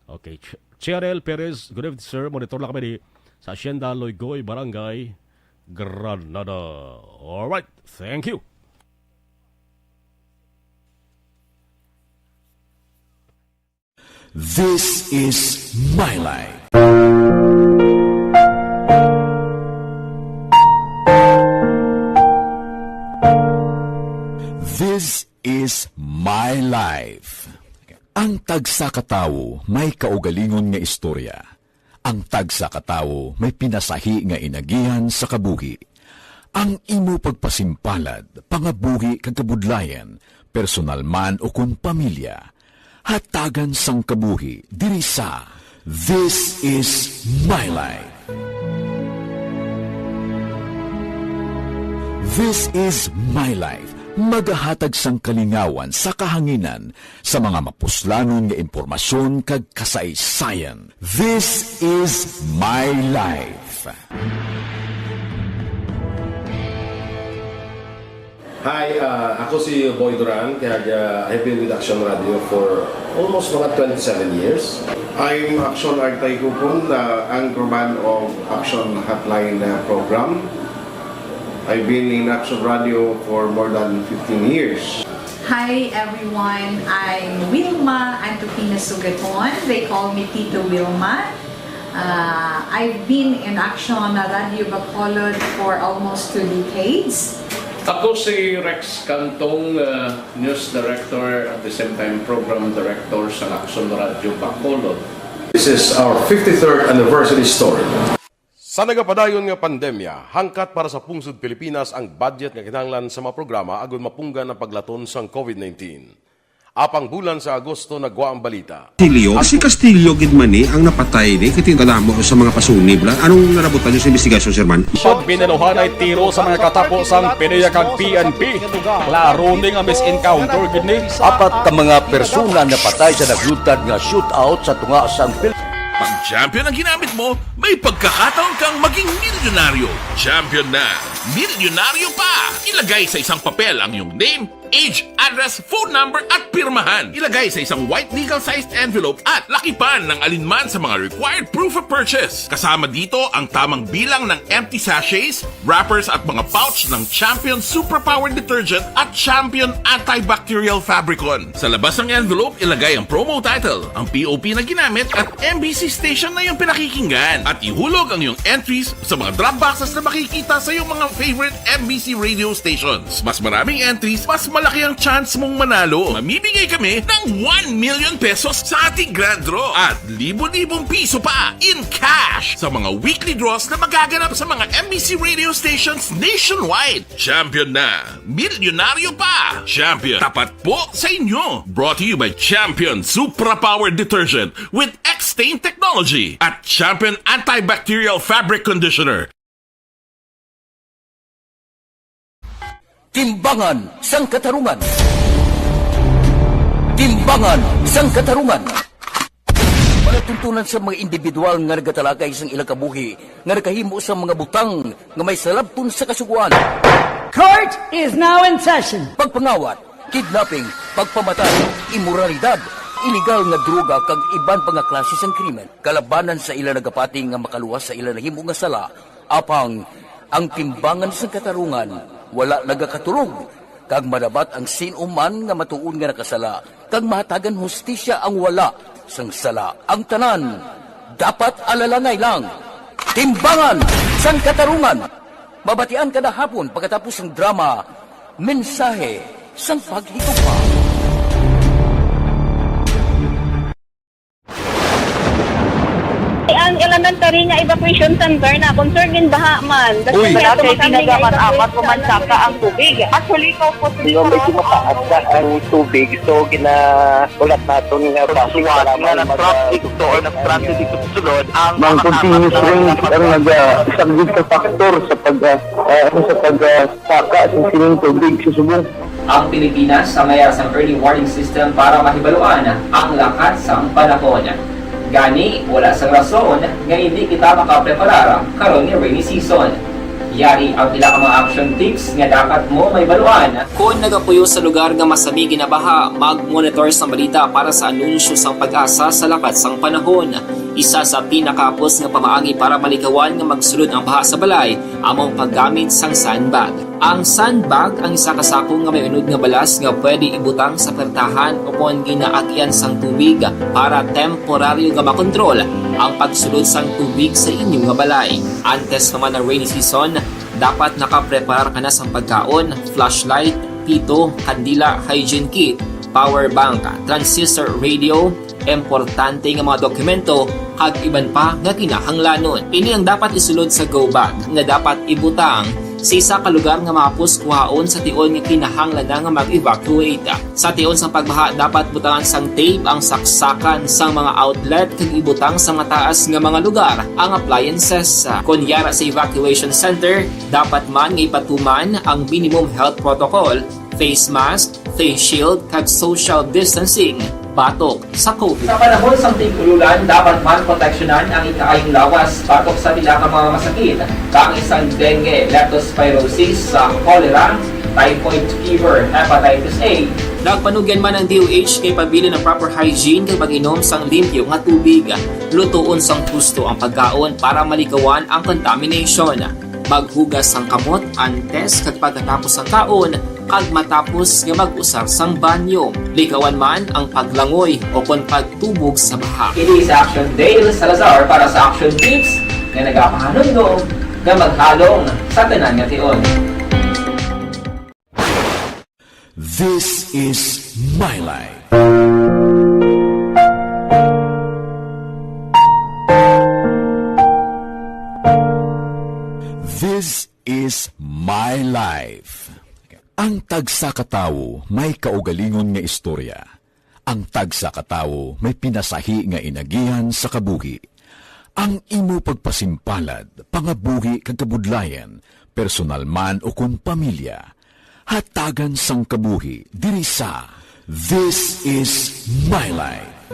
Okay. Ch-, Cheryl Perez, good evening, sir. Monitor lang kami di sa Hacienda Loygoy, Barangay Granada. All right. Thank you. This is My Life. This is My Life. Ang tagsa ka tawo may kaugalingon nga istorya. Ang tagsa ka tawo may pinasahi nga inagihan sa kabuhi. Ang imo pagpasimpalad, pangabuhi kag kabudlayan, personal man o kon pamilya, hatagan sang kabuhi diri sa This Is My Life. This Is My Life, magahatag sang kalingawan sa kahanginan sa mga mapuslanon nga impormasyon kag kasaysayan. This Is My Life. Hi, uh, ako si Boy Duran, kag uh, I've been with Action Radio for almost mga twenty-seven years. I'm Action Artay Kupon, the anchorman of Action Hotline uh, program. I've been in Action Radio for more than fifteen years. Hi everyone, I'm Wilma Antokina Sugaton. They call me Tito Wilma. Uh, I've been in Action Radio Bacolod for almost two decades. Ako si Rex Cantong, uh, News Director at the same time Program Director sa Action Radio Bacolod. This is our fifty-third anniversary story. Sa nagapadayon nga pandemya, hangkat para sa pungsod Pilipinas ang budget nga kinahanglan sa mga programa agud mapunggan ang paglaton sang COVID nineteen. Apang bulan sa Agosto nagwa ang balita. Castillo? Si Castillo gid man ni ang napatay ni kay kadamo sa mga pasunib lang. Anong narabutan niyo sa investigasyon, Sir Man? Pag binaluhanay tiro sa mga katapo sang PDEA kag P N P. Klaro ni nga misencounter gid ni. Apat ka mga persona napatay sa nagluntad nga shootout sa tunga sang Pil- Pag champion ang ginamit mo, may pagkakataon kang maging milyonaryo. Champion na! Milyonaryo pa! Ilagay sa isang papel ang iyong name, age, address, phone number at pirmahan. Ilagay sa isang white legal-sized envelope at lakipan ng alinman sa mga required proof of purchase. Kasama dito ang tamang bilang ng empty sachets, wrappers at mga pouch ng Champion Superpower Detergent at Champion Antibacterial Fabricon. Sa labas ng envelope, ilagay ang promo title, ang P O P na ginamit at M B C station na iyong pinakikinggan. At ihulog ang iyong entries sa mga drop boxes na makikita sa iyong mga favorite M B C radio stations. Mas maraming entries, mas malaki ang chance mong manalo. Mamimigay kami ng one million pesos sa ating grand draw at libo-libong piso pa in cash sa mga weekly draws na magaganap sa mga M B C radio stations nationwide. Champion na! Milyonaryo pa! Champion, tapat po sa inyo! Brought to you by Champion Supra Power Detergent with X-Stain Technology at Champion Antibacterial Fabric Conditioner. Timbangan sang Katarungan. Timbangan sang Katarungan. Palatuntunan sa mga individual nga nagatalakay sang ilang kabuhi nga nakahimo sang mga butang nga may salabton sa kasugoan. Court is now in session. Pagpangawat, kidnapping, pagpamatay, imoralidad, iligal nga droga kag iban pa nga klase sang krimen kalabanan sa ila nagapati nga makaluwas sa ila nahimo nga sala. Apang ang timbangan sang katarungan wala nagakaturog, kag madabat ang sin-o man nga matuod nga nakasala, kag mahatagan hustisya ang wala sang sala. Ang tanan dapat alalangay lang. Timbangan sang Katarungan. Mabatian kada hapon pagkatapos sang drama, Mensahe sang Paghigugma. Ang elementary nga evacuation center na concern gin baha man. Uy, wala kay tinaga man amat ko man saka ang tubig. Actually, ko po. Medyo mataas na ang tubig, so ginahulat naton nga basi para nga nag-traffic to or nag-transit dito sa sulod ang mga continuous rains ang nag-, ah, isang big factor sa pag, ah, ah, ano, sa pag, ah, saka sa sining tubig sa subong. Ang Pilipinas ang may sang early warning system para mahibaluan ang lakat sang panahon. Gani, wala sang rason nga hindi kita makapreparar karon nga rainy season. Yari ang pila ka mga action tips nga dapat mo mahibaluan. Kon nagapuyo sa lugar nga masami ginabaha, mag-monitor sang balita para sa anunsyo sang PAGASA sa lakat sang panahon. Isa sa pinakahapos nga pamaagi para malikawan nga magsulod ang baha sa balay amo ang paggamit sang sandbag. Ang sandbag ang isa ka sako nga may unod nga balas nga pwede ibutang sa pertahan ukon ginaagian sang tubig para temporaryo nga makontrol ang pagsulod sang tubig sa inyo nga balay. Antes pa man ang rainy season, dapat nakapreparar ka na sang pagkaon, flashlight, pito, kandila, hygiene kit, power bank, transistor radio, importante nga mga dokumento, kag iban pa nga kinahanglanon. Ini ang dapat isulod sa go bag nga dapat ibutang sa isa ka lugar nga mahapos kuhaon sa tion nga kinahanglan na nga mag-evacuate. Sa tion sang pagbaha, dapat butangan sang tape ang saksakan sang mga outlet kag ibutang sa mataas nga mga lugar ang appliances. Kon yara sa evacuation center, dapat man nga ipatuman ang minimum health protocol, face mask, face shield, kag social distancing batok sa COVID. Sa panahon sang tig-ululan, dapat man proteksyonan ang ikaayong lawas batok sa pila ka mga masakit, kaangay sang dengue, leptospirosis, sa cholera, typhoid fever, hepatitis A. Nagpanugyan man ang D O H kay pabilin ang proper hygiene kag pag-inom sang limpyo nga tubig. Lutoon sang husto ang pagkaon para malikawan ang contamination. Maghugas sang kamot antes kag pagkatapos sang kaon, kag matapos nga mag-usar sang banyo. Likawan man ang paglangoy o kon pagtubog sa baha. Ini si Action Dale Salazar para sa Action Tips nga nagapahanumdom nga maghalong sa tanan nga tion. This is my life. This is my life. Ang tagsa ka tawo may kaugalingon nga istorya. Ang tagsa ka tawo may pinasahi nga inagihan sa kabuhi. Ang imo pagpasimpalad, pangabuhi kag kabudlayan, personal man o kon pamilya, hatagan sang kabuhi diri sa This Is My Life.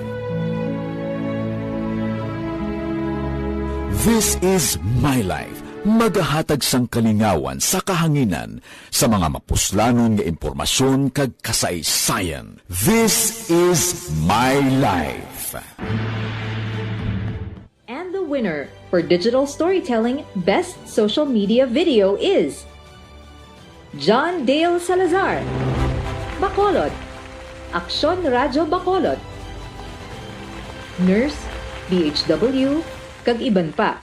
This Is My Life, magahatag sang kalingawan sa kahanginan sa mga mapuslanon nga impormasyon kag kasaysayan. This is my life. And the winner for digital storytelling best social media video is John Dale Salazar, Bacolod, Aksyon Radyo Bacolod, Nurse, D H W, kag iban pa.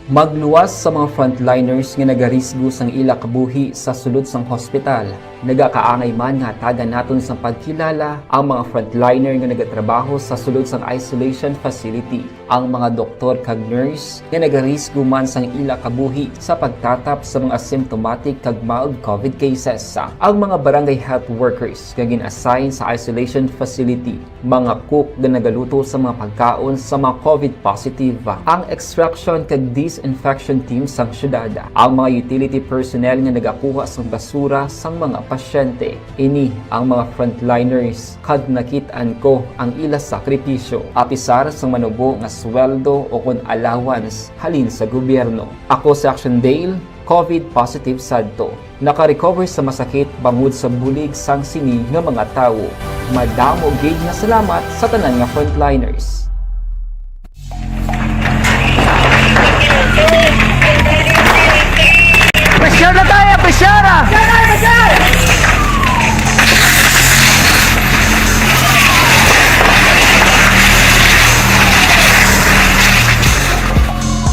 Magluwas sa mga frontliners nga nagarisgo sang ila kabuhi sa sulod sang hospital. Nagakaangay man nga hatagan naton sang pagkilala ang mga frontliner nga nagatrabaho sa sulod sang isolation facility, ang mga doktor kag nurse nga nagarisgo man sang ila kabuhi sa pagtatap sa mga asymptomatic kag mild COVID cases, ang mga barangay health workers nga gin-assign sa isolation facility, mga cook nga nagaluto sa mga pagkaon sa mga COVID positive, ang extraction kag disinfection team sang syudad, ang mga utility personnel nga nagakuha sang basura sang mga pasyente. Ini ang mga frontliners, kag nakit-an ko ang ila sakripisyo, apisar sang manubo nga sweldo o kon allowance halin sa gobyerno. Ako si Action Dale, COVID positive sadto. Naka-recover sa masakit bangod sa bulig sang sini nga mga tawo. Madamo gid nga salamat sa tanan nga frontliners. Pressure na tayo! Pressure na!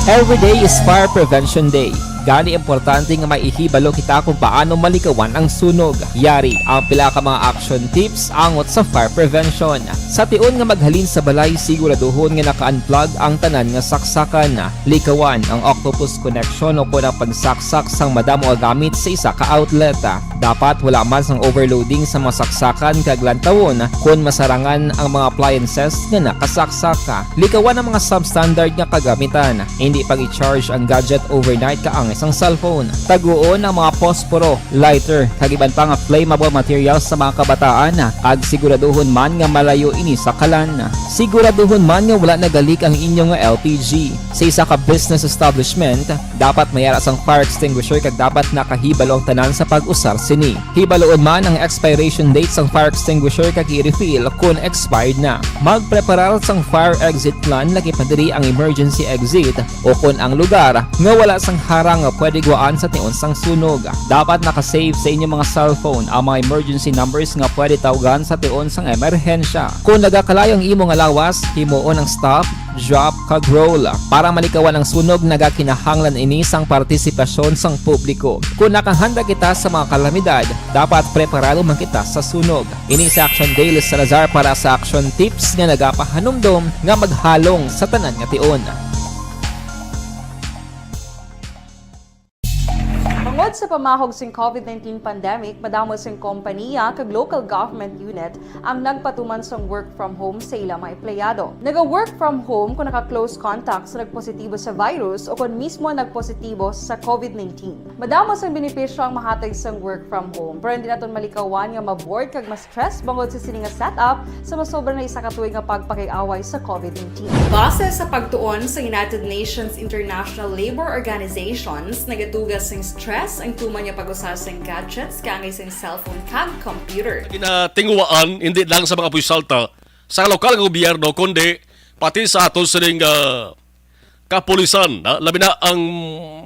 Every day is Fire Prevention Day. Gani importante nga may ihibalo kita kung paano malikawan ang sunog. Yari ang pila ka mga action tips angot sa fire prevention. Sa tion nga maghalin sa balay, siguraduhon nga naka-unplug ang tanan nga saksakan. Likawan ang octopus connection o kon ang pagsaksak sang madamo nga gamit sa isa ka outlet. Dapat wala man sang overloading sa mga saksakan kag lantawon kon masarangan ang mga appliances nga nakasaksak. Likawan ang mga substandard nga kagamitan. Indi pag-i-charge ang gadget overnight kaangay sang cellphone. Taguon ang mga posporo, lighter, kag iban pa nga flammable materials sa mga kabataan, kag siguraduhon man nga malayo ini sa kalan. Siguraduhon man nga wala nagalik ang inyo nga L P G. Sa isa ka business establishment, dapat may ara sang fire extinguisher kag dapat nakahibalo ang tanan sa pag-usar sini. Hibaluon man ang expiration date sang fire extinguisher kag i-refill kon expired na. Magpreparar sang fire exit plan, lakip na diri ang emergency exit o kon ang lugar nga wala sang harang nga pwede gwaan sa tion sang sunog. Dapat naka-save sa inyo mga cellphone ang mga emergency numbers nga pwede tawgan sa tion sang emerhensya. Kon nagakalayo ang imo nga lawas, himuon ang stop, drop, kag roll. Para malikawan ang sunog, nagakinahanglan ini sang partisipasyon sang publiko. Kon nakahanda kita sa mga kalamidad, dapat preparado man kita sa sunog. Ini si Action Dale Salazar para sa Action Tips nga nagapahanumdom nga maghalong sa tanan nga tion. Tungod sa pamahog sing COVID nineteen pandemic, madamo sing kompaniya kag local government unit ang nagpatuman sang work from home sa ila mga empleyado. Naga-work from home kung naka-close contact sa nagpositibo sa virus o kon mismo nagpositibo sa COVID nineteen. Madamo sang benepisyo ang mahatag sang work from home, pero hindi naton malikawan nga ma-bored kag ma-stress bangod sa sini nga setup sa masobra na isa ka tuig nga pagpakig-away sa COVID nineteen. Base sa pagtuon sa United Nations International Labor Organizations, nagatuga sing stress ang Tuman nga pag-usa sing gadgets, kaangay sing cellphone kag computer. Ginatinguhaan hindi lang sa mga opisyal ta sa lokal nga gobyerno, kundi pati sa aton sining, ah, kapulisan, ah, labi na ang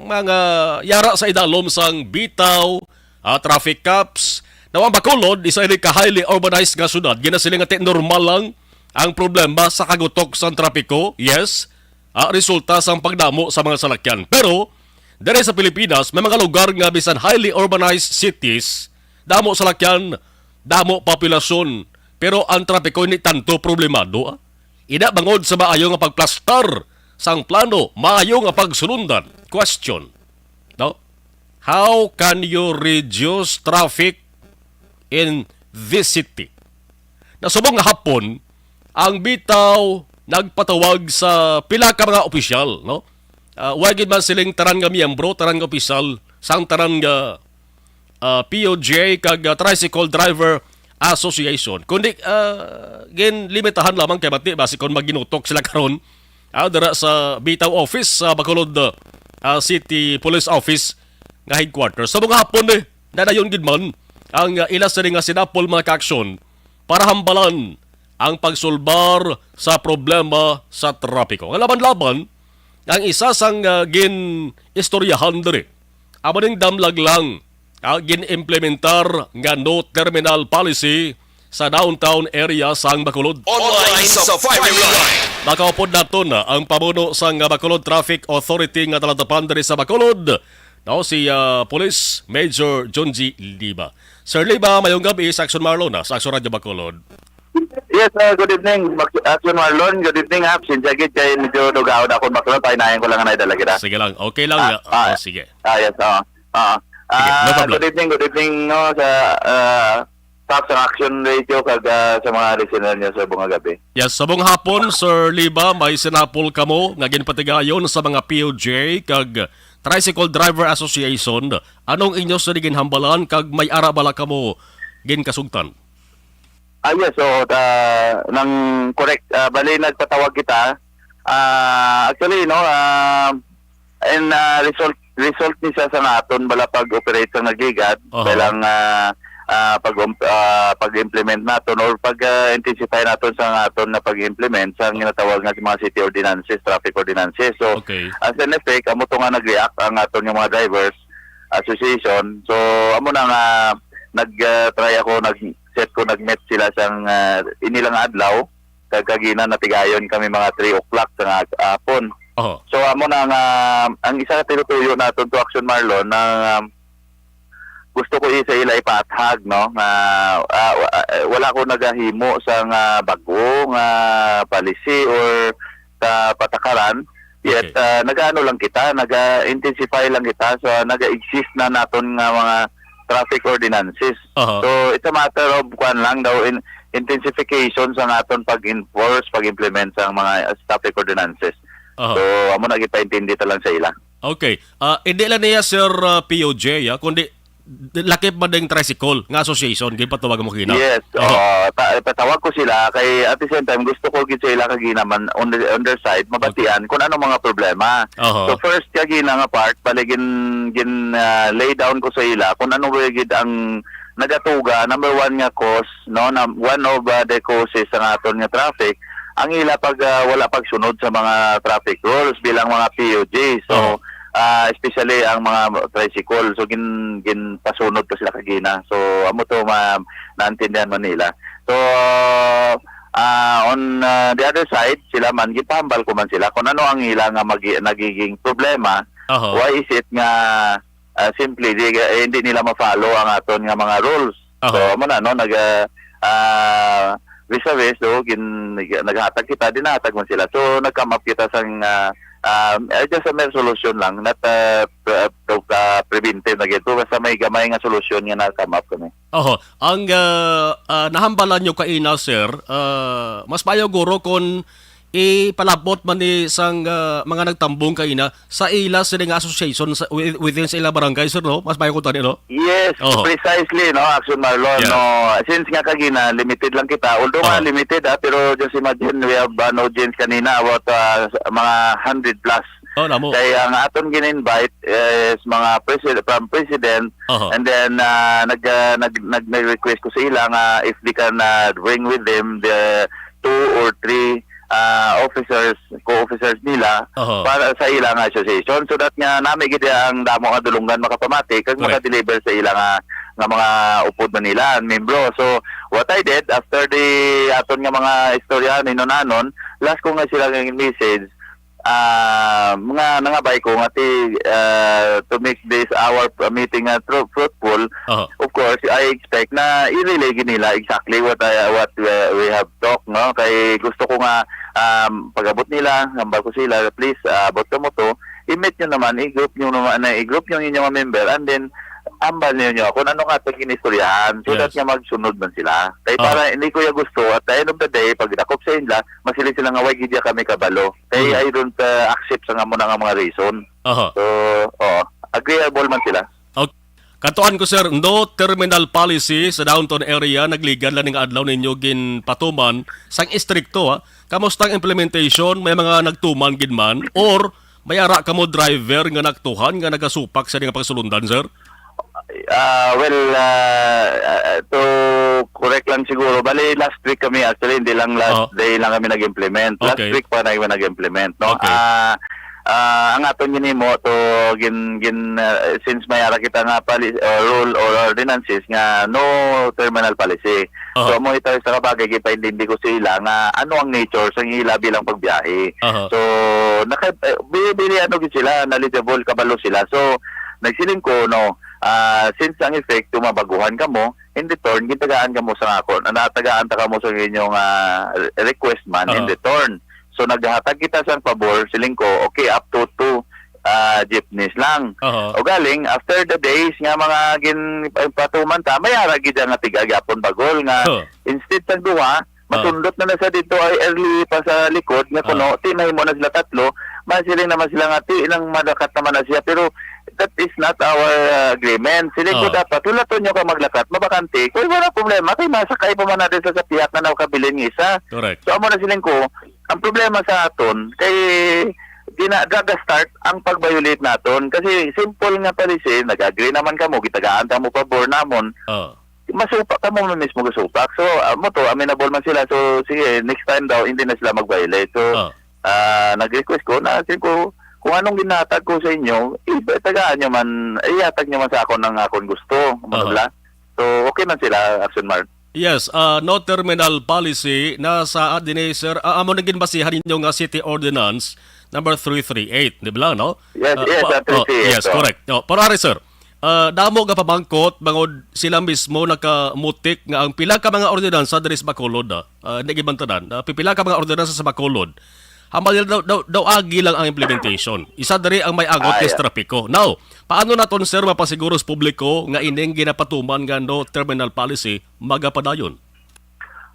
mga yara sa idalom sang bitaw, ah, traffic cops. Now, ang Bacolod, isa ini ka highly urbanized nga syudad, ginasiling nga ti normal lang ang problema sa kagutok sang trapiko. Yes, ah, resulta sang pagdamo sa mga salakyan. Pero diri sa Pilipinas, may mga lugar nga bisan highly urbanized cities, damo salakyan, damo populasyon, pero ang trapiko hindi tanto problemado, ah. Ina bangod sa maayo nga pagplastar sang plano, maayo nga pagsulundan. Question, no? How can you reduce traffic in this city? Nasubong nga hapon, ang bitaw nagpatawag sa pila ka mga opisyal, no? Ah, wa gid man siling tanan nga miyembro, tanan nga opisyal sang tanan nga, ah, P U J kag, ah, Tricycle Driver Association, kundi, ah, ginlimitahan lamang kay bati basi kon maginutok sila karon, ah, dira sa bitaw office sa Bacolod, ah, City Police Office nga headquarters. Sa mga hapon, eh, nadayon gid man ang, ah, ila sini nga sinapol mga kaaksyon para hambalan ang pagsulbar sa problema sa trapiko. Nga laban-laban, ang isa sang, ah, gin-istoryahan diri, amo ning damlag lang, ah, gin-implementar nga no terminal policy sa downtown area sang Bacolod. Online sa Fire Line. Makaupod naton ang pamuno sang Bacolod Traffic Authority nga talatapan diri sa Bacolod, no, si, ah, Police Major John G. Liba. Sir Liba, mayong gabi sa Action Marlon, ah, sa Action Radio Bacolod. Yes, uh, good evening, Mac-, Action Marlon. Good evening, ha. Pasensya gid kay medyo dugaon ako, Mac-, Marlon. Painayan ko lang na dala kita. Sige lang. Okay lang. Ah, ya. Ah, Oh, sige. Ah, yes, oo. Ah, Sige, no ah, problem. Good evening, good evening, no, sa, ah, staff sa Action Radio kag, ah, sa mga listener niyo sa buong gabi. Yes, sa buong hapon, Sir Liba, may sinapol kamo nga ginpatigayon sa mga P U J kag Tricycle Driver Association. Anong inyo sa ginhambalan kag may ara bala kamo ginkasugtan? Ah, yes, so, ah, nang correct, ah, bali nagpatawag kita. Ah, actually, no, ah, and, ah, result, result ni siya sa naton bala pag-operate sa nagligad, Aha. bilang, ah, ah, pag, um, ah, pag-implement naton or pag, ah, intensify naton sa naton na pag-implement sa ginatawag nga sa mga city ordinances, traffic ordinances. So, Okay. as an effect, amo to nga nag-react ang aton nga mga drivers association. So, amo na nga nag, ah, try ako, nag-set ko, nag-meet sila sang, ah, inilang adlaw, kag kagina natigayon kami mga three o'clock sa nga hapon. Oho. So, amo na nga, ang isa ka tinutuyo naton to Action Marlon na, um, gusto ko isa ila ipaathag, no, nga, ah, wa-, ah, wala ko nagahimo sa nga bag-o nga policy or sa patakaran. Yet, Okay. ah, nag-ano lang kita, naga-intensify lang kita sa naga-exist na naton nga mga traffic ordinances. Aha. So, it's a matter of, kuwan lang daw, in, intensification sa naton pag-enforce, pag-implement sa mga traffic ordinances. Aha. So, amo na gipaintindi ta lang sa ila. Okay. Ah, hindi lang niya, Sir, ah, P O J, ah, kundi d-, lakip man ding tricycle nga association, ginpatawag mo kina. Yes, Aha. oo. Ta-, patawag ko sila kay at the same time gusto ko gid sa ila kagina man on the, on their side mabatian kung ano mga problema. Aha. So first kagina nga part bali gin, gin, ah, lay down ko sa ila kung ano ba gid ang nagatuga, number one nga cause, no, na one of, ah, the causes sa aton nga traffic ang ila pag, ah, wala pagsunod sa mga traffic rules bilang mga P U J. So, Aha. ah, especially ang mga tricycle. So, gin-, ginpasunod ko sila kagina. So, amo to ma-, naintindihan man nila. So, ah, on, ah, the other side, sila man, gipahambal ko man sila kung ano ang ila nga magi-, nagiging problema. Aha. Why is it nga, ah, simply, di, eh, hindi nila ma-follow ang aton nga mga rules? Aha. So, amo na, no, nag, ah, ah, vis-a-vis, so, gin-, naghatag kita, din nahatag man sila. So, nag-come up kita sang, ah, ah, eh, just a mere solution lang, not, ah, pre-, pre-, ah, preventive na gid. So, basta may gamay nga solusyon nga na-come up kami. Oho. Ang, ah, ah, nahambalan nyo kaina, sir, ah, mas maayo guro kung ipalabot man ni sang, ah, mga nagtambong kaina sa ila sini nga association sa, wi-, within sa ila barangay, sir, no? Mas maayo ko tani, no? Yes, Oho. precisely, no, Action Marlon, Yes. no. Since nga kagina limited lang kita, although nga Oho. limited, ah, pero just imagine we have, ah, no, Jens, kanina about, ah, mga hundred plus Oh, namo. Kay ang aton gin-invite is mga presid-, from president, Aha. and then, ah, nag-, ah, nag-, nag-, nag-request ko sa ila nga if they can, ah, bring with them the two or three, ah, officers, co-officers nila Aha. para sa ila nga association, so that nga nami gid ang damo nga dulungan makapamati kag Correct. maka-deliver sa ila nga, nga mga upod man nila, membro. So, what I did, after the aton nga mga istorya, ninunanon, last ko nga sila nga message, ah, nga nangabay ko nga ti, ah, to make this our meeting, ah, tru-, fruitful, Aha. of course, I expect na i-relay gid nila exactly what I, what we, we have talked, no? Kay gusto ko nga, um, pag-abot nila, hambal ko sila, "Please, ah, abot kamo to, i-meet nyo naman, i-group nyo naman, na i-group nyo ang inyong mga member, and then, hambal ninyo ako kung ano nga itong ginistoryahan, so that Yes. nga magsunod man sila." Kay Ah. para hindi ko ya gusto, at the end of the day, pag dakop sa inla, masiling sila nga, "Why gid ya kami kabalo?" Kay Mm. I don't, uh, accept sa nga mo na nga mga reason. Aha. So, oo, agreeable man sila. Okay. Katuan ko, sir, no terminal policy sa downtown area, nagligad lang ning adlaw ninyo ginpatuman sang istrikto, ha? Kamusta ang implementation? May mga nagtuman gid man? Or may ara kamo driver nga naktuhan nga nagasupak sa inyong pagsulundan, sir? Ah, well, ah, ah, to correct lang siguro. Bali, last week kami, actually, hindi lang last Oo. day lang kami nag-implement. Last Okay. week pa na kami nag-implement, no? Okay. Ah, ah, ang aton ginhimo to, gin-, gin-, ah, since may ara kita nga pali-, uh, rule or ordinances nga no terminal policy. Oo. So, amo ito sa kabagay, gipaintindi ko sa ila nga ano ang nature sa ila bilang pagbiyahe. Aha. So, naka-, eh, bili-bili ano gid sila, knowledgeable, kabalo sila. So, nagsiling ko, no, ah, since ang epekto mabaguhan kamo, in return, gitagaan kamo sa akon, natagaan ta kamo sa inyong, ah, re-, request man, in Aha. return. So, naghatag kita sang pabor, siling ko, okay, up to two, ah, jeepneys lang. Aha. O galing, after the days nga mga gin-, patuman ta, may ara gid nga tiga gyapon bagol nga Huh. instead sang duha, Ah. masundot na na sa dito ay early pa sa likod nga Ah. kuno, ti mahimo na sila tatlo, masiling naman sila nga ti nang madakat naman na siya, pero that is not our, ah, agreement. Sila ko Ah. dapat, wala to nyo ka maglakat, mabakante. Kaya wala problema, kay masakay pa man natin sa, sa pihak na nakabilin ng isa. Correct. So, amo na siling ko, ang problema sa aton, kay gina-, gaga-start ang pag-violate naton. Kasi simple nga policy, nag-agree naman kamo, gitagaan ta mo pabor namon. Ah. Masupak kamo man mismo gasupak. So, amo to, amenable man sila. So, sige, next time daw, hindi na sila mag-violate. So, Ah. ah, nag-request ko na, sabi ko, kung anong ginatag ko sa inyo, itagaan nyo man, ihatag nyo man sa akon ang akon gusto. Ano Aha. bala? So, okay man sila, Action Mark. Yes, ah, no terminal policy na sa dinhi, sir. Ah, amo na ginbasihan ninyo nga City Ordinance number three three eight, di ba, no? Yes, Ah, yes, pa-, ah, three three eight, yes, oh. Correct. No, pero ari, sir, ah, damo nga pamangkot bangod sila mismo nakamutik nga ang pila ka mga ordinansa diri sa Bacolod, ah, ah, hindi gibantanan. Ah, pipila ka mga ordinansa sa Bacolod. Hambal nila daw, daw, daw agi lang ang implementation. Isa diri ang may agot Ah, kay yeah. trapiko. Now, paano naton, sir, mapasiguro sa publiko nga ining ginapatuman nga no terminal policy magapadayon?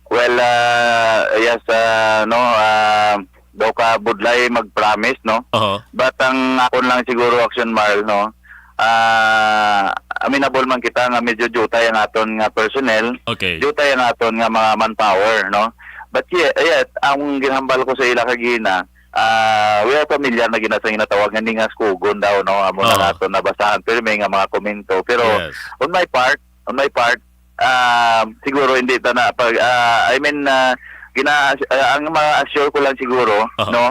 Well, ah, yes, ah, no, ah, daw ka budlay mag-promise, no? Aha. But ang akon lang siguro, Action Marl, no, ah, amenable man kita nga medyo jutay ang aton nga personnel, Okay. jutay ang aton nga mga manpower, no? But ye-, yet, ang ginhambal ko sa ila kagina, ah, we are familiar na gina-, sa ginatawag nga ningas kugon daw, no? Amo na Oo. nga aton nabasahan, pirmi nga mga komento. Pero Yes. on my part, on my part, ah, siguro hindi ta na pag, ah, I mean, ah, gina-, ah, ang ma-assure ko lang siguro, Aha. no?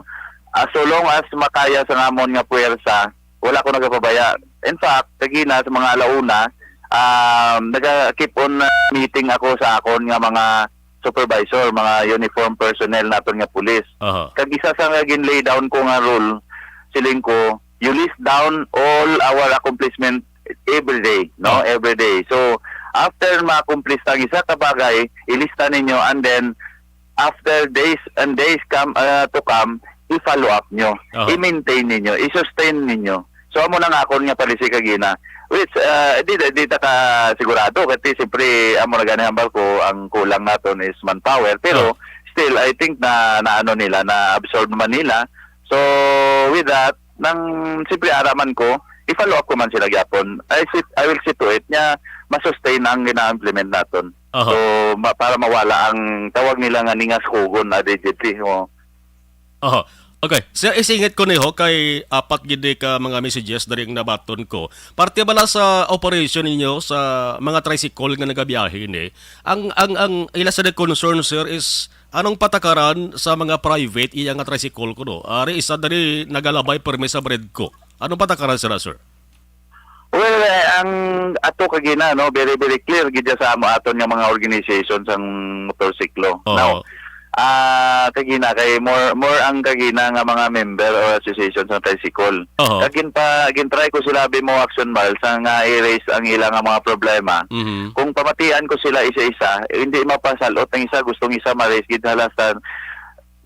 As so long as makaya sa namon nga puwersa, wala ko nagapabaya. In fact, kagina sa mga alauna, um, naga-keep on, ah, meeting ako sa akon nga mga supervisor, mga uniform personnel naton nga pulis. Aha. Kag isa sa nga gin-lay down ko nga rule, siling ko, you list down all our accomplishment every day, no? Oh. Every day. So, after ma-accomplish ang isa ka bagay, ilista ninyo, and then after days and days come, ah, to come, i-follow up nyo, Aha. i-maintain ninyo, i-sustain ninyo. So, amo na nga akon nga policy kagina. Which, ah, di, di ta ka sigurado, kasi siyempre, amo na gani hambal ko, ang kulang naton is manpower. Pero, Oh. still, I think na, na ano nila, na absorb man nila. So, with that, nang siyempre ara man ko, i-follow up ko man sila gyapon. I see, I will see to it nga ma-sustain ang gina-implement naton. Aha. So, ma-, para mawala ang tawag nila nga ningas kugon na D J T, oh. Aha. Okay, sir, isingit ko niho kay apat gid ka mga messages diri ang nabaton ko. Parte bala sa operation ninyo sa mga tricycle nga nagabiyahe ni, ang, ang, ang ila sa concern, sir, is anong patakaran sa mga private iya nga tricycle ko, no? Ari isa diri nagalabay permi sa bread ko. Anong patakaran sila, sir? Well, eh, ang ato kagina, no, very, very clear gid sa amo aton nga mga organization sang motorsiklo. Oo. Now, ah kagina kay more more ang kagina nga mga member or association sa tricycle. Oo. Kag ginpa gintry ko sila bi mo action bal sa nga i-raise ang ila nga mga problema. Mhm. Kung pamatian ko sila isa-isa, hindi mapasalot ang isa, gustong isa ma-raise gid hala sa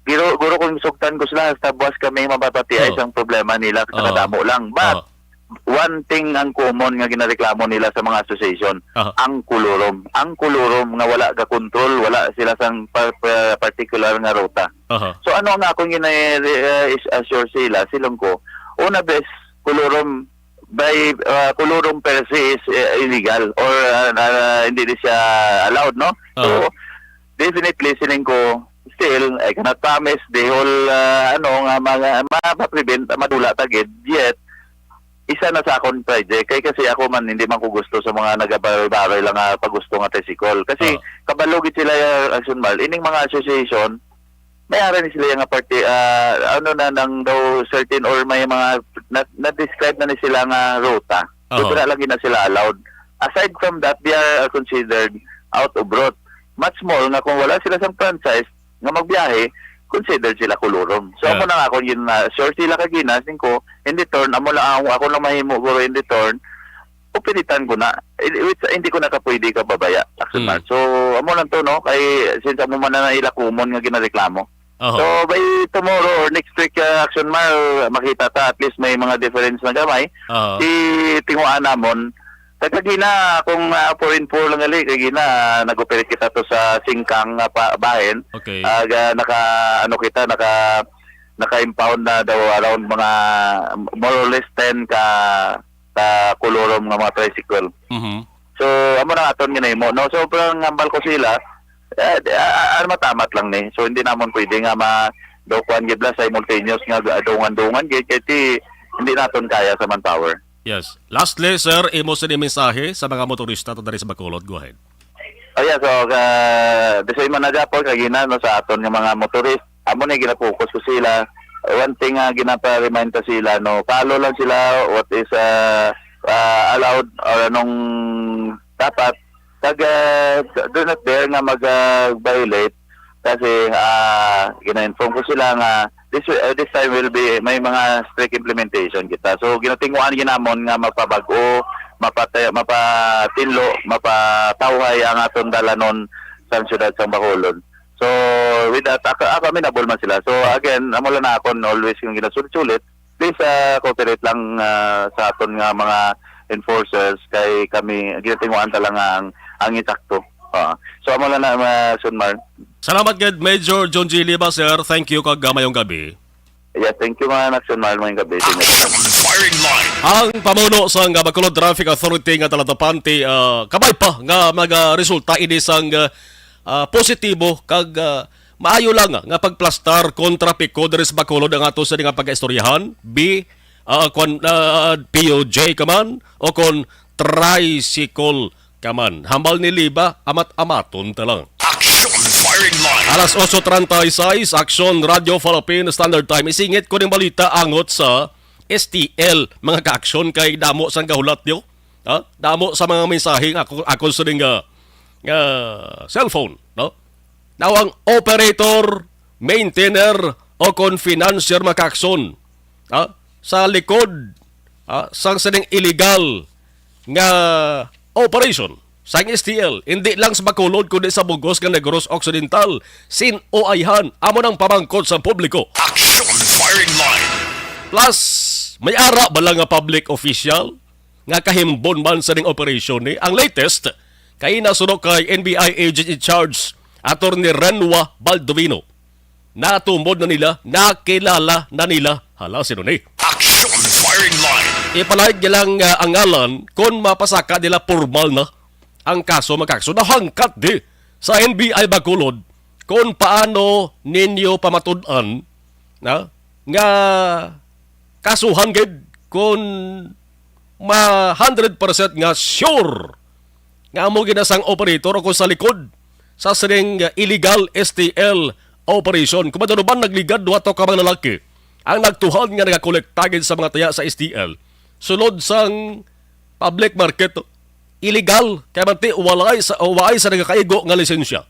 guro, guro kung sugtan ko sila hasta buwas kami mapapatiay Oo. sang problema nila sa Oo. kadamo lang. But Oo. one thing ang common nga ginareklamo nila sa mga association, Aha. ang kulurom. Ang kulurom nga wala ga control, wala sila sang pa, pa, particular nga ruta. Aha. So ano nga akong gina uh, is- assure sila, silong ko, una bes, kulurom by uh, kulurom per se is uh, illegal or uh, uh, hindi di siya allowed, no? So Aha. definitely siling ko still I cannot promise the whole uh, ano nga mga mapaprevent madula ta gid, yet isa na sa akon project kay kasi ako man hindi man ko gusto sa mga nagabaroy-baroy lang nga pagusto nga tricycle kasi Ah. kabalo gid sila uh, action mal ining mga association may ara ni sila nga parte uh, ano na nang daw certain or may mga na, na-describe na ni sila nga ruta. Aha. So na lang gid na sila allowed. Aside from that, they are considered out of route. Much more nga kung wala sila sang franchise nga magbiyahe, considered sila kulurom. So Yeah. Amo na nga akong gina sure sila kagina singko in return amo lang ang ako lang mahimo guro in return upilitan ko na. Eh, which, hindi ko na kapwede kababaya, Action Mm. Mark. So amo lang to, no, kay since amo man na ila common nga ginareklamo. Aha. So by tomorrow or next week, uh, Action Mar, makita ta at least may mga difference na gamay. Aha. Si tinguan namon, kagina kung uh, four in four lang gali, kagina nag-operate kita to sa Singkang nga pa, bahin. Okay. Aga naka ano kita naka naka-impound na daw around mga more or less ten ka ka kulurom nga mga tricycle. Mhm. So amo na aton ginahimo, no? So parang hambal ko sila, eh, di- ah, ah, matamat lang ni. So hindi namon pwede nga ma daw kuan gid lang simultaneous nga adungan-dungan gid kay ti hindi naton kaya sa manpower. Yes. Lastly, sir, imo sa mensahe sa mga motorista to diri sa Bacolod. Go ahead. Oh yeah, so uh, the same man na Japon kagina no sa aton nga mga motorist. Amo ni ginapokus ko sila. One thing nga ginapa-remind ta sila no, follow lang sila what is uh, uh, allowed or anong dapat kag uh, do not dare nga mag uh, violate kasi uh, gina-inform ko sila nga this uh, this time will be may mga strict implementation kita. So ginatinguan ginamon nga mapabag-o, mapatay, mapatinlo, mapatawhay ang aton dalanon sa siyudad sa Bacolod. So with that, ako, ako amenable man sila. So again, amo lang na akon always yung ginasulit-sulit, please uh, cooperate lang uh, sa aton nga mga enforcers kay kami ginatinguan ta lang nga ang ang insakto. Uh, so amo lang na uh, Sunmar. Salamat gid Major John G. Liba, sir. Thank you kag mayong gabi. Yes, thank you mga Naksyon. Mahal mo yung gabi. Action Firing Line. Ang pamuno sang Bacolod Traffic Authority nga talatapante uh, kabay pa nga magaresulta ini sang uh, uh, positibo kag uh, maayo lang nga pagplastar kon trapiko diri sa Bacolod ang ato sa nga pag-istoryahan bi uh, kon uh, P O J ka man o kon tricycle ka man. Hambal ni Liba, amat-amaton ta lang. Action Firing Line. Alas otso treinta y seis, Action Radio Philippine Standard Time. Isingit ko ning balita angot sa S T L, mga ka-action kay damo sang gahulat nyo. Ha? Damo sa mga mensahe nga ako, ako sa ning uh, uh, cellphone, no? Now ang operator, maintainer o kon financier mga ka-action, ha? Sa likod ha? Sang sining illegal nga operation sang S T L, hindi lang sa Bacolod kundi sa bugos nga Negros Occidental, sin-o ayhan amo nang pamangkot sa publiko. Action Firing Line. Plus, may ara ba lang nga public official nga kahimbon man sa ning operation ni? Ang latest kay nasuno kay N B I agent in charge, Attorney Renwa Baldovino. Natumod na nila, nakilala na nila. Hala, sino ni? Action Firing Line. Ipalahid niya lang uh, ang ngalan kung mapasaka nila formal na ang kaso magkakso. Nahangkat di sa N B I Bacolod kung paano ninyo pamatud-an na nga kasuhan gid kung ma hundred percent nga sure nga amo gid na sang operator o kung sa likod sa sining illegal S T L operation. Kung madano man, nagligad duha to ka mga lalaki ang nagtuhod nga nagakolekta gid sa mga taya sa S T L sulod sang public market. Illegal kay man ti walay sa, walay sa nagakaigo nga lisensya.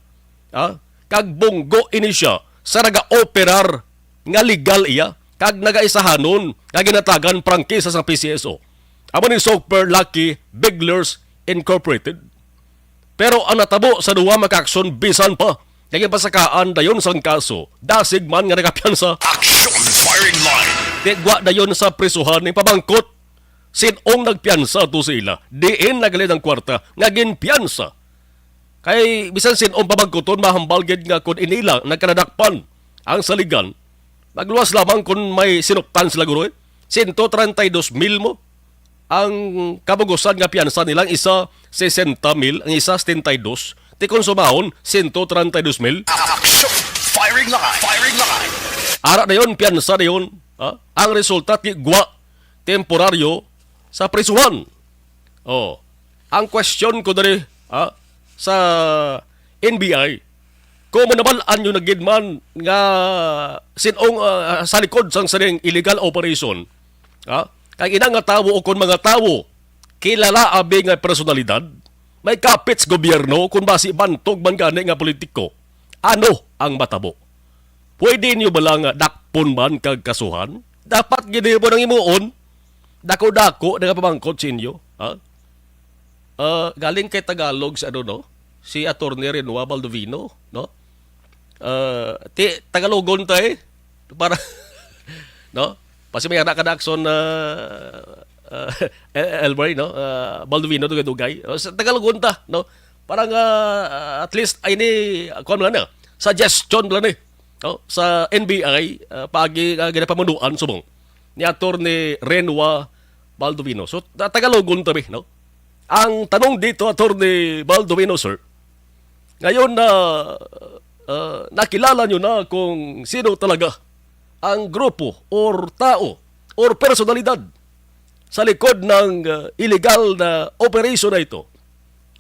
Ha? Kag bunggo ini siya sa nagaoperar nga legal iya kag nagaisahanon nga ginatagan prangkisa sang P C S O. Amo ni Super Lucky Bigglers Incorporated. Pero ang natabo sa duha, mga kaaksyon, bisan pa nga ginpasakaan dayon sang kaso, dasig man nga nagapiyansa. Action Firing Line. Tigwa dayon sa prisuhan ni pamangkot sin-ong nagpiyansa to sa ila, diin naghalin ang kwarta nga ginpiyansa. Kay bisan sin-ong pamangkuton, mahambal gid nga kon inila nagkaladakpan ang saligan, magluwas lamang kon may sinuptan sila, guro, eh. Sento treinta y dos mil mo ang kabugusan nga piyansa nila, ang isa sesenta mil, ang isa setenta y dos, ti konsumahon sento treinta y dos mil. Action! Firing line! Firing line! Ara dayon, piyansa dayon, ha? Ang resulta, tigwa temporaryo sa prisuhan. Oh, ang question ko diri, ha, sa N B I, kung manabal-an nyo na gid man nga sin-ong, ah, sa likod sang sining illegal operation, ha, kag ina nga tawo o kon mga tawo kilala abi nga personalidad, may kapit sa gobyerno, kon basi bantog man gani nga politiko, ano ang matabo? Pwede niyo bala nga dakpon man kag kasuhan? Dapat gid mo nang himuon. Dako-dako na nga pamangkot sa inyo, ha? Ah, galing kay Tagalog sa ano, no? Si Attorney Renoa Baldovino, no? Ah, ti-, Tagalogon ta, eh. Para, no? Pasi may anak ka na, Akson, ah, ah, El-, Elroy, no? Ah, Baldovino, dugay-dugay. Oh, sa Tagalogon ta, no? Para nga, ah, at least, ay ni, ah, kuwan lang na, suggestion lang ni, no? Sa N B I, ah, paagi, ah, ginapamunuan subong ni Attorney Renoa Baldovino. So, ta-, Tagalogon tabi, no? Ang tanong dito, Attorney Baldovino, sir, ngayon na, ah, nakilala nyo na kung sino talaga ang grupo or tao or personalidad sa likod ng, ah, illegal na operation na ito.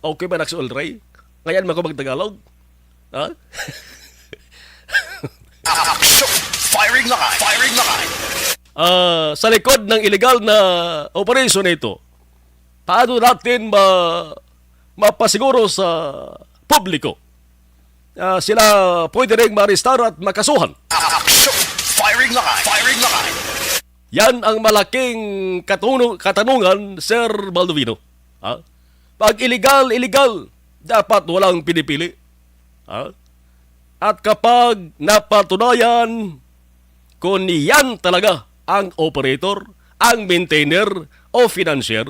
Okay ba, Nax Ulray? Ngayon, mako magtagalog? Ha? Action! Firing line! Firing line! Ah, sa likod ng illegal na operation na ito, paano natin ma-, mapasiguro sa publiko? Ah, sila pwede ring maarestar at makasuhan. Action! Firing line! Firing line! Yan ang malaking katunu-, katanungan, Sir Baldovino. Ha? Pag illegal, illegal. Dapat walang pinipili. Ha? At kapag napatunayan kung yan talaga ang operator, ang maintainer o financier,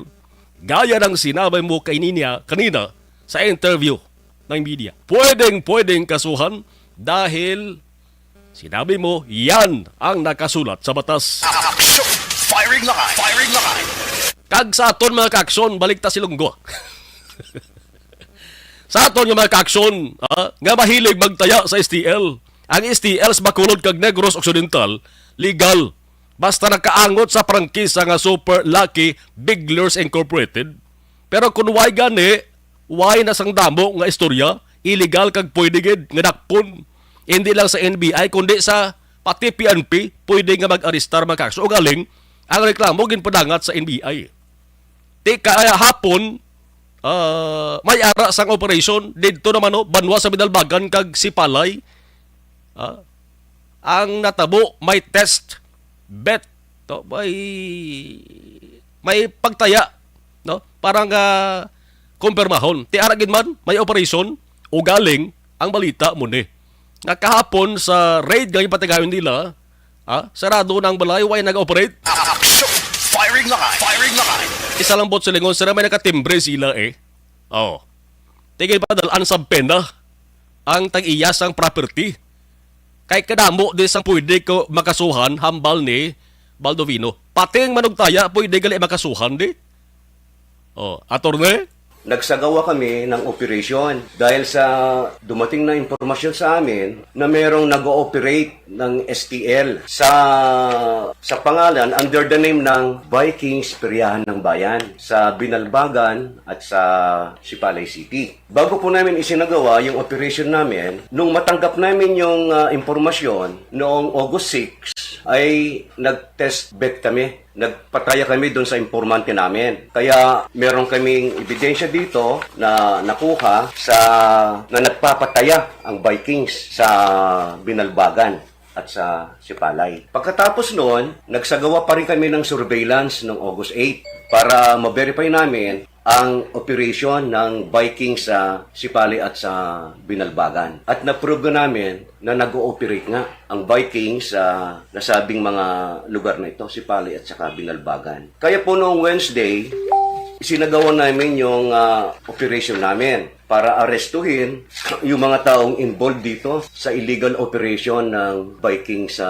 gaya ng sinabi mo kanina, kanina sa interview ng media, pwedeng-pwedeng kasuhan dahil sinabi mo, yan ang nakasulat sa batas. Action! Firing line! Firing line! Kag sa aton, mga kaaksyon, balik ta silunggo. Sa aton nga mga kaaksyon, ah, nga mahilig magtaya sa S T L, ang S T L sa Bacolod kag Negros Occidental, legal. Basta nakaangot sa prangkisa nga Super Lucky Bigglers Incorporated. Pero kung way gani, way na sang damo nga istorya, illegal kag pwede gid nga dakpon. Hindi lang sa N B I, kundi sa pati P N P, pwede nga mag-arestar, mga kaaksyon. Ugaling, ang reklamo ginpadangat sa N B I. Ti kahapon, ah, may ara sang operasyon didto naman, no, banwa sa Binalbagan kag Sipalay. Ah, ang natabo, may test bet, to, may, may pagtaya, no, para nga kumpirmahon. Ti ara gid man, may operasyon, ugaling ang balita mo ni nga kahapon sa raid nga ipatigayon nila, ah, sarado na ang balay, way nag-operate. Action! Firing line! Firing line! Isa lang bot silingon, sila may nakatimbre sila, eh. Oh. Tigil pa dalaan sa pena ang tag-iya sang property. Kay kadamo di sang pwede ko makasuhan hambal ni Baldovino. Pating manugtaya pwede gali makasuhan di. Oh, attorney? nagsagawa kami ng operasyon dahil sa dumating na impormasyon sa amin na merong nag-ooperate ng S T L sa, sa pangalan, under the name ng Vikings Peryahan ng Bayan sa Binalbagan at sa Sipalay City. Bago po namin isinagawa yung operation namin, nung matanggap namin yung, ah, impormasyon noong August six, ay nag-test bet kami. Nagpataya kami doon sa informante namin. Kaya meron kaming ebidensya dito na nakuha sa, na nagpapataya ang Vikings sa Binalbagan at sa Sipalay. Pagkatapos noon, nagsagawa pa rin kami ng surveillance noong August eight para ma-verify namin ang operation ng Vikings sa Sipalay at sa Binalbagan. At na-prove na namin na nag-ooperate nga ang Vikings sa nasabing mga lugar na ito, Sipalay at saka Binalbagan. Kaya po noong Wednesday, isinagawa namin yung, ah, operation namin para arestuhin yung mga taong involved dito sa illegal operation ng Vikings sa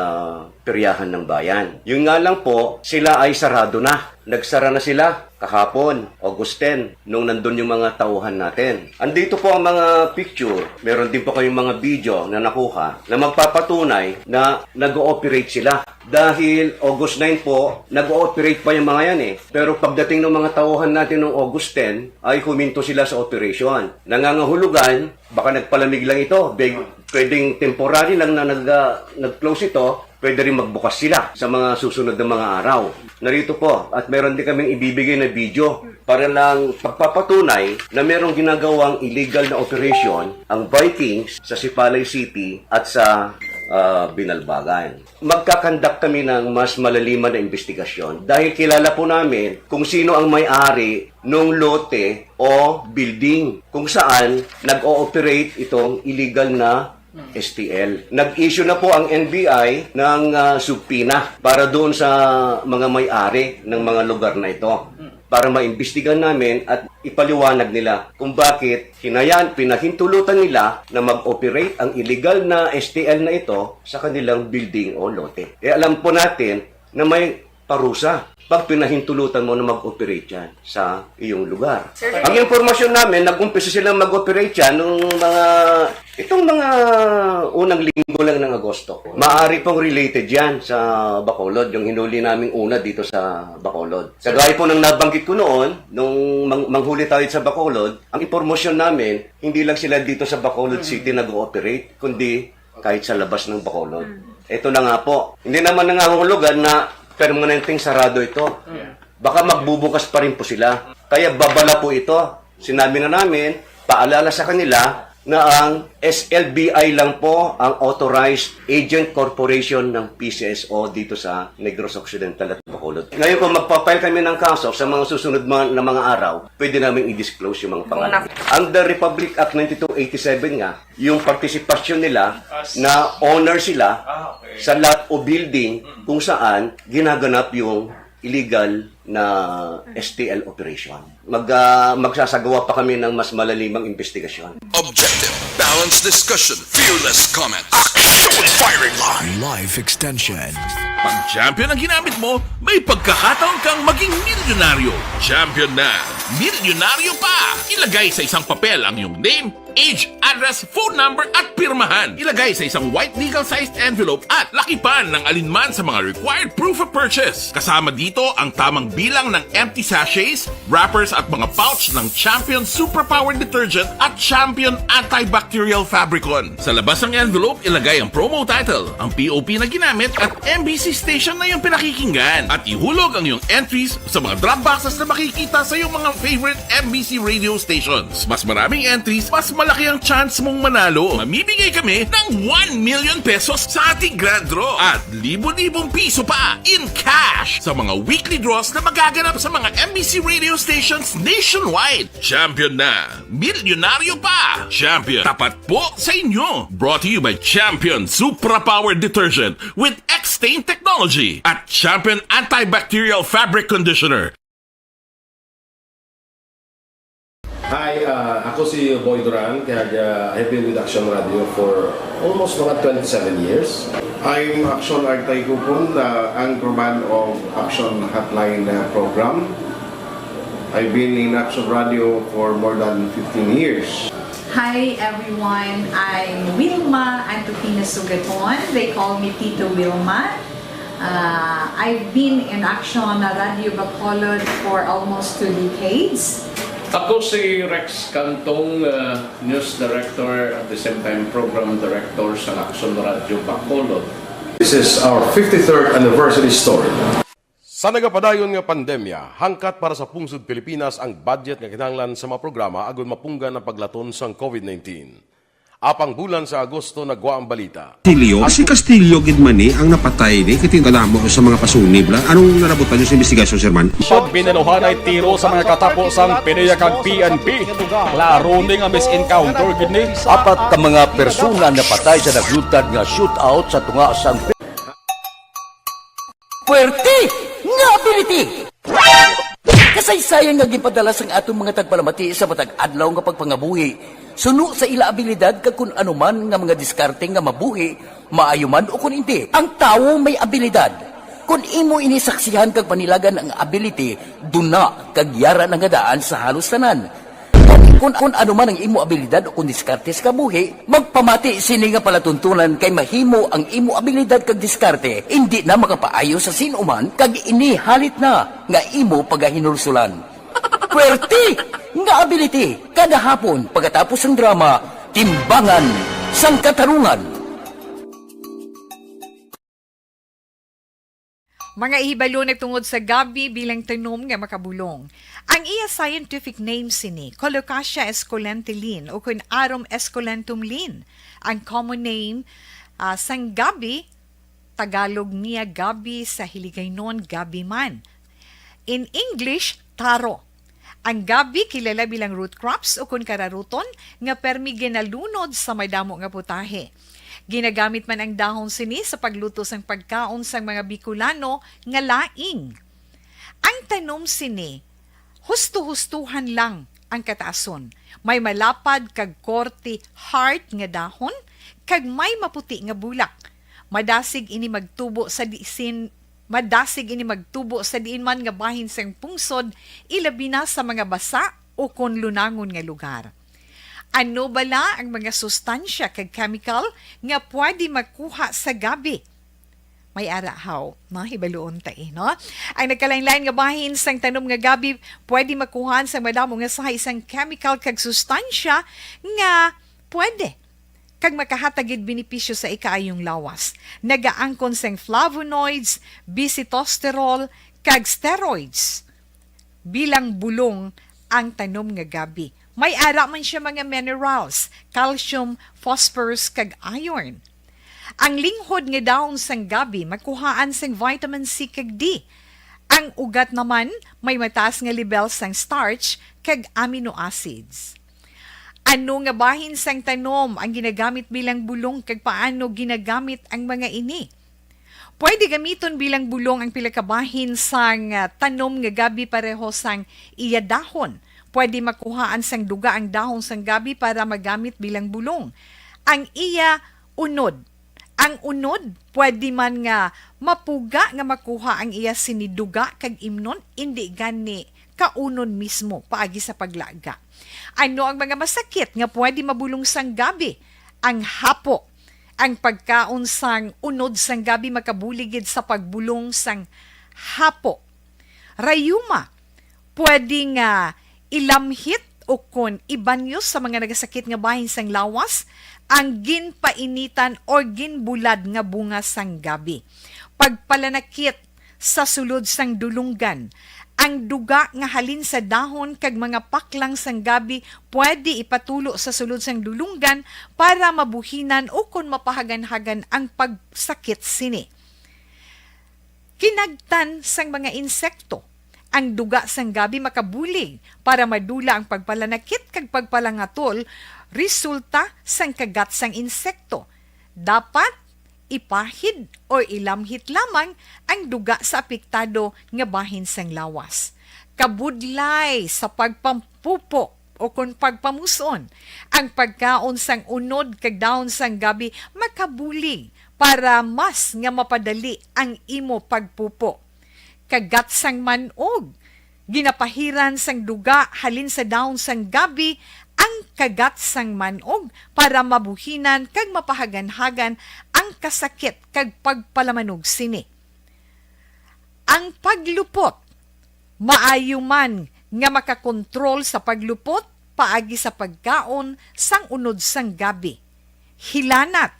Peryahan ng Bayan. Yun nga lang po, sila ay sarado na. Nagsara na sila kahapon, August ten, nung nandun yung mga tauhan natin. Andito po ang mga picture. Meron din po kayong mga video na nakuha na magpapatunay na nag-ooperate sila. Dahil August nine po, nag-ooperate pa yung mga yan eh. Pero pagdating ng mga tauhan natin noong August ten, ay huminto sila sa operation. Nangangahulugan, baka nagpalamig lang ito. Big, pwedeng temporary lang na nag, ah, nag-close ito. Pwede rin magbukas sila sa mga susunod na mga araw. Narito po, at meron din kaming ibibigay na video para lang pagpapatunay na merong ginagawang illegal na operation ang Vikings sa Sipalay City at sa, ah, Binalbagan. Magkakandak kami ng mas malaliman na investigasyon dahil kilala po namin kung sino ang may-ari nung lote o building kung saan nag-ooperate itong illegal na S T L. Nag-issue na po ang N B I ng, ah, subpoena para doon sa mga may-ari ng mga lugar na ito para maimbestigahan namin at ipaliwanag nila kung bakit hinayan, pinahintulutan nila na mag-operate ang illegal na S T L na ito sa kanilang building o lote. E, alam po natin na may parusa pag pinahintulutan mo na mag-operate yan sa iyong lugar. Sir, ang impormasyon namin, nag-umpisa silang mag-operate yan nung mga, itong mga unang linggo lang ng Agosto. Maari pong related yan sa Bacolod, yung hinuli naming una dito sa Bacolod. Kagaya po ng nabanggit ko noon, nung mang-, manghuli tayo sa Bacolod, ang impormasyon namin, hindi lang sila dito sa Bacolod City nag-ooperate, kundi kahit sa labas ng Bacolod. Mm. Ito na nga po, hindi naman nangangahulugan na permanenteng sarado ito. Yeah. Baka magbubukas pa rin po sila. Kaya babala po ito. Sinabi na namin, paalala sa kanila na ang S L B I lang po ang authorized agent corporation ng P C S O dito sa Negros Occidental at Bacolod. Ngayon, kung magpa-file kami ng kaso sa mga susunod mga, na mga araw, pwede namin i-disclose yung mga pangalan. Kung na- Under Republic Act ninety-two eighty-seven nga, yung partisipasyon nila As na owner sila Ah, okay. sa lot o building Mm. kung saan ginaganap yung illegal na S T L operation. Mag, ah, magsasagawa pa kami ng mas malalimang investigasyon. Objective, balanced discussion, fearless comments. Action! Firing line! Life extension. Pag Champion ang ginamit mo, may pagkakataon kang maging milyonaryo. Champion na! Milyonaryo pa! Ilagay sa isang papel ang iyong name, age, address, phone number, at pirmahan. Ilagay sa isang white legal-sized envelope at lakipan ng alinman sa mga required proof of purchase. Kasama dito ang tamang bilang ng empty sachets, wrappers, at mga pouch ng Champion Superpower Detergent at Champion Antibacterial Fabricon. Sa labas ng envelope, ilagay ang promo title, ang P O P na ginamit, at M B C station na iyong pinakikinggan. At ihulog ang iyong entries sa mga drop boxes na makikita sa iyong mga favorite M B C radio stations. Mas maraming entries, mas malaki ang chance mong manalo. Mamimigay kami ng one million pesos sa ating grand draw at libo-libong piso pa in cash sa mga weekly draws na magaganap sa mga M B C radio stations nationwide. Champion na! Milyonaryo pa! Champion, tapat po sa inyo! Brought to you by Champion Supra Power Detergent with X-Stain Technology at Champion Antibacterial Fabric Conditioner. Hi, ah, ako si Boy Duran, kaya, ah, I've been with Action Radio for almost mga twenty-seven years. I'm Action Artay Kupon, the anchorman of Action Hotline, uh, program. I've been in Action Radio for more than fifteen years. Hi everyone, I'm Wilma Antupina Sugaton. They call me Tito Wilma. Uh, I've been in Action Radio Bacolod for almost two decades. Ako si Rex Cantong, uh, News Director, at the same time Program Director sa Action Radio Bacolod. This is our fifty-third anniversary story. Sa nagapadayon nga pandemya, hangkat para sa pungsod Pilipinas ang budget nga kinahanglan sa mga programa agud mapunggan ang paglaton sang COVID nineteen. Apang bulan sa Agosto nagwa ang balita. Castillo, si Castillo gid man ni ang napatay ni kay kadamo sa mga pasunib la. Anong narabutan niyo sa investigasyon, Sir Man? Siya binaluhanay tiro sa mga katapo sang PDEA kag P N P. Klaro ni nga misencounter gid ni. Apat ka mga persona napatay sa naglutad nga shootout sa tunga sang Puerte nga ability! Kasaysayan nga ginpadala sang aton mga tagpalamati sa matag adlaw nga pagpangabuhi, suno sa ila abilidad kag kun ano man nga mga diskarte nga mabuhi, maayo man o kun indi. Ang tawo may abilidad. Kun imo ini saksihan kag panilagan ang ability, duna kag yara na nga daan sa halos tanan. Kun, kun ano man ang imo abilidad o kun diskarte sa kabuhi, magpamati sini nga palatuntunan kay mahimo ang imo abilidad kag diskarte indi na makapaayo sa sin-o man kag ini halit na nga imo pagahinulsulan. Puerte nga ability kada hapon pagkatapos sang drama, Timbangan sang Katarungan. Mga ihibalo nagtungod sa gabi bilang tanom nga makabulong. Ang iya scientific name sini, Colocasia esculentellin o kun Arum esculentum Lin. Ang common name ah, sang gabi, Tagalog niya gabi, sa Hiligaynon gabi man. In English, taro. Ang gabi kilala bilang root crops o kun kararuton nga permi ginalunod sa madamo nga putahe. Ginagamit man ang dahon sini sa pagluto sang pagkaon sang mga Bicolano nga laing. Ang tanom sini, husto-hustuhan lang ang kataason. May malapad kag korte heart nga dahon kag may maputi nga bulak. Madasig ini magtubo sa disin Madasig ini magtubo sa diin man nga bahin sang pungsod, ilabi na sa mga basa o kon lunangon nga lugar. Ano bala ang mga sustansya kag chemical nga pwede makuha sa gabi? May ara haw, no? Hibaluon ta eh, no? Ang nagkalain-lain nga bahin sang tanom nga gabi pwede makuhaan sang madamo nga sahi sang chemical kag sustansya nga pwede kag makahatag gid benepisyo sa ikaayong lawas. Nagaangkon sang flavonoids, bisitosterol, kag steroids bilang bulong ang tanom nga gabi. May ara man siya mga minerals, calcium, phosphorus, kag iron. Ang linghod nga dahon sang gabi makuhaan sang vitamin C kag D. Ang ugat naman may mataas nga lebel sang starch kag amino acids. Ano nga bahin sang tanom ang ginagamit bilang bulong kag paano ginagamit ang mga ini? Pwede gamiton bilang bulong ang pila ka bahin sang ah, tanom nga gabi pareho sang iya dahon. Pwede makuhaan sang duga ang dahon sang gabi para magamit bilang bulong. Ang iya unod. Ang unod pwede man nga mapuga nga makuha ang iya sini duga kag imnon, indi gani kaunod mismo paagi sa paglaga. Ano ang mga masakit nga pwede mabulong sang gabi? Ang hapo. Ang pagkaon sang unod sang gabi makabulig gid sa pagbulong sang hapo. Rayuma, pwede nga ilamhit o kon ibanyo sa mga nagasakit nga bahin sang lawas ang ginpainitan o ginbulad nga bunga sang gabi. Pagpalanakit sa sulod sang dulunggan. Ang duga nga halin sa dahon kag mga paklang sang gabi pwede ipatulo sa sulod sang dulunggan para mabuhinan o kon mapahaganhagan ang pagsakit sini. Kinagtan sang mga insekto. Ang duga sang gabi makabulig para madula ang pagpalanakit kag pagpalangatol resulta sang kagat sang insekto. Dapat ipahid o ilamhit lamang ang duga sa apektado nga bahin sang lawas. Kabudlay sa pagpampupo o kon pagpamuson, ang pagkaon sang unod kag dahon sang gabi makabulig para mas nga mapadali ang imo pagpupo. Kagat sang man-og, Ginapahiran sang duga halin sa dahon sang gabi ang kagat sang man-og para mabuhinan kag mapahaganhagan ang kasakit kag pagpalamanog sini. Ang paglupot. Maayo man nga makakontrol sa paglupot paagi sa pagkaon sang unod sang gabi. Hilanat.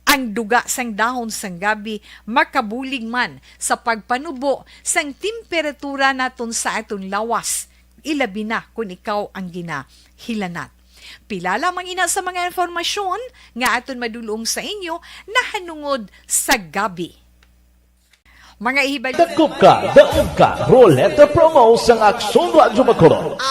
Ang duga sang dahon sang gabi makabulig man sa pagpanubo sang temperatura naton sa aton lawas, ilabi na kon ikaw ang ginahilanat. Pila lamang ina sa mga impormasyon nga aton madulong sa inyo nahanungod sa gabi. Mga ihibal- Dakop ka, daog ka, Roleta Promo sang Aksyon Radyo Bacolod.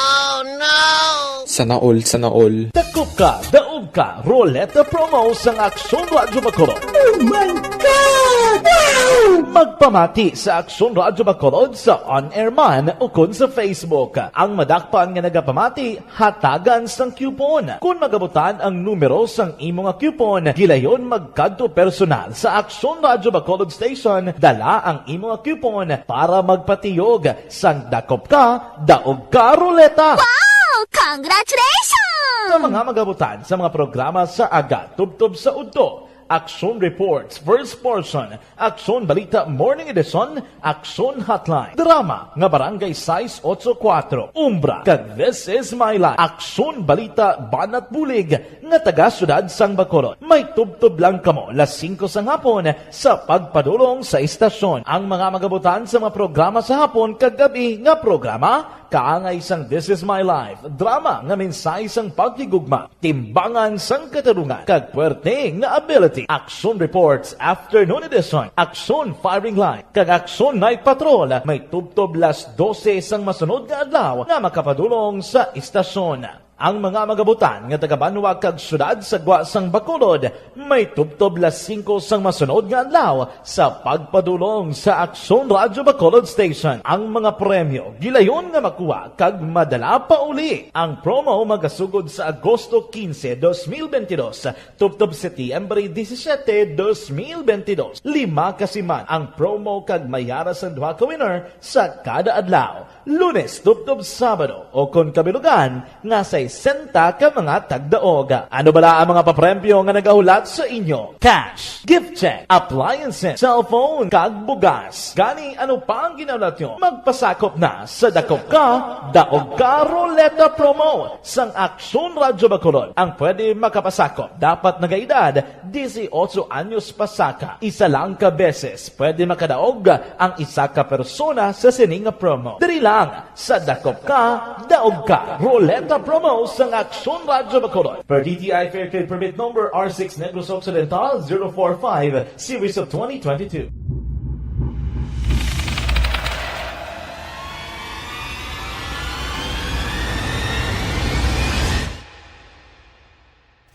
Sana all, sana all. Dakop ka, daog ka, Roleta Promo sang Aksyon Radyo Bacolod. Oh my God! Wow! Magpamati sa Aksyon Radyo Bacolod sa on-air man ukon sa Facebook. Ang madakpan nga nagapamati, hatagan sang coupon. Kon magabutan ang numero sang imo nga coupon, gilayon magkadto personal sa Aksyon Radyo Bacolod Station, dala ang imo nga coupon para magpatiyog sang Dakop Ka, Daog Ka Roleta. Wow! Congratulations! Sa mga magabutan sa mga programa sa aga, tubtob sa udto, Aksyon Reports, First Portion, Aksyon Balita Morning Edition, Aksyon Hotline, drama nga Barangay sais ocho kuatro, Umbra, kag This Is My Life, Aksyon Balita Banat Bulig nga taga Siyudad sang Bacolod. May tubtob lang kamo las singko sang hapon sa pagpadulong sa istasyon. Ang mga magabutan sa mga programa sa hapon kag gab-i nga programa, kaangay sang This Is My Life, drama nga mensahe sang paghigugma, timbangan sang katarungan, kag puwerte nga ability. Aksyon Reports Afternoon Edition, Aksyon Firing Line, kag Aksyon Night Patrol may tubtob las dose sang masunod nga adlaw nga makapadulong sa istasyon. Ang mga magabutan nga taga-banwa kag siyudad sa gwa sang Bacolod may tubtob las singko sang masunod nga adlaw sa pagpadulong sa Aksyon Radyo Bacolod Station. Ang mga premyo gilayon nga makuha kag madala pauli. Ang promo magasugod sa Agosto quince, dos mil veintidós, tubtob Setyembre disisiete, dos mil veintidós. Lima ka siman ang promo kag may ara sang duha ka winner sa kada adlaw. Lunes tubtob Sabado, o kon kabilugan nga sesenta ka mga tagdaog. Ano bala ang mga papremyo nga nagahulat sa inyo? Cash, gift check, appliances, cellphone, kag bugas. Gani, ano pa ang ginahulat nyo? Magpasakop na sa Dakop Ka, Daog Ka Roleta Promo sang Aksyon Radyo Bacolod. Ang pwede makapasakop dapat nagaedad disiotso anyos pasaka. Isa lang ka beses pwede makadaog ang isa ka persona sa sini nga promo. Diri lang sa Dakop Ka, Daog Ka Roleta Promo sang Aksyon Radyo Bacolod. Per D T I Fair Trade Permit Number R six Negros Occidental zero four five, Series of twenty twenty-two.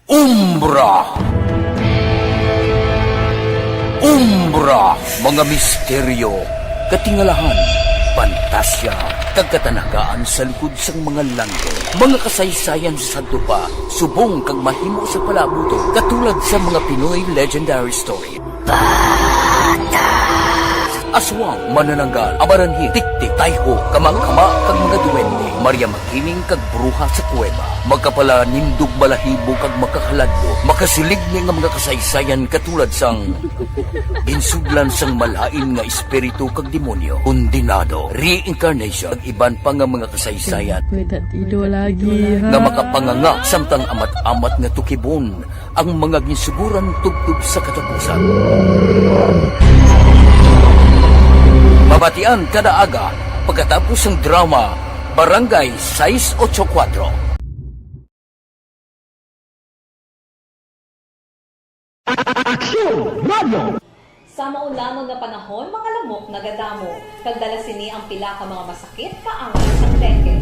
Umbra. Umbra, mga misteryo, katingalahan, pantasya, kag katanagaan sa likod sang mga langit. Mga kasaysayan sa sadto pa, subong kag mahimo sa palaabuton, katulad sa mga Pinoy legendary story. Aswang, manananggal, amaranhi, tiktik, tayho, kamangkama, kag mga duwende, Maria Makiling, kag bruha sa kuweba. Makapalanindog balahibo kag makakaladlok, makasiligni nga mga kasaysayan katulad sang ginsudlan sang malain nga espiritu kag demonyo, kondenado, reincarnation, kag iban pa nga mga kasaysayan. Kuya Tatido lagi, ha? Nga makapanganga samtang amat-amat nga tukibon ang mga ginsuguran tubtob sa katapusan. Mabatian kada aga pagkatapos sang drama Barangay sais ocho kuatro. Aksyon Radio! Sa maulangon nga panahon, mga lamok nagadamo, kag dala sini ang pila ka mga masakit kaangay sang dengue.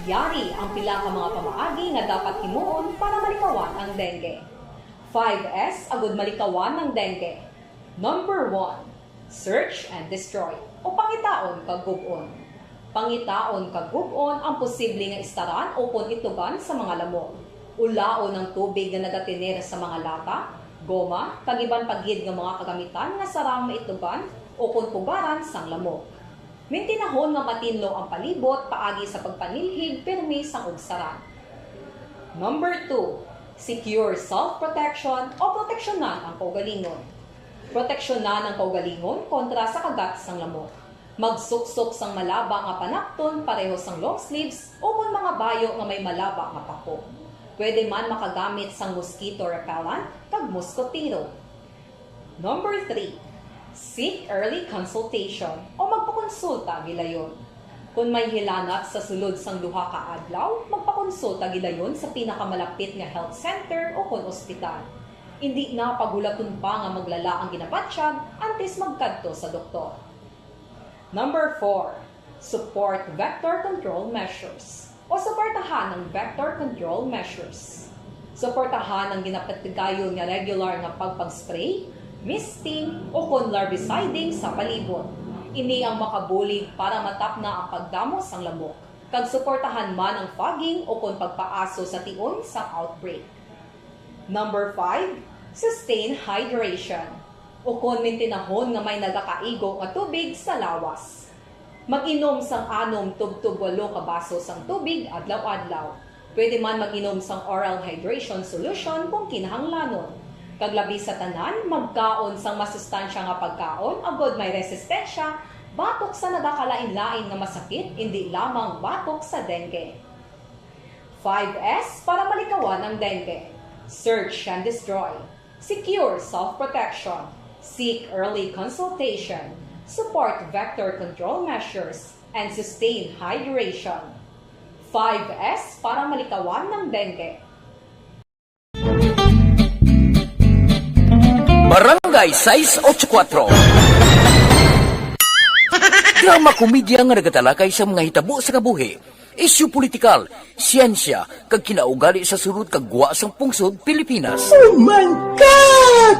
Yari ang pila ka mga pamaagi nga dapat himuon para malikawan ang dengue. Five S agud malikawan ang dengue. Number one, search and destroy, o pangitaon kag gub-on. Pangitaon kag gub-on ang posible nga istaran ukon itugan sa mga lamok. Ulaon ang tubig nga nagatiner sa mga lata, goma, kag iban pa gid nga mga kagamitan nga sarang maitugan ukon pugaran sang lamok. Mintinahon nga matinlo ang palibot paagi sa pagpanilhig pirmi sang ugsaran. Number two, secure self-protection o proteksyonan ang kaugalingon. Proteksyonan ang kaugalingon kontra sa kagat sang lamok. Magsuksok sang malaba nga panakton pareho sang long sleeves ukon mga bayo nga may malaba nga pako. Pwede man makagamit sang mosquito repellent kag moskotero. Number three, seek early consultation o magpakonsulta gilayon. Kon may hilanat sa sulod sang duha ka adlaw, magpakonsulta gilayon sa pinakamalapit nga health center o kon ospital. Indi na paghulaton pa nga maglala ang ginabatyag antes magkadto sa doktor. Number four, support vector control measures o suportahan ang vector control measures. Suportahan ang ginapatigayon nga regular nga pagpag-spray, misting, o kon larviciding sa palibot. Ini ang makabulig para matapna ang pagdamo sang lamok, kag suportahan man ang fogging o kon pagpaaso sa tion sang outbreak. Number five, sustain hydration, o kon mintinahon nga may nagakaigo nga tubig sa lawas. Mag-inom sang anom tubtob walo ka baso sang tubig adlaw-adlaw. Pwede man mag-inom sang oral hydration solution kung kinahanglanon. Kag labi sa tanan, magkaon sang masustansya nga pagkaon agod may resistensya batok sa nagakalain-lain nga masakit, indi lamang batok sa dengue. Five S para malikawan ang dengue. Search and destroy. Secure self-protection. Seek early consultation. Support vector control measures and sustain hydration. Five S para malikawan ng dengue. Barangay sais ocho kuwatro. Drama komedya nga nagatalakay sa mga hitabo sa kabuhi, isyu politikal, siyensya, kag kinaugali sa sulod kag gwa sang pungsod Pilipinas. Oh my God!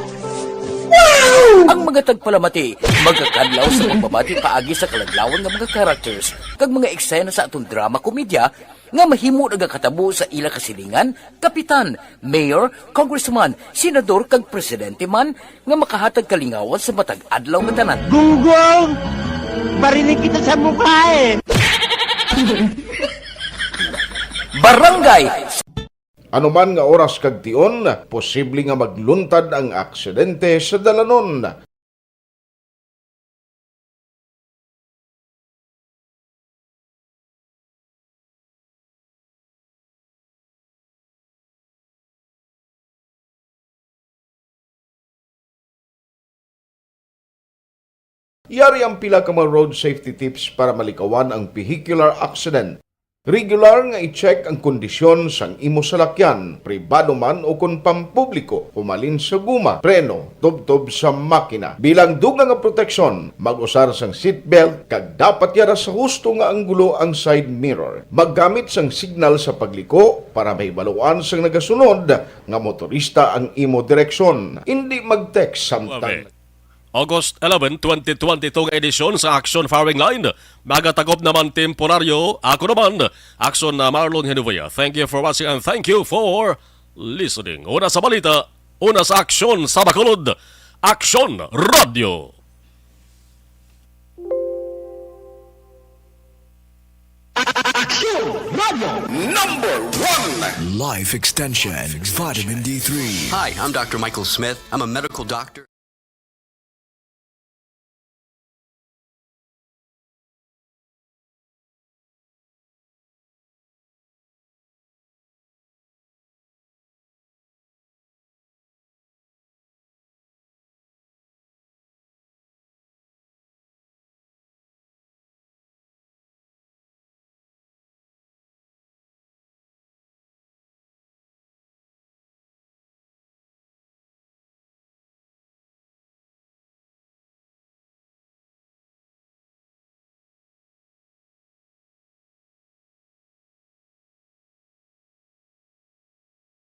Wow! Ang mga tagpalamati magakadlaw sa pagbabati paagi sa kaladlawan nga mga characters kag mga eksena sa aton drama komedya nga mahimo nagakatabo sa ila kasilingan, kapitan, mayor, congressman, senador, kag presidente man nga makahatag kalingawan sa matag adlaw nga tanan. Gunggong! Barinig kita sa mukha eh! Barangay Ano man nga oras kag tion, posible nga magluntad ang aksidente sa dalanon. Yari ang pila ka mga road safety tips para malikawan ang vehicular accident. Regular nga i-check ang kondisyon sang imo salakyan, pribado man o kon pampubliko, humalin sa guma, preno, tubtob sa makina. Bilang dugang nga proteksyon, mag-usar sang seatbelt kag dapat yara sa husto nga anggulo ang side mirror. Maggamit sang signal sa pagliko para mahibaluan sang nagasunod nga motorista ang imo direksyon. Indi mag-text samtang August eleven, twenty twenty-two nga edisyon sa Action Firing Line. Magatakop naman temporaryo. Ako naman, Action na Marlon Genovia. Thank you for watching and thank you for listening. Una sa balita, una sa aksyon sa Bacolod, Action Radio. Action Radio number one. Life Extension, Vitamin D three. Hi, I'm Doctor Michael Smith. I'm a medical doctor.